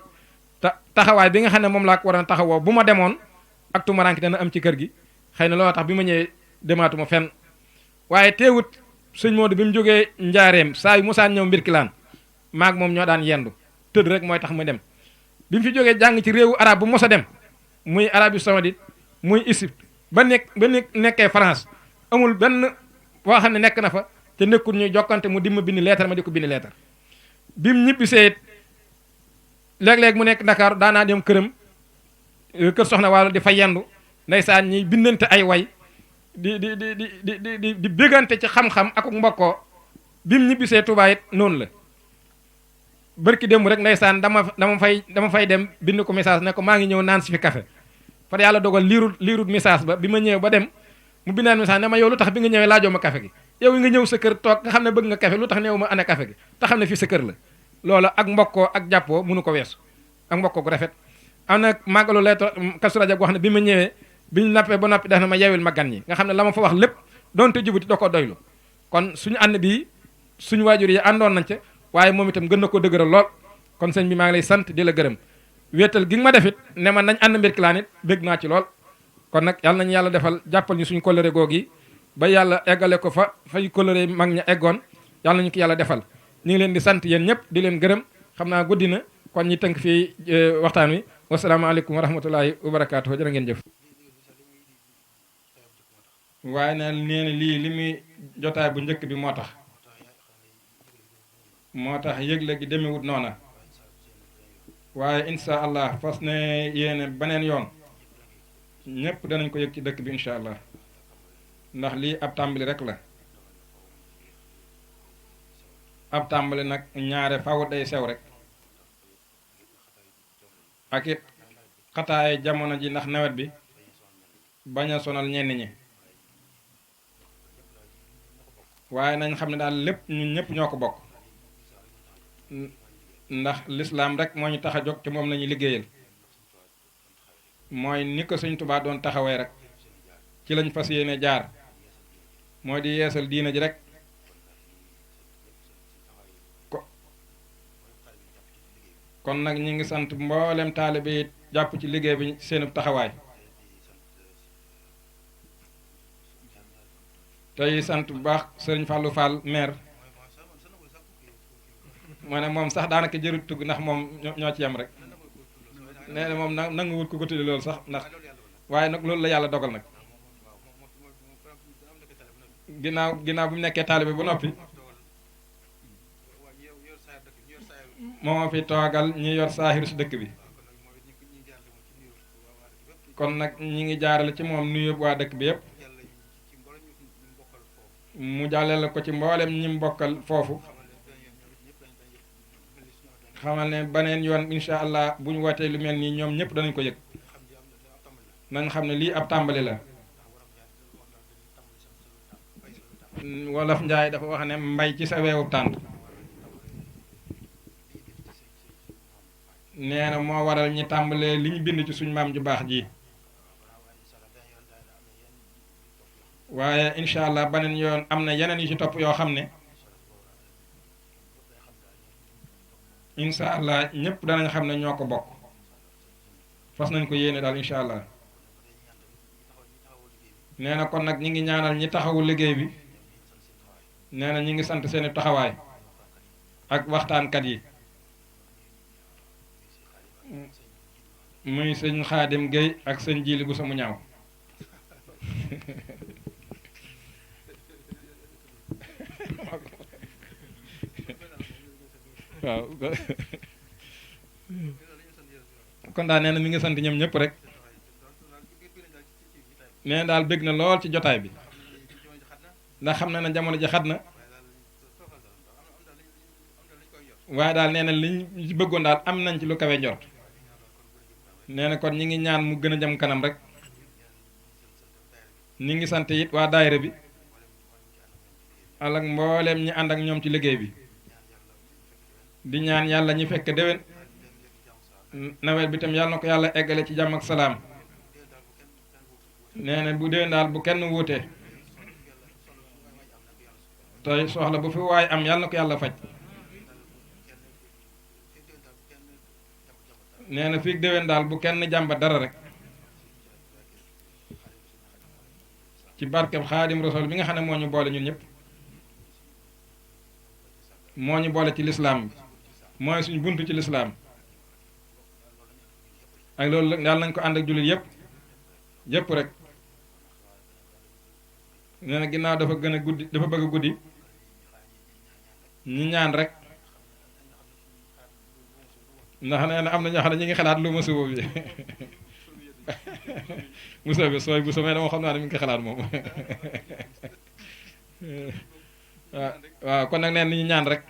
te taxawaay bi nga xam ne moom laa ko waroon taxawoo bu ma demoon ak tumaranki dana am ci kër gi xëy na looloo tax bi ma ñëwee demaatuma fenn waaye teewut sëñ Modou bi mu jógee njaareem saa yu mosaan ñëw Mbirkilaan maag moom ñoo daan yendu tëdd rek mooy tax mu dem bi mu fi jógee jàng ci réewu arab bu mos a dem muy Arabie Saoudite muy Égypte ba nekkee France amul benn boo xam ne nekk na fa te nekkul ñuy jokkante mu di ma bind leetar ma di ko bind leetar bi mu ñibbisee léeg-léeg mu nekk Dakar daanaa dem këram kër soxna Waalo di fa yendu ndeysaan ñiy bindante ay way di bégante ci xam-xam ak mbokkoo bi mu ñibbisee Touba it noonu la bërki démb rek ndeysaan dama fay dem bind ko message ne ko maa ngi ñëw naan si fi café far yàlla dogal liirut message ba bi ma ñëwee ba dem mu bindaan message ne ma yow lu tax bi nga ñëwee laajoo ma café gi yow nga ñëw sa kër toog nga xam ne bëgg nga café lu tax neew ma ana café gi te xam ne fii sa kër la loola ak mbokkoo ak jàppoo mënu ko weesu ak mbokkoo gu rafet am na màggalu leeto Kazu Rajab wax ne bi ma ñëwee bi ñu nappee ba noppi def na ma yeewil ma gan ñi nga xam ne la ma fa wax lépp doonte jubuti doo ko doylu kon suñu ànd bii suñu waajur yi àndoon nañ ca waaye moom itam gën na koo dëgëral lool kon sëñ bi maa ngi lay sant di la gërëm wéetal gi nga ma defit ne ma nañ ànd Mbirkilaan it bég naa ci lool kon nag yàlla nañu yàlla defal jàppal ñu suñu kóllëre googi ba yàlla eggale ko fay kóllëre mag ña eggoon yàlla nañu ko yàlla defal ñu ngi leen di sant yéen ñëpp di leen gërëm xam naa guddi na kon ñi tënk fii waxtaan wi wasalaamaaleykum wa rahmatullahi wa barakaatu jërë ngeen jëf waaye na nee na lii li muy jotaay bu njëkk bi moo tax yëgle gi demewut noona waaye insha allah fas ne yéene beneen yoon ñëpp danañ ko yëg ci dëkk bi insha allah ndax lii ab tàmbali rek la ab tàmbali nag ñaare faw day sew rek ak it xataaye jamono ji ndax nawet bi bañ a sonal ñenn ñi waaye nañ xam ne daal lépp ñun ñëpp ñoo ko bokk ndax lislaam rek moo ñu tax a jóg ci moom la ñuy liggéeyal mooy ni ko Sëñ Tuubaa doon taxawee rek ci lañ fas yéene jaar mooy di yeesal diina ji rek kon nag ñi ngi sant mboolem taalibe yi jàpp ci liggéey bi seenub taxawaay tey sant bu baax sëriñ Fallou Fall maire moo ne moom sax daanaka jërut tugg ndax moom ñoo ci yem rek nee na moom nanguwul ku ko tuddi loolu sax ndax waaye nag loolu la yàlla dogal nag ginnaaw bu mu nekkee taalibe ba noppi moo fi toogal ñi yor saaxiru si dëkk bi kon nag ñi ngi jaarale ci moom nuyu waa dëkk bi yépp mu jàllale ko ci mboolem ñi mbokkal foofu xamal ne baneen yoon incha allah bu ñu wootee lu mel nii ñoom ñëpp danañ ko yëg nañ xam ne lii ab tàmbali la wolof njaay dafa wax ne mbay ci sa weewu tànt nee na moo waral ñi tàmbalee li ñu bind ci suñ maam ju baax ji waaye incha allah baneen yoon am na yeneen yu ci topp yoo xam ne incha allah ñëpp danañ xam ne ñoo ko bokk fas nañ ko yéene daal incha allah nee na kon nag ñi ngi ñaanal ñi taxawu liggéey bi nee na ñi ngi sant seeni taxawaay ak waxtaankat yi muy sëñ Xaadim Guèye ak sëñ Jili bu samu ñaaw waaw kon daal nee na mi ngi sant ñoom ñëpp rek nee na daal bëgg na lool ci jotaay bi ndax xam na ne jamono ji xat na waaye daal nee na li ñu ci bëggoon daal am nañ ci lu kawe njort nee na kon ñi ngi ñaan mu gën a jëm kanam rek ñi ngi sant it waa daayira bi ak mbooleem ñi ànd ak ñoom ci liggéey bi di ñaan yàlla ñi fekk déwén nawet bi tam yàlla na ko yàlla eggale ci jàmm ak salaam nee na bu déwén daal bu kenn wuute tey soxla bu fi waay am yàlla na ko yàlla faj nee na fii déwén daal bu kenn jàmbat dara rek ci barkeb Xaadim Rasul bi nga xam ne moo ñu boole ñun ñëpp moo ñu boole ci lislaam bi mooy suñu buntu ci lislaam ak loolu daal nañ ko ànd ak jullit yëpp rek nee na ginnaaw dafa gën a guddi dafa bëgg a guddi ñu ñaan rek ndax nee na am na ñoo xam ne ñu ngi xalaat lu musuba bi musuba bi sooy bu somee dama xam naa ne mi ngi ko xalaat moom waaw kon nag neen ni ñu ñaan rek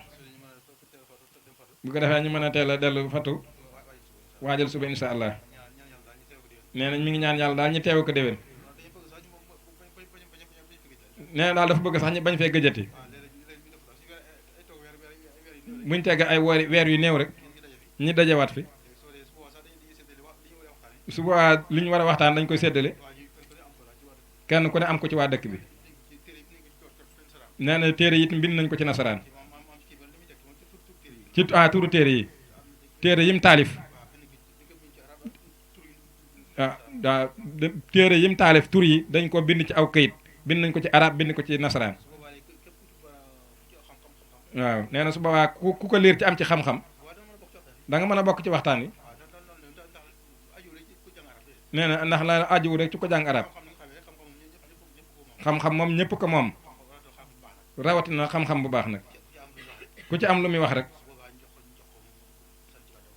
bu ko defee ñu mën a teel a dellu fatu waajal suba insha allah nee nañ mi ngi ñaan yàlla daal ñu teew ko déwén nee na daal dafa bëgg sax ñu bañ fee gëjati buñ tegg ay weer yu néew rek ñi dajewaat fi su boobaa li ñu war a waxtaan dañ koy séddale kenn ku ne am ko ci waa dëkk bi nee na téere yi mbind nañ ko ci nasaraan ci turu téere yi téere yim taalif téere yim taalif tur yi dañ ko bind ci aw kayit bind nañ ko ci arab bind ko ci nasaraan waaw nee na su boobaa ku ko liir ci am ci xam-xam da nga mën a bokk ci waxtaan wi nee na ndax la ajuwu rek ci ko jàng arab xam-xam moom ñëpp ko moom rawatina xam-xam bu baax nag ku ci am lu muy wax rek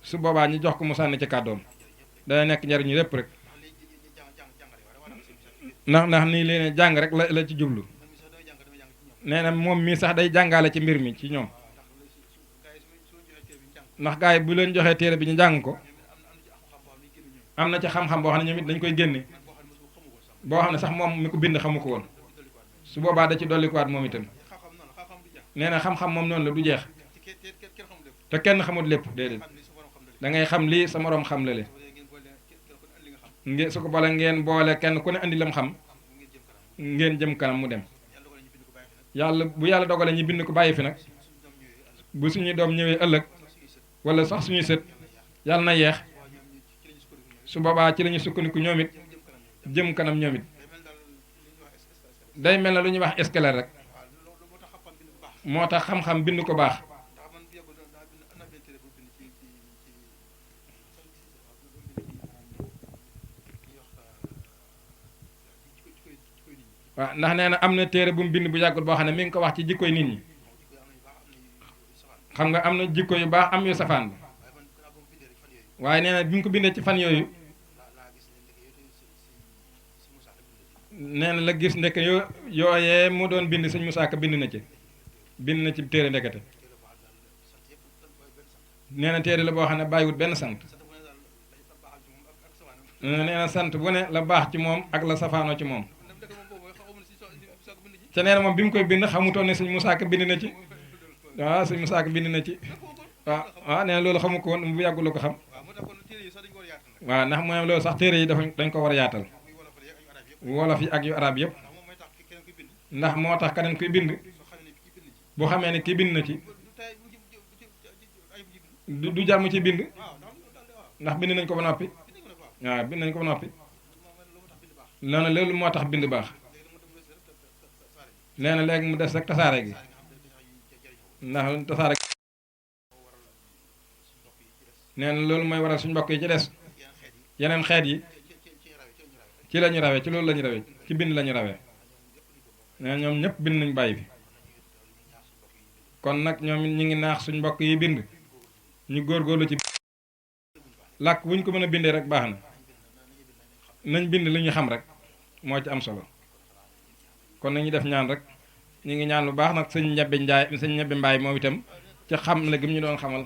su boobaa ñu jox ko mu sànni ci kàddoom day nekk njariñu lépp rek ndax nii leen jàng rek la ci jublu nee na moom mii sax day jàngale ci mbir mi ci ñoom ndax gars yi bu leen joxee téere bi ñu jàng ko am na ci xam-xam boo xam ne ñoom it dañ koy génne boo xam ne sax moom mi ko bind xamu ko woon su boobaa da ci dollikuwaat moom itam nee na xam-xam moom noonu la du jeex te kenn xamut lépp déedéet da ngay xam lii sa moroom xam la le su ko boole ngeen boole kenn ku ne andi lam xam ngeen jëm kanam mu dem yàlla bu yàlla dogale ñi bind ko bàyyi fi nag bu suñuy doom ñëwee ëllëg wala sax suñuy sët yàlla na yeex su boobaa ci la ñu sukkandiku ñoom it jëm kanam ñoom it day mel na lu ñuy wax escalier rek moo tax xam-xam bind ko baax waaw ndax nee na am na téere bu mu bind bu yàggul boo xam ne mi ngi ko wax ci jikkoy nit ñi xam nga am na jikko yu baax am yu safaan bi waaye nee na bi mu ko bindee ci fan yooyu nee na la gis ndeke yooyee mu doon bind sëñ Musaa Ka bind na ci téere ndekete nee na téere la boo xam ne bàyyiwut benn sant nee na sant bu ne la baax ci moom ak la safaanoo ci moom te nee na moom bi mu koy bind xamutoon ne sëñ Musaa Ka bind na ci waaw sëñ Musaa Ka bind na ci waaw nee na loolu xamu ko woon bu yàggul la ko xam waaw ndax mooy loolu sax téere yi dañ ko war a yaatal wolof yi ak yu arab yëpp ndax moo tax keneen kuy bind bu xamee ne kii bind na ci du jar mu ci bind ndax bind nañ ko ba noppi waaw bind nañ ko ba noppi loolu moo tax bind baax nee na léegi mu des rek tasaare gi ndax tasaare nee na loolu mooy waral suñ mbokk yi ci des yeneen xeet yi ci la ñu rawee ci loolu la ñu rawee ci bind la ñu rawee nee na ñoom ñëpp bind nañ bàyyi fi kon nag ñoom ñu ngi naax suñ mbokk yi bind ñu góorgóorlu ci làkk bu ñu ko mën a bindee rek baax na nañ bind li ñu xam rek moo ci am solo kon nañu def ñaan rek ñu ngi ñaan lu baax nag sëñ ñebbe mbaay moom itam ci xam la gi mu ñu doon xamal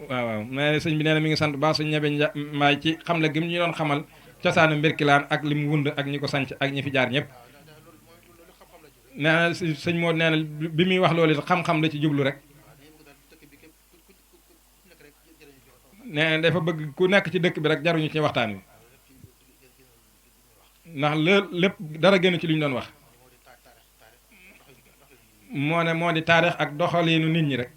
waaw mais sëñ bi nee na mi ngi sant baax sëñ ñebbe mbaay ci xam la gi mu ñu doon xamal cosaanu Mbirkilaan ak li mu wund ak ñi ko sanc ak ñi fi jaar ñëpp nee na sëñ moo nee na bi muy wax loolu xam-xam la ci jublu rek nee na dafa bëgg ku nekk ci dëkk bi rek jaruñu ci waxtaan wi ndax lépp dara génn ci li ñu doon wax moo di taarix ak doxaliinu nit ñi rek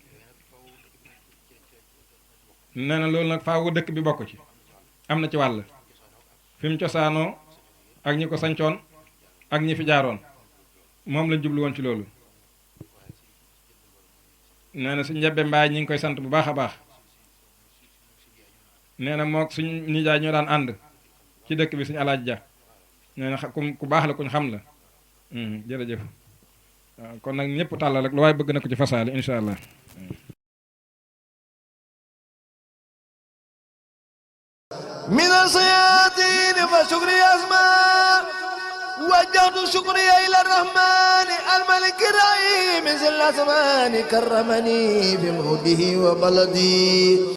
nee na loolu nag faawu dëkk bi bokk ci am na ci wàll fi mu cosaanoo ak ñi ko sancoon ak ñi fi jaaroon moom lañ jublu woon ci loolu nee na suñ njebbe mbaay ñi ngi koy sant bu baax a baax nee na mook suñ nijaay ñoo daan ànd ci dëkk bi suñ alaaj ja nee na ku baax la kuñ xam la jërëjëf waaw kon nag ñëpp tàllal rek lu waaye bëgg na ko ci fasaale insha allah من الصيادين فشكري أسماء وجهت شكري إلى الرحمن الملك الرحيم ذي الأزمان كرمني بموده وبلدي